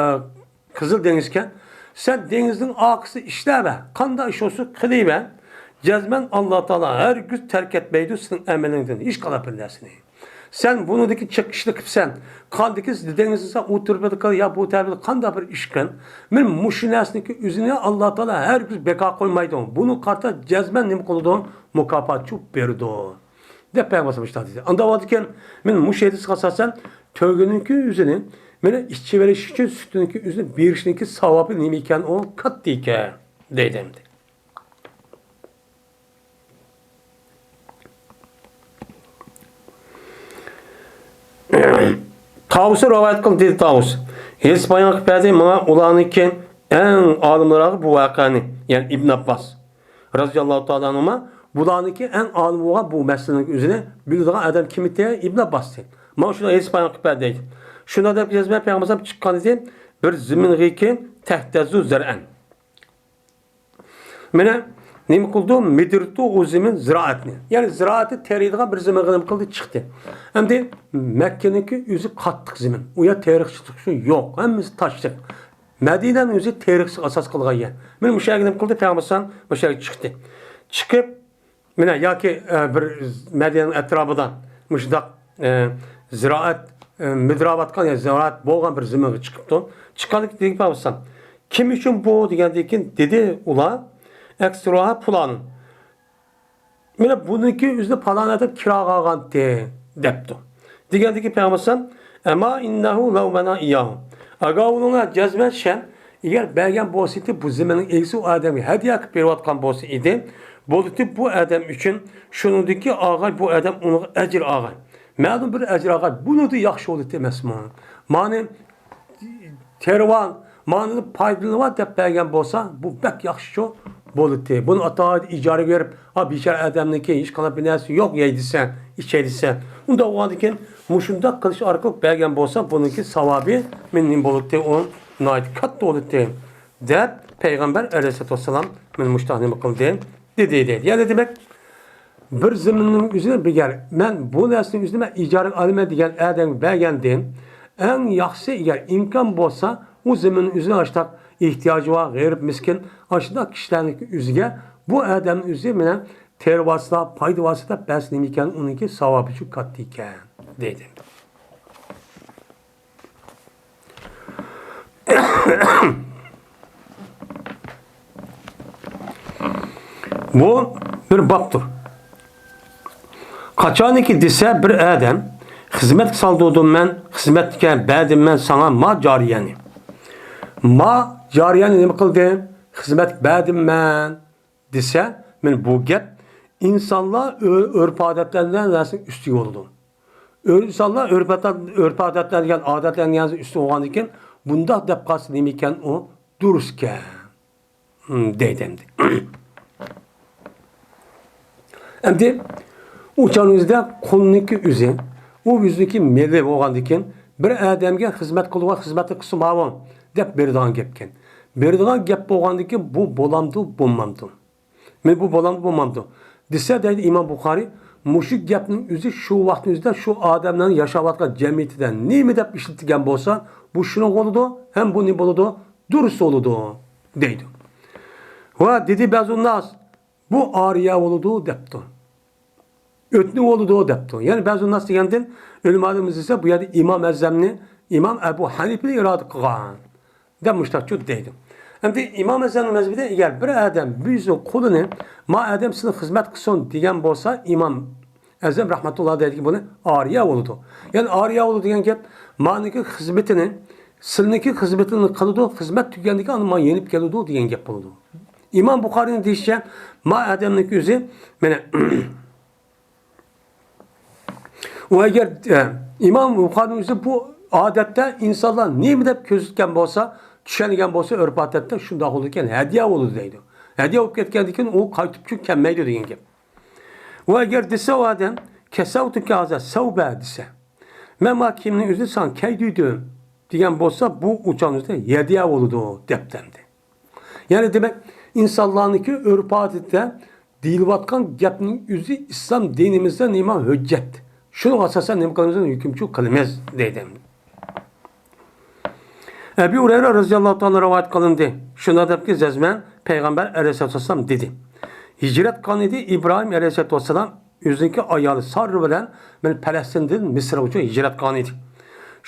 قىزىل دېڭىزكەن. سەن دېڭىزنىڭ ئارقىسىدا ئىشلەۋە. قانداق ئىش بولسا قىلىۋەر. جەزمەن ئاللا تائالا ھەرگىز تەرك ئەتمەيدۇ سېنىڭ ئەمىلىڭدىن ھېچقانداق بىر نەرسىنى. سەن بۇنىڭدىكى چىقىشنى قىپسەن. قاندىكى دېڭىزدا ئولتۇرۇپ يا بۇ تەرەپتە قانداق بىر ئىش قىلغان. مەن مۇشۇ نەرسىنىڭكى ئۆزىنى ئاللا تائالا ھەرگىز بىكار قويمايدۇ. بۇنىڭغا قارىتا جەزمەن نېمە قىلىدۇ؟ مۇكاپاتچۇ بېرىدۇ. دەپ پەيغەمبەر ئەلەيھىسسالام دېدى. ئاندىن كېيىن مەن مۇشۇ ھەدىسكە ئاساسەن تۆگىنىڭكى ئۆزىنى مانا ئىچىۋېلىش ئۈچۈن سۈتىنىڭكى ئۆزىنى بېرىشنىڭكى ساۋابى نېمە ئىكەن، ئۇ كاتتا ئىكەن دەيدۇ ئەمدى. تاۋۇس رىۋايەت قىلدى، دېدى تاۋۇس. ھەدىس بايان قىلىپ بەردى ماڭا ئۇلارنىڭكى ئەڭ ئالىملىرىغا بۇ ۋەقەنى، يەنى ئىبن ئابباس رازىياللاھۇ تائالا ئەنھۇما بۇلارنىڭكى ئەڭ ئالىم بولغان بۇ مەسىلىنىڭ ئۆزىنى بىلىدىغان ئادەم كىم ئىدى؟ ئىبن ئابباس ئىدى. ماڭا شۇنداق ھەدىس بايان قىلىپ بەردى دەيدۇ. شۇنداق دەپ يازماي پەيغەمبەر چىققان ئىدى، بىر زېمىنغىكى تەھتەزۇ زەرئەن. مانا نېمە قىلدى؟ مىدىرتۇ ئۇ زېمىن زىرائەتنى. يەنى زىرائەتنى تېرىيدىغان بىر زېمىنغا نېمە قىلدى؟ چىقتى. ئەمدى مەككىنىڭكى ئۆزى قاتتىق زېمىن. ئۇ يەر تېرىقچىلىق ئۈچۈن يوق. ھەممىسى تاشلىق. مەدىنەنىڭ ئۆزى تېرىقچىلىق ئاساس قىلغان يەر. مانا مۇشۇ يەرگە نېمە قىلدى؟ پەيغەمبەر ئەلەيھىسسالام مۇشۇ يەرگە چىقتى. چىقىپ، مانا ياكى، ئە، بىر مەدىنەنىڭ ئەتراپىدا مۇشۇنداق، ئە، زىرائەت، ئە، مىدىراۋاتقان، يا زىرائەت بولغان بىر زېمىنغا چىقىپتۇ. چىققاندىن كېيىن دېگەن پەيغەمبەر ئەلەيھىسسالام، كىم ئۈچۈن بۇ؟ دېگەندىن كېيىن دېدى ئۇلار، ئەكسىرۇھا پۇلانىن. مانا بۇنىڭكى ئۆزىنى پالان ئادەم كىراغا ئالغانتى، دەپتۇ. دېگەندىكى پەيغەمبەر ئەلەيھىسسالام، ئەما ئىننەھۇ لەۋ مەنا ئىياھۇ. ئاگاھ بولۇڭلار، جەزمەن شەن، ئەگەر بەرگەن بولسىدى، بۇ زېمىننىڭ ئىگىسى ئۇ ئادەمگە ھەدىيە قىلىپ بېرىۋاتقان بولسا ئىدى، بولىدۇ بۇ ئادەم ئۈچۈن، شۇنىڭدىكى ئالغاي بۇ ئادەم ئۇنىڭغا ئەجىر ئالغاي. مەلۇم بىر ئەجىر ئالغان، بۇنىڭدىن ياخشى بولىدۇ ئەمەسمۇ؟ مانى تېرىۋال، مانىدىن پايدىلىنىۋال دەپ بەرگەن بولسا، بۇ بەك ياخشىچۇ بولىدۇ. بۇنى ئاتا ئىجارىگە بېرىپ، ئا، بىچارە ئادەمنىڭكى ھېچقانداق بىر نەرسە يوق، يەي دېسە، ئىچەي دېسە. ئۇنداق بولغاندىكىن مۇشۇنداق قىلىش ئارقىلىق بەرگەن بولسا، بۇنىڭكى ساۋابى مېنىڭ نېمە بولاتتى؟ ئۇ ناھايىتى كاتتا بولاتتى، دەپ پەيغەمبەر ئەلەيھىسسالاتۇ ۋەسسالام مېنى مۇشۇنداق نېمە قىلدى، دېدى، دېدى. يەنى دېمەك، بىر زېمىننىڭ ئۆزىنى بىگەر، مەن بۇ نەرسىنى ئۆزىنى مەن ئىجارىگە ئالىمەن دېگەن ئادەمگە بەرگەندىن، ئەڭ ياخشىسى، ئەگەر ئىمكان بولسا، ئۇ زېمىننىڭ ئۆزىنى ئاشتاق ئېھتىياجى بار، غېرىب، مىسكىن، ئاشۇنداق كىشىلەرنىڭ ئۆزىگە بۇ ئادەمنىڭ ئۆزى مېنىڭ تېرىۋالسا، پايدىۋالسا دەپ بەرسە نېمە ئىكەن، ئۇنىڭكى ساۋابىچۇ كاتتا ئىكەن، دېدى. بۇ بىر بابتۇر. قاچانكى دېسە بىر ئادەم خىزمەتكە سالدۇردۇم مەن، خىزمەتكە بەردىم مەن ساڭا ما جارىيەنى. ما جارىيەنى نېمە قىلدىم؟ خىزمەتكە بەردىم مەن دېسە، مانا بۇ گەپ ئىنسانلار ئۆ-، ئۆرپ-ئادەتلەنگەن نەرسىنىڭ ئۈستىگە بولىدۇ. ئىنسانلار ئۆرپ-ئادەت-، ئۆرپ-ئادەتلەنگەن، ئادەتلەنگەن ئۈستى بولغاندىكىن، بۇنداق دەپ قالسا نېمە ئىكەن ئۇ؟ دۇرۇسكەن، دەيدۇ ئەمدى. ئەمدى ئۇ چاغنىڭ ئۆزىدە قۇلنىڭكى ئۆزى، ئۇ ئۆزىنىڭكى مېلى بولغاندىكىن، بىر ئادەمگە خىزمەت قىلىدىغان، خىزمەتنى قىلسا ماۋۇ دەپ بېرىدىغان گەپكەن. بېرىدىغان گەپ بولغاندىكىن، بۇ بولامدۇ، بولمامدۇ؟ مانا بۇ بولامدۇ، بولمامدۇ دېسە، دەيدۇ ئىمام بۇخارىي، مۇشۇ گەپنىڭ ئۆزى شۇ ۋاقىتنىڭ ئۆزىدە شۇ ئادەملەرنىڭ ياشاۋاتقان جەمئىيىتىدە نېمە دەپ ئىشلىتىلگەن بولسا، بۇ شۇنىڭغا بولىدۇ، ھەم بۇ نېمە بولىدۇ؟ دۇرۇس بولىدۇ، دەيدۇ. ۋە دېدى بەزۇ ناس، بۇ ئارىيە بولىدۇ، دەپتۇ. ئۆتنە بولىدۇ، دەپتۇ. يەنى بەزۇ ناس دېگەندىن ئۆلىمالىرىمىز دېسە، بۇ يەردە ئىمام ئەزەمنى، ئىمام ئەبۇ ھەنىپىنى ئىرادە قىلغان. دەپ مۇشتاقچۇ دەيدۇ. ئەمدى ئىمام ئەزەمنىڭ مەزھىپىدە ئەگەر بىر ئادەم بىر يۈز قۇلىنى، ما ئادەم سېنى خىزمەت قىلسۇن دېگەن بولسا، ئىمام ئەزەم رەھمەتۇللا دەيدىكى، بۇنى ئارىيە بولىدۇ. يەنى ئارىيە بولىدۇ دېگەن گەپ، مانىڭكى خىزمىتىنى، سىلىنىڭكى خىزمىتىنى قىلىدۇ، خىزمەت تۈگىگەندىكىن ئاندىن ماڭا يېنىپ كېلىدۇ دېگەن گەپ بولىدۇ. ئىمام بۇخارىنىڭ دېيىشىچە، ما ئادەمنىڭكى ئۆزى، مانا، ئۇ ئەگەر، ئە، ئىمام بۇخارىنىڭ ئۆزى بۇ ئادەتتە ئىنسانلار نېمە دەپ كۆزىتكەن بولسا، چۈشەنگەن بولسا، ئۆرپ-ئادەتتە شۇنداق بولىدىكەن، ھەدىيە بولىدۇ دەيدۇ. ھەدىيە بولۇپ كەتكەندىكىن ئۇ قايتىپچۇ كەلمەيدۇ دېگەن گەپ. ئۇ ئەگەر دېسە ئۇ ئادەم، كەسەۋتۇكە ھازا سەۋبە دېسە، مەن ما كىيىمنىڭ ئۆزىنى ساڭا كەيدۈردۈم دېگەن بولسا، بۇ ئۇچانىزدا ھەدىيە بولىدۇ دەپتەمدى. يەنى دېمەك، ئىنسانلارنىڭكى ئۆرپ-ئادىتىدە دېيىلىۋاتقان گەپنىڭ ئۆزى ئىسلام دىنىمىزدا نېمە ھۆججەت. شۇنىڭغا ئاساسەن نېمە قىلىمىز؟ ھۆكۈمچى قىلىمىز، دەيدۇ. ئەبۇ ھۇرەيرە رەزىياللاھۇ تائالا رىۋايەت قىلىندى. شۇنداق دەپكى جەزمەن پەيغەمبەر ئەلەيھىسسالام دېدى، ھىجرەت قىلغان ئىدى ئىبراھىم ئەلەيھىسسالام ئۆزىنىڭكى ئايالى ساررا بىلەن مەن پەلەستىندىن مىسىرغىچە ھىجرەت قىلغان ئىدى.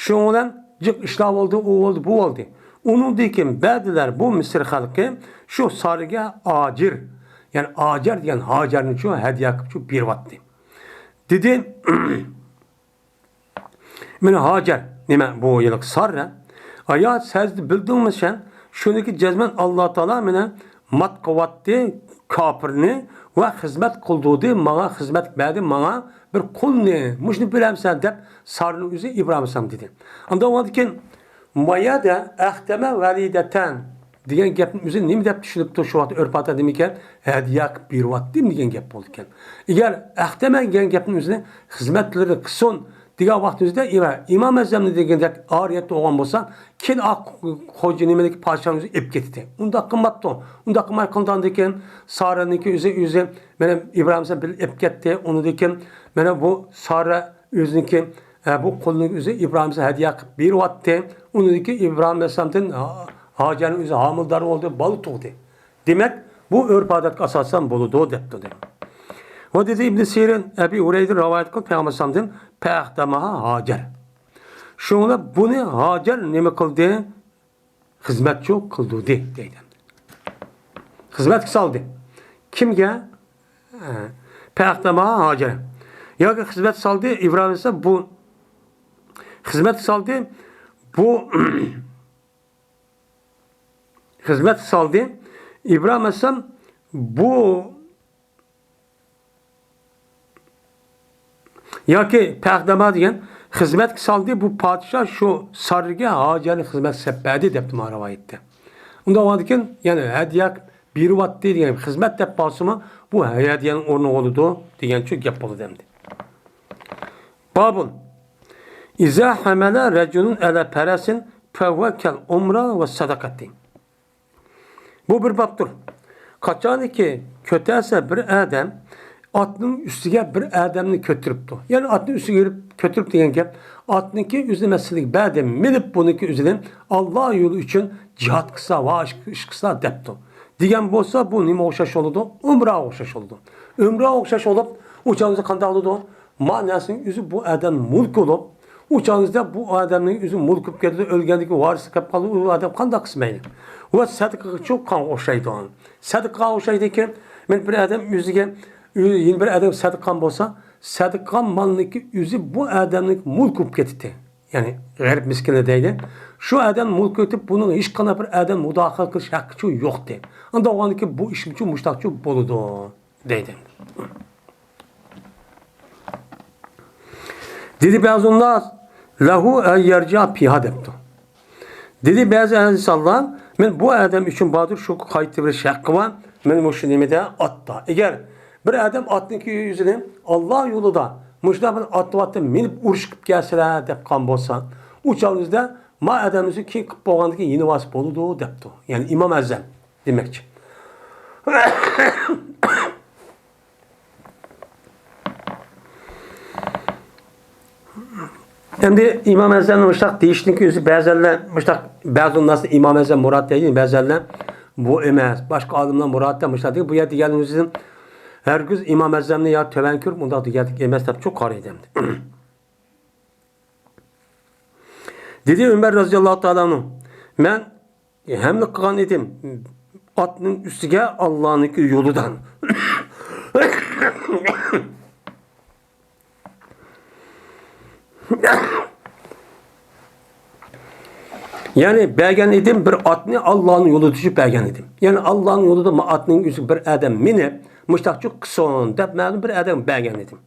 شۇنىڭ بىلەن جىق ئىشلار بولدى، ئۇ بولدى، بۇ بولدى. ئۇنىڭدىن كېيىن بەزىلەر بۇ مىسىر خەلقى شۇ ساررىگە ئاجىر، يەنى ئاجەر دېگەن ھاجەرنىچۇ ھەدىيە قىلىپچۇ بېرىۋاتتى. دېدى، مانا ھاجەر، نېمە بۇ ھېلىقى ساررا؟ ئايا، سەزدە بىلدىڭمۇ سەن؟ شۇنىڭكى جەزمەن ئاللا تائالا مانا مات قىلىۋاتتى، كاپىرنى ۋە خىزمەت قىلدۇردى، ماڭا خىزمەت بەردى، ماڭا بىر قۇلنى، مۇشۇنى بىلەمسەن دەپ ساررىنىڭ ئۆزى ئىبراھىم ئەلەيھىسسالام دېدى. ئاندىن ئۇنىڭدىن كېيىن ما يەردە ئەختەمە ۋەلىدەتەن دېگەن گەپنى ئۆزى نېمە دەپ چۈشىنىپتۇ؟ شۇ ۋاقىتتا ئۆرپ-ئادەت نېمىكەن؟ ھەدىيە قىلىپ بېرىۋاتتىم دېگەن گەپ بولىدىكەن. ئەگەر ئەختەمە دېگەن گەپنى ئۆزىنى خىزمەتلىرىنى قىلسۇن دېگەن ۋاقىتنىڭ ئۆزىدە، ئىمام ئەزەمنى دېگەندەك ئارىيەت بولغان بولسا، كېيىن ئاق خوجا نېمىدىكى پادىشاھنىڭ ئۆزى ئېلىپ كېتىدۇ. ئۇنداق قىلماپتۇ. ئۇنداق قىلماي قىلغاندىن كېيىن ساررانىڭكى ئۆزى، ئۆزى مانا ئىبراھىم ئەلەيھىسسالام بىلەن ئېلىپ كەتتى. ئۇنىڭدىن كېيىن مانا بۇ ساررا ئۆزىنىڭكى، ئە، بۇ قۇلنىڭ ئۆزى ئىبراھىم ئەلەيھىسسالام ھەدىيە قىلىپ بېرىۋاتتى. ئۇنىڭدىن كېيىن ئىبراھىم ئەلەيھىسسالامدىن ھا-، ھاجەرنىڭ ئۆزى ھامىلىدار بولدى، بالا تۇغدى. دېمەك، بۇ ئۆرپ-ئادەتكە ئاساسەن بولىدۇ، دەپتۇ، دەيدۇ. ۋە دېدى ئىبن سىرىن، ئەبى ھۇرەيرىدىن رىۋايەت قىلىپ، پەيغەمبەر ئەلەيھىسسالامدىن، فەئەختەمەھا ھاجەر. شۇڭا بۇنى ھاجەر نېمە قىلدى؟ خىزمەتچۇ قىلدۇردى، دەيدۇ. خىزمەتكە سالدى. كىمگە؟ ھە. فەئەختەمەھا ھاجەر. ياكى خىزمەت سالدى، ئىبراھىم ئەلەيھىسسالام بۇ خىزمەتكە سالدى. بۇ خىزمەتكە سالدى. ئىبراھىم ئەلەيھىسسالام بۇ ياكى پەخدەما دېگەن خىزمەتكە سالدى، بۇ پادىشاھ شۇ سارىگە ھاجەرنى خىزمەتكە سېلىپ بەردى دەپتۇ مانا رىۋايەتتە. ئۇنداق بولغاندىكىن، يەنى ھەدىيە بېرىۋاتتى دېگەن خىزمەت دەپ قالسىمۇ، بۇ ھەدىيەنىڭ ئورنىغا بولىدۇ دېگەنچۇ گەپ بولىدۇ ئەمدى. بابۇن. ئىزا ھەمەلە رەجۇلۇن ئەلە پەرەسىن فەھۇۋە كەل ئۇمرا ۋە سەدەقەتى. بۇ بىر بابتۇر. قاچانكى كۆتەرسە بىر ئادەم ئاتنىڭ ئۈستىگە بىر ئادەمنى كۆتۈرۈپتۇ. يەنى ئاتنىڭ ئۈستىگە بېرىپ كۆتۈرۈپ دېگەن گەپ، ئاتنىڭكى ئۆزىنى مەسىلىگە بەردى، مىنىپ بۇنىڭكى ئۆزىنى ئاللا يولى ئۈچۈن جىھاد قىلسا ۋە ئىش قىلسا دەپتۇ. دېگەن بولسا، بۇ نېمە ئوخشاش بولىدۇ؟ ئۆمرەگە ئوخشاش بولىدۇ. ئۆمرەگە ئوخشاش بولۇپ، ئۇ چاغدا قانداق بولىدۇ؟ ما نەرسىنىڭ ئۆزى بۇ ئادەم مۈلكى بولۇپ، ئۇ چاغىڭىزدا بۇ ئادەمنىڭ ئۆزى مۈلكى بولۇپ كېتىدۇ، ئۆلگەندىن كېيىن ۋارىسى كېلىپ قالىدۇ، ئۇ ئادەم قانداق قىلسا مەيلى؟ ۋە سەدىقىگە چوققان ئوخشايدۇ. سەدىقىگە ئوخشايدىكەن، مەن بىر ئادەم ئۆزىگە، يەنە بىر ئادەم سەدىقام بولسا، سەدىقام مالنىڭكى ئۆزى بۇ ئادەمنىڭ مۈلكى بولۇپ كېتىدۇ. يەنى غەرىب مىسكىنلەر دەيدۇ. شۇ ئادەم مۈلكى ئۆتۈپ، بۇنىڭ ھېچقانداق بىر ئادەم مۇداخىلە قىلىش ھەققىچۇ يوقتى. ئانداق بولغاندىكىن بۇ ئىشمۇچۇ مۇشتاقچۇ بولىدۇ. دەيدۇ. دېدى بەزۇنناس، لەھۇ ئەن يەرجىئە فىھا دەپتۇ. دېدى بەزى ئىنسانلار، مەن بۇ ئادەم ئۈچۈن باردۇر، شۇ قايتىۋېرىش ھەققى بار، مەن مۇشۇ نېمىدە ئاتتا. ئەگەر بىر ئادەم ئاتنىڭكى ئۆزىنى ئاللا يولىدا مۇشۇنداق بىر ئاتنى مىنىپ ئۇرۇش قىلىپ كەلسىلەر دەپ قالغان بولسا، ئۇ چاغدا ما ئادەمنى كېيىن قىلىپ بولغاندىن كېيىن يېنىۋالسا بولىدۇ دەپتۇ. يەنى ئىمام ئەزەم دېمەكچى. ئەمدى ئىمام ئەزەمنىڭ مۇشۇنداق دېيىشنىڭكى ئۆزى بەزەنلەر مۇشۇنداق، بەزى ناس ئىمام ئەزەم مۇراد دەيدۇ، بەزەنلەر بۇ ئەمەس، باشقا ئالىملار مۇراد دەپ مۇشۇنداق دەيدۇ. بۇ يەردە دېگەننىڭ ئۆزىدىن ھەرگىز ئىمام ئەزەمنى يا تۆۋەن كۆرۈپ، ئۇنداق دېگەنلىك ئەمەس دەپچۇ قارىدى ئەمدى. دېدى ئۆمەر رەزىياللاھۇ تائالا ئەنھۇ، مەن ھەملە قىلغان ئىدىم ئاتنىڭ ئۈستىگە ئاللانىڭكى يولىدا. يەنى بەرگەن ئىدىم بىر ئاتنى ئاللانىڭ يولىدا دېيىپ بەرگەن ئىدىم. يەنى ئاللانىڭ يولىدا ما ئاتنىڭ ئۈستىگە بىر ئادەم مىنىپ، مۇشتاقچۇ قىلسۇن دەپ مەلۇم بىر ئادەمگە بەرگەن ئىدىم.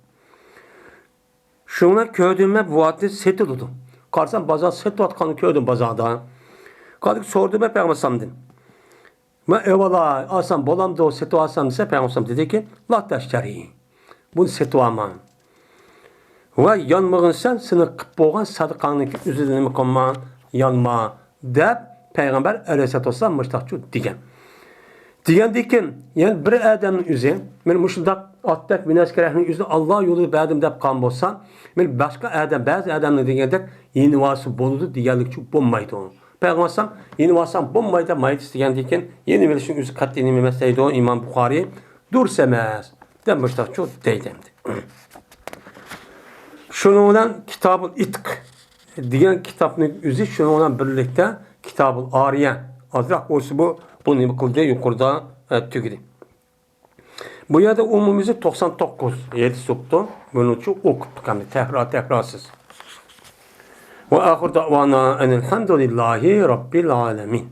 شۇڭا كۆردۈم مەن بۇ ئاتنى سېتىلىدۇ. قارىسام بازار سېتىۋاتقاننى كۆردۈم بازاردا. قالدى سورىدىم مەن پەيغەمبەر ئەلەيھىسسالامدىن. مەن ئەۋۋالا ئالسام بولامدۇ، سېتىۋالسام دېسە پەيغەمبەر ئەلەيھىسسالام دېدىكى، لا تەشتەرى. بۇنى سېتىۋالما. ۋە يانمىغىن سەن، سېنىڭ قىلىپ بولغان سەدىقەڭنىڭكى ئۆزىدىن نېمە قىلما، يانما، دەپ پەيغەمبەر ئەلەيھىسسالاتۇ ۋەسسالام مۇشتاقچۇ دېگەن. دېگەندىكىن، يەنى بىر ئادەمنىڭ ئۆزى، مەن مۇشۇنداق ئاتتەك مىنەس كېرەكنىڭ ئۆزىنى ئاللا يولىدا بەردىم دەپ قالغان بولسا، مەن باشقا ئادەم، بەزى ئادەمنىڭ دېگەندەك يېنىۋالسا بولىدۇ دېگەنلىكچۇ بولمايدۇ. پەيغەمبەر ئەلەيھىسسالام يېنىۋالسام بولمايدۇ دەپ مايدىسى دېگەندىكىن، يېنىۋېلىشنىڭ ئۆزى قەتئىي نېمە ئەمەس دەيدۇ ئىمام بۇخارىي. دۇرۇس ئەمەس دەپ مۇشتاقچۇ دەيدۇ ئەمدى. شۇنىڭ بىلەن كىتابۇل ئىتق دېگەن كىتابنىڭ ئۆزى شۇنىڭ بىلەن بىرلىكتە كىتابۇل ئارىيە ئازراق بولسىمۇ بۇ نېمە قىلدى، يۇقىرىدا، ئە، تۈگىدى. بۇ يەردە ئومۇمىيسى توقسان توققۇز، يەتتە سۇپتۇ. بۇنىڭچۇ ئوقۇپ چىقامدى، تەكرار، تەكرارسىز. ۋە ئاخىر دەۋانا ئەنىلھەمدۇلىللاھى رەببىل ئالەمىن.